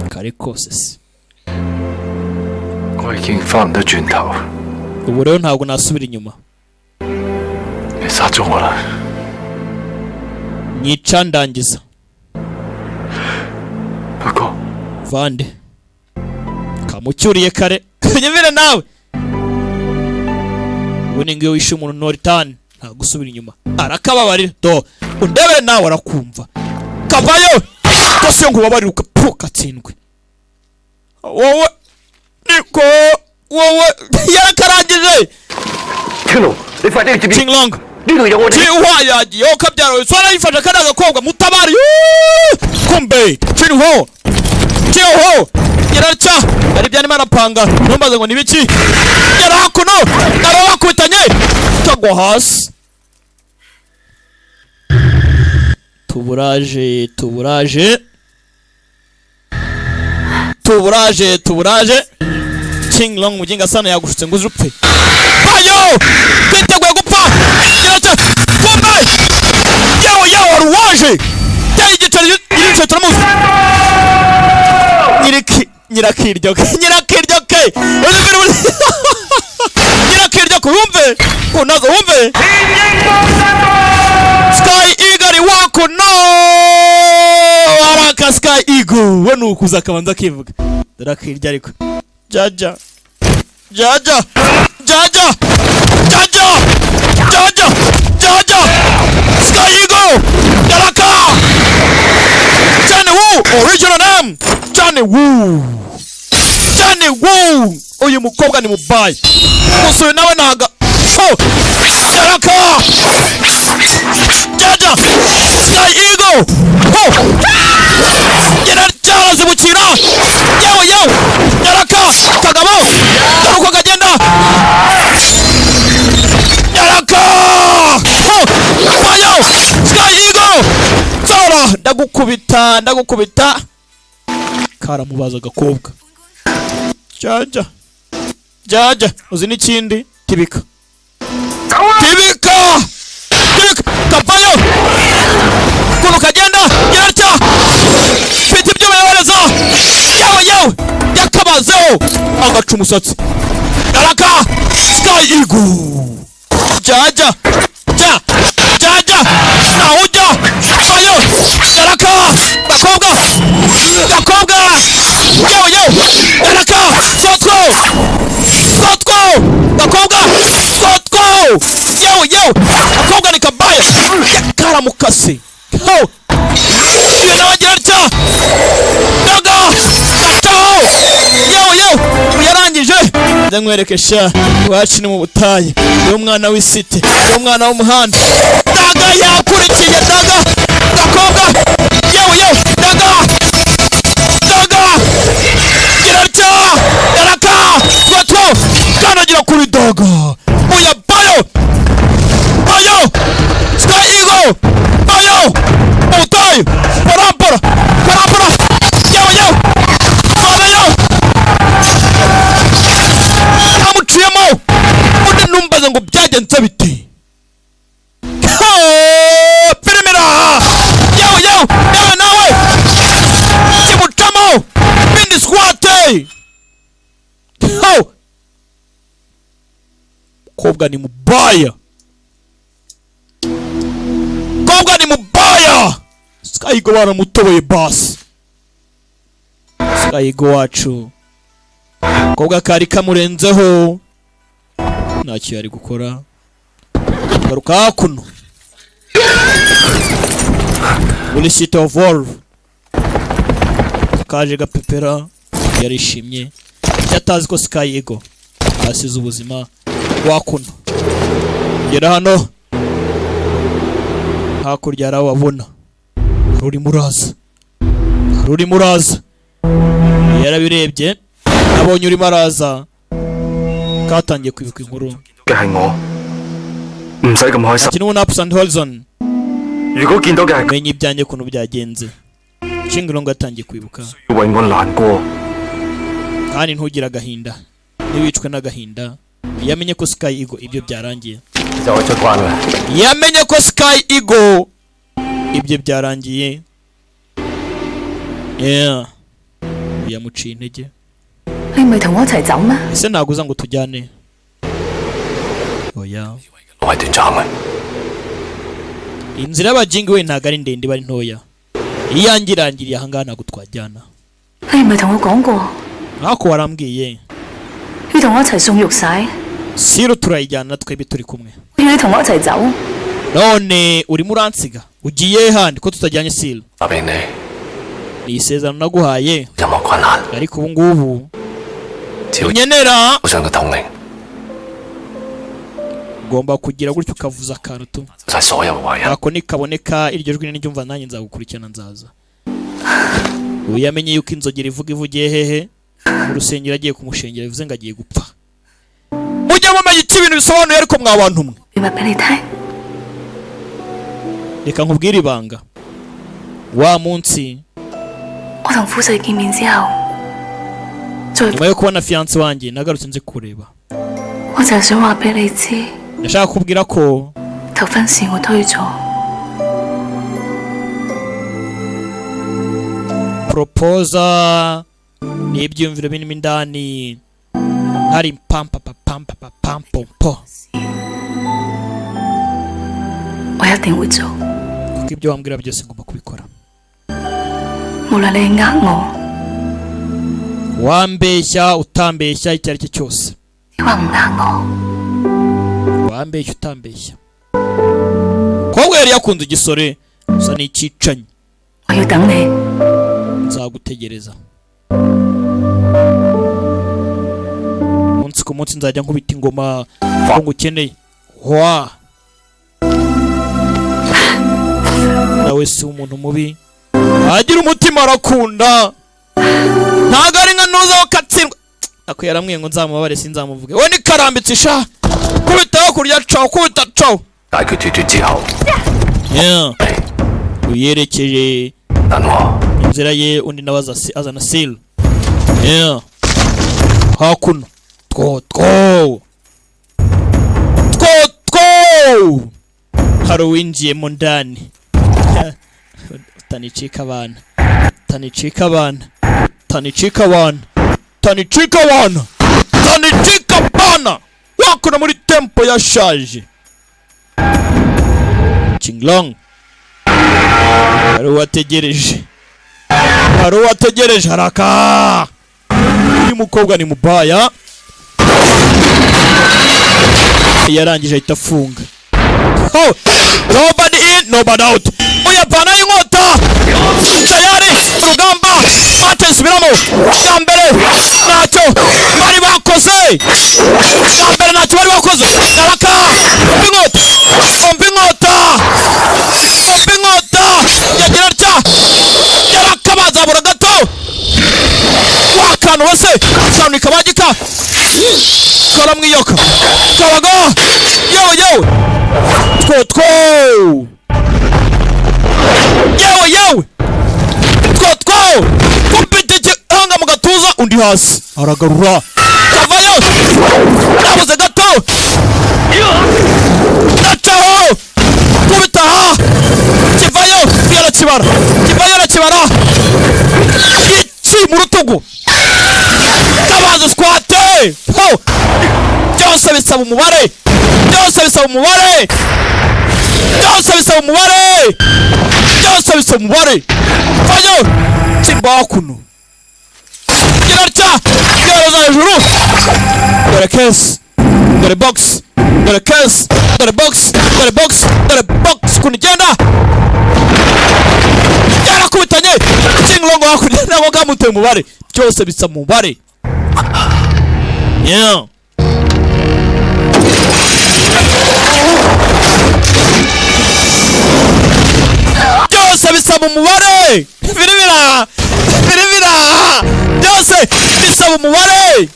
kare kose se. 我已經翻唔到轉頭， Ubu rero ntabwo nasubira inyuma. 你殺咗我啦！ Nyica ndangiza. 不過 Vande kamucyuriye kare, nyumvire nawe. Ubu ngiyo wishe umuntu noritani nta gusubira inyuma, arakababarira. Do undebere nawe, arakumva kavayo kose ngo ubabarire ukapfuka atsindwe. Wowe niko wowe yarakarangije. 青龍，你快啲去接 Ching Long 呢度有我哋。 Chihuahua yagiye kabyara sora yifashe kariya gakobwa mutabari. Kumbe Chinho Chiho yararca yari byarimo arapanga, ntumbaze ngo nibiki. Yari hakuno arabakubitanye kagwa hasi. Tuburaje, tuburaje, tuburaje, tuburaje. Ching Long mujinga sana yagushutse ngo uzupfe. Bayo twiteguye gupfa. Yararca kumbe yewe yewe waruwaje teye igiceri nyiricyo turamuzi. Nyiriki nyirakiryoke, nyirakiryoke, nyirakiryoke. Wumve kunazo, wumve Sky Eagle wako no araka. Sky Eagle we nukuza akabanza akivuga ndarakirya. Ariko jaja jaja jaja jaja jaja jaja Sky Eagle daraka. Johnny Woo original name Johnny Woo, Johnny Woo. Uyu mukobwa ni mubayi gusa uyu nawe ntaga. Oh, daraka jaja Sky Eagle. Oh, yarazibukira. Yewe yewe, yaraka kagabo, dore uko kagenda. Yaraka. Oh, bayo Sky Eagle tsora, ndagukubita, ndagukubita. Karamubaza agakobwa. Jaja jaja, uzi n'ikindi? Tibika, tibika, tibika kavayo ukuntu kagenda. Yararya mfite ibyo bayohereza. Yewe yewe, yakabazeho agaca umusatsi. Yaraka Sky Eagle jaja ja jaja nawe ujya bayo. Yaraka gakobwa, gakobwa. Yewe yewe, yaraka sotwo, sotwo gakobwa, sotwo. Yewe yewe, gakobwa ni Baramukase. Ho! Uyu nawe agira atya, daga gacaho, yewe yewe, yarangije. Ndamwereke sha, iwacu ni mu butayu, ni umwana w'isite, ni umwana w'umuhanda. Daga yakurikiye, daga gakobwa, yewe yewe, daga daga, gira atya, yaraka two two, kandagira kuri daga. Oya, bayo bayo, Sky Eagle bayo, ubutayu, parampara parampara, yewe yewe, bayo amuciyemo undi. Numbaza ngo byagenze bite? Firimira, yewe yewe yewe, nawe kimucamo bindi squat. Ho! Kobwa ni mubaya, kobwa ni mubaya. Sky Eagle baramutoboye basi. Sky Eagle wacu, kobwa kari kamurenzeho, ntacyo yari gukora. Garuka hakuno muri City of Wolf, kaje gapepera, yarishimye, yatazi ko Sky Eagle asize ubuzima. Wakuno gera hano hakurya, arababona, rurimo uraza, rurimo uraza. Yarabirebye, abonye urimo araza, katangiye kwibuka inkuru. 嘅係我，唔使咁開心。 Ati n'ubu Ups and Horizon. 如果見到嘅係 Menye ibyanjye ukuntu byagenze. Shingirongo yatangiye kwibuka. 為我難過， Kandi ntugire agahinda, ntiwicwe n'agahinda. Yamenye ko Sky Eagle ibyo byarangiye. 就可以出關啦。 Yamenye ko Sky Eagle ibyo byarangiye. Yeah, yamuciye intege. 你唔係同我一齊走咩？ Ese ntabwo uza ngo tujyane? Oya. 我係短暫嘅。 Inzira y'abajingi we ntabwo ari ndende, iba ari ntoya. Iyanjye irangiriye ahangaha, ntabwo twajyana. 你唔係同我講過 Nk'ako warambwiye 要同我一齊送玉璽， Siro turayijyana twebwe turi kumwe. 要你同我一齊走。 None urimo uransiga ugiye handi ko tutajyanye siro? 答應你， Ni isezerano naguhaye. 任何困難， Ariko ubu ngubu 只要 nkenera 手上嘅統領， ugomba kugira gutyo ukavuza akantu tu. 晒所有嘅壞人。 Ako nikaboneka, iryo jwi niryumva, nanjye nzagukurikirana, nzaza. Ubu yamenye yuko inzogera ivuga ivugiye hehe? Mu rusengero, agiye kumushengera, bivuze ngo agiye gupfa. Mujye mumenya icyo ibintu bisobanuye. Ariko mwa bantu mwe, 秘密俾你聽， reka nkubwire ibanga. Wa munsi 我同夫婿見面之後，再 nyuma yo kubona fiancé wanjye, nagarutse nzi kureba. 我就係想話俾你知， Ndashaka kubwira ko 頭婚事我推咗， proposa ni ibyiyumviro birimo indani, hari pampa pampa pampa po. 我一定會做。 Kuko ibyo wambwira byose ngomba kubikora. 無論你係呃我， Wambeshya utambeshya, icyo ari cyo cyose, 抑或唔呃我， wambeshya utambeshya. Kobwa yari yakunze igisore gusa ni icyicanyi. 我要等你。 Nzagutegereza umunsi ku munsi, nzajya nkubita ingoma ko ngukeneye. Wa nawe si umuntu mubi, agira umutima, arakunda, ntabwo ari nka ntuza katsindwa. Ako yaramwiye ngo nzamubabare, sinzamuvuge. We nikarambitse isha, kubita kurya cawo, kubita cawo. 解決脫脫之後， Yeah. Uyerekeje 等我。 inzira ye, undi nawe azana seal. Yeah. Hakuno two two two two, hari uwinjiyemo ndani. Utanicika abana, utanicika abana, utanicika abana, utanicika abana, utanicika abana. Wakuno muri tempo yashaje Chinglong, hari uwategereje, hari uwategereje haraka. Uyu mukobwa ni mubaya, yarangije ahita afunga. Oh, nobody in. Nobody out. Uyavanayo inkota tayari urugamba. Mate nsubiramo, bwa mbere ntacyo bari bakoze, bwa mbere ntacyo bari bakoze. Naraka umva inkota, umva inkota, umva inkota. Yagira atya, yarakabazabura gato wakantu wese kantu ikabagika karamwiyoka kabaga. Yewe yewe, two two, yewe yewe, two two. Kumpita igihanga mu gatuza, undi hasi aragarura, kavayo nabuze gato, ndacaho kubita aha, kivayo yarakibara, kivayo yarakibara, iki mu rutugu kabaza squate ho. Byose bisaba umubare, byose bisaba umubare, byose bisaba umubare, byose bisaba umubare. Vayo kimbakuno gira atya, gereza hejuru. Dore kesi, dore box, dore kesi, dore box, dore box, dore box. Ukuntu igenda yarakubitanye Kinglongo hakurya ntabwo kamuteye umubare. Byose bisaba umubare, yeah. Byose bisaba umubare, biribira biribira, byose bisaba umubare.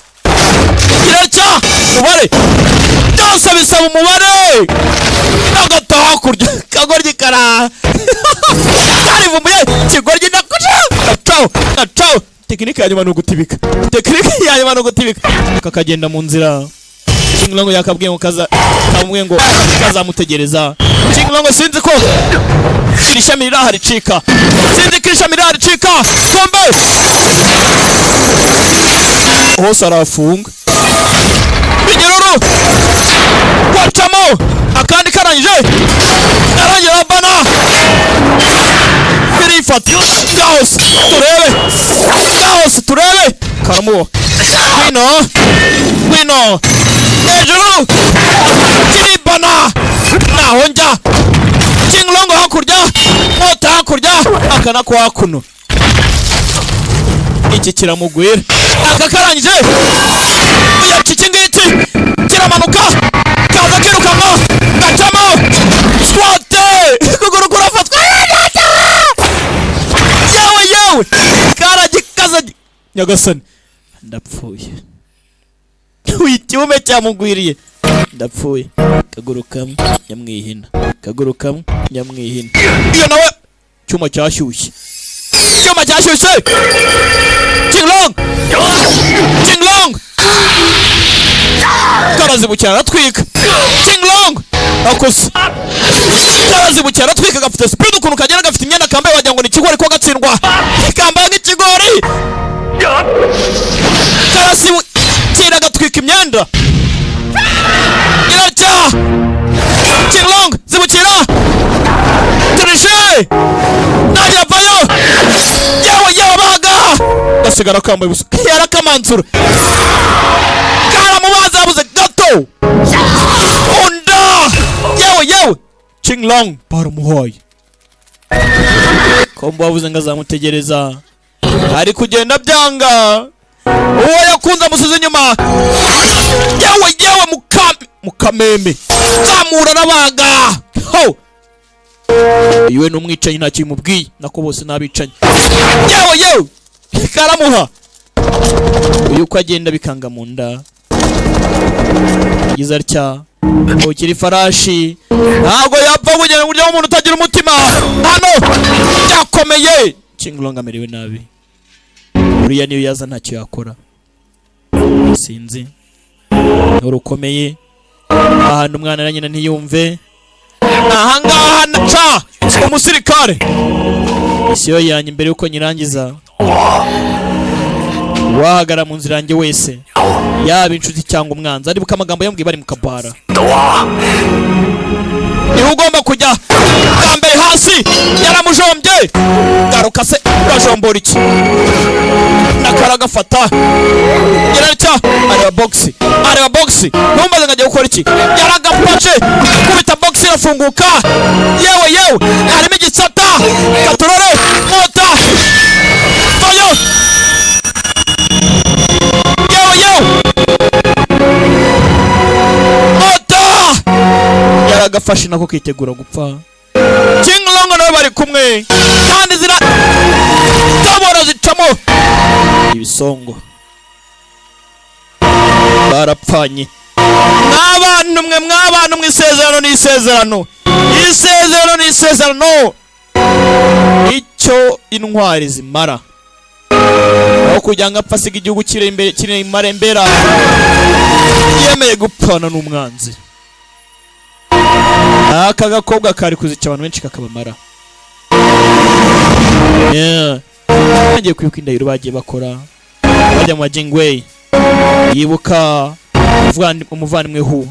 Kiracya umubare, byose bisaba umubare. Nagata hakurya kagoryi kara karivumbuye kigoryi nakuca nacaho nacaho. Tekinike ya nyuma ni ugutibika, tekinike ya nyuma ni ugutibika. Kakagenda mu nzira. Kinglongo yakabwiye ngo kaza, kamubwiye ngo kazamutegereza. Kinglongo sinzi ko iri shami riraha ricika, sinzi ko iri shami riraha ricika. Kumbe hose arafunga bigeruru wacamo akandi karangije arangira bana birifata. Ngahose turebe, ngahose turebe, karamuboha. Ngwino ngwino hejuru kiribana naho njya. Kinglongo hakurya, nkota hakurya, akana ko hakuno iki kiramugwira. Aka karangije uyaca iki ngiki kiramanuka, kaza kirukanka gacamo squate, ukuguru kurafatwa. Yewe yewe, karagikaza nyagasani, ndapfuye. Ikibume cyamugwiriye, ndapfuye. Kaguru kamwe nyamwihina, kaguru kamwe nyamwihina. Iyo nawe cyuma cyashyushye, cyuma cyashyushye. Kinglong, Kinglong karazibukira aratwika. Kinglong akoze karazibukira aratwika, gafite speed ukuntu kagera, gafite imyenda kambaye wagira ngo ni ikigori ko gatsindwa, kambaye nk'ikigori. Karasibukira gatwika imyenda. Iracya Kinglong zibukira turishe najya vayo. Yewe yewe, baga gasigara kambaye ubusa, yarakamanzura karamubaza yabuze gato unda. Yewe yewe, Kinglong baramuhoye. Kombo wavuze ngo azamutegereza, ari kugenda byanga. Uwo yakunze amusize inyuma. Yewe yewe, mukameme zamura nabaga ho. Iwe n'umwicanyi nta kimubwiye, nako bose n'abicanyi. Yewe yewe, karamuha. Uyu uko agenda bikanga mu nda. Yagize atya ukiri farashi ntabwo yapfa kugenda mu buryo bw'umuntu utagira umutima. Hano byakomeye, Kinglong amerewe nabi. Uriya niyo yaza ntacyo yakora, sinzi urukomeye ahantu umwana na nyina ntiyumve. Ahangaha naca umusirikare misiyo yanjye mbere yuko nyirangiza, wahagara mu nzira yanjye wese, yaba inshuti cyangwa umwanzi. Aribuka amagambo yambwiye bari mu kabara, niwe ugomba kujya bwa mbere hasi. Yaramujombye, garuka se urajombora iki? Aragafata yararya, areba box, areba box. Ntumbaze ngo agiye gukora iki. Yaragafashe, kubita box irafunguka. Yewe yewe, harimo igisata katurore mota vayo. Yewe yewe, mota yaragafashe nako kitegura gupfa. King Long nawe bari kumwe kandi zira tabora zicamo ibisongo, barapfanye. Mwabantu mwe, mwabantu mwe, isezerano ni isezerano, isezerano ni isezerano. Icyo intwari zimara aho kugira ngo apfa asiga igihugu kiri imbere kiri marembera, yemeye gupfana n'umwanzi. Aka gakobwa kari kuzica abantu benshi kakabamara. Yeah. Bagiye kwibuka indahiro bagiye bakora bajya mu majingwe, yibuka umuvandimwe hu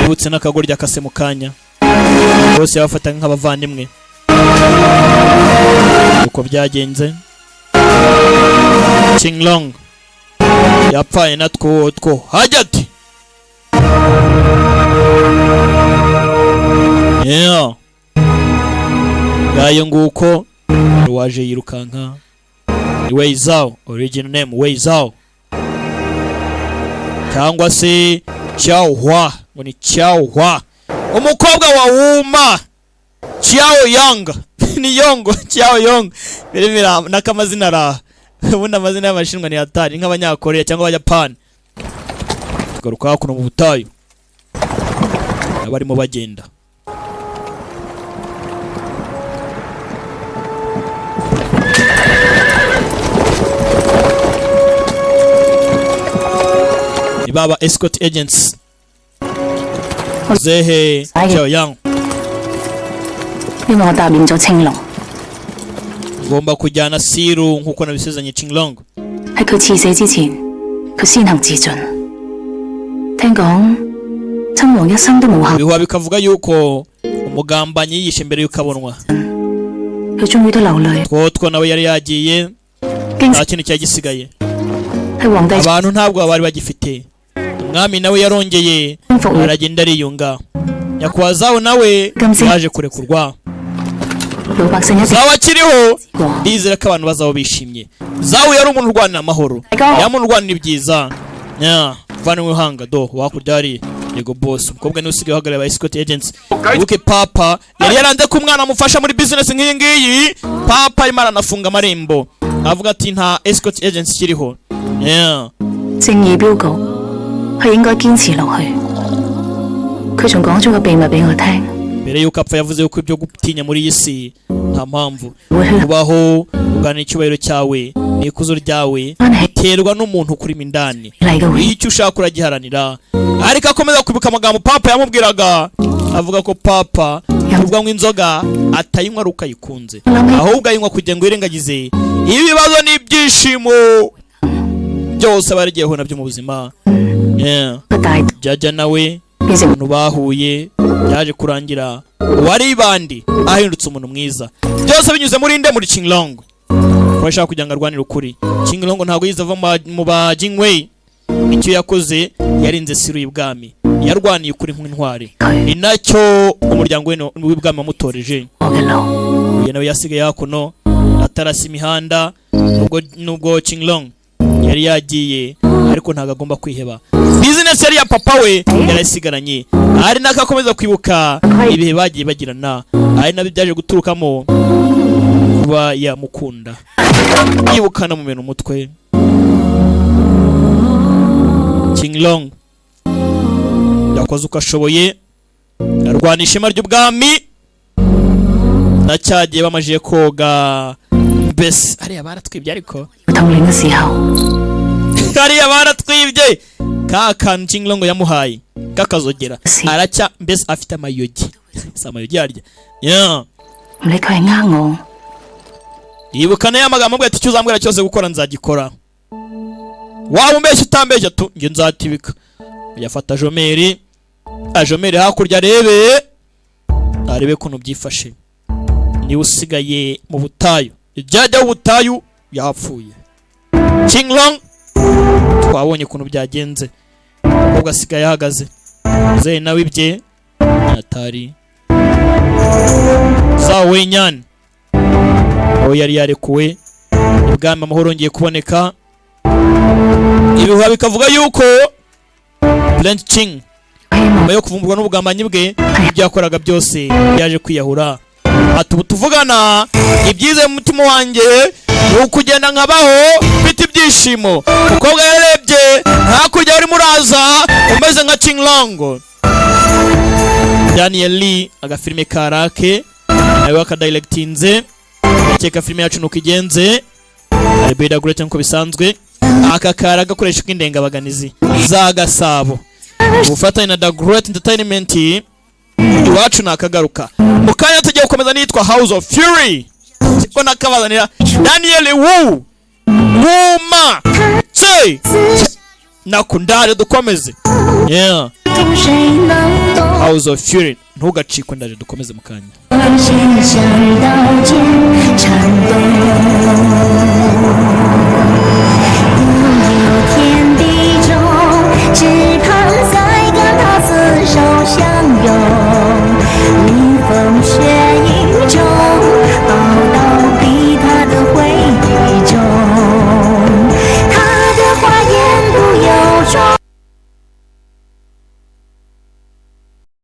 yibutse n'akagoryi akase mu kanya, bose yabafata nk'abavandimwe. Uko byagenze, King Long yapfaye natwo two hajya ati. Yeah. Ngayo nguko waje yirukanka ni Wei Zhao, original name Wei Zhao cyangwa se Xiao Hua, ngo ni Xiao Hua, umukobwa wa Wuma Xiao Yang ni Yongo Xiao Yong birimira n'akamazina ra ubundi amazina y'amashinwa ni hatari nk'abanyakorea cyangwa abayapani. Tugaruka hakuno mu butayu abarimo bagenda. Ni baba escort agents Zehe Xiao Yang. 因為我答應咗青龍， Ngomba kujyana Siru nkuko nabisezanye Qinglong. 喺佢賜死之前，佢先行自盡。聽講親王一生都冇幸， Ibihuha bikavuga yuko umugambanyi yiyishe mbere yuko abonwa. 佢終於都流淚。 Twotwo nawe yari yagiye, nta kintu cyari gisigaye. 係皇帝 Abantu ntabwo bari bagifite. Umwami nawe yarongeye aragenda ariyunga. Nyakubahwa Zhao nawe yaje kurekurwa. 老百姓一定 Zhao akiriho, ndizera ko abantu bazaba bishimye. Zhao yari umuntu urwanira amahoro, yari umuntu urwanira ibyiza. Nya, muvandimwe w'ihanga do wakurya hariya. Yego boss, umukobwa niwe usigaye uhagarariye aba escort agents. Wibuke papa yari yaranze ko umwana amufasha muri business nk'iyi ngiyi. Papa arimo aranafunga amarembo avuga ati nta escort agents ikiriho. Yeah. 正義標局，佢應該堅持落去。佢仲講咗個秘密俾我聽， Mbere yuko apfa yavuze yuko ibyo gutinya muri iyi si nta mpamvu kubaho. Ugana icyubahiro cyawe n'ikuzo ryawe biterwa n'umuntu ukurimo indani, icyo ushaka uragiharanira. Ariko akomeza kwibuka amagambo papa yamubwiraga, avuga ko papa kuvuga ngo inzoga atayinywa ari uko ayikunze, ahubwo ayinywa kugira ngo yirengagize ibibazo n'ibyishimo byose aba yaragiye ahura nabyo mu buzima. Yeah. Jajya nawe umuntu bahuye byaje kurangira uwari bandi ahindutse umuntu mwiza, byose binyuze muri nde, muri Qinglong. Ko ashaka kugira ngo arwanire ukuri. Qinglong ntabwo yize ava mu ba Jingwei. Icyo yakoze yarinze Siru y'ibwami, yarwaniye ukuri nk'intwari, ni nacyo umuryango we w'ibwami wamutoreje. Uyu nawe yasigaye hakuno atarasa imihanda, nubwo Qinglong yari yagiye, ariko ntabwo agomba kwiheba. Business yari ya papa we yarasigaranye, ari nako akomeza kwibuka ibihe bagiye bagirana, ari nabyo byaje guturukamo kuba yamukunda, yibukana mu umutwe. Qinglong yakoze uko ashoboye, arwana ishema ry'ubwami, na cyagiye bamajije koga mbese hariya baratwibye, ariko 統領嘅時候， hariya baratwibye ka kantu Qinglong yamuhaye kakazogera aracya mbese afite amayogi, si amayogi yarya. Yeah. 唔理佢係呃我， Yibuka nayo amagambo amubwira ati icyo uzambwira cyose gukora nzagikora, waba umbeshya utambeshya tu njye nzatibika. Yafata jomeri, ajomeri hakurya arebe arebe kuntu byifashe. Niwe usigaye mu butayu, ijyajya ubutayu Yapfuye Qinglong, twabonye ukuntu byagenze. Umukobwa asigaye ahagaze, muzehe nawe ibye atari Zhao Wenyan aho yari yarekuwe ibwami, amahoro yongeye kuboneka. Ibihuha bikavuga yuko Brent Ching nyuma yo kuvumburwa n'ubugambanyi bwe, ibyo yakoraga byose, yaje kwiyahura. Ati ubu tuvugana, ibyiza mu mutima wanjye ni ukugenda nkabaho mfite ibyishimo. Umukobwa yarebye hakurya, urimo uraza umeze nka Qinglong. Daniel Lee, agafilime karake nawe wakadirectinze. Ndakeka filime yacu nuko igenze. Albert Great nkuko bisanzwe, aka kari agakoresho k'indengabaganizi za Gasabo, ubufatanye na The Great Entertainment. Iwacu nakagaruka mu kanya, tugiye gukomeza n'iyitwa House of Fury, siko nakabazanira Daniel Wu Wuma C nakundare dukomeze. Yeah, House of Fury, ntugacikwe, ndaje dukomeze mu kanya. 谁想刀剑颤抖？不留天地中，只盼再跟他厮守相拥。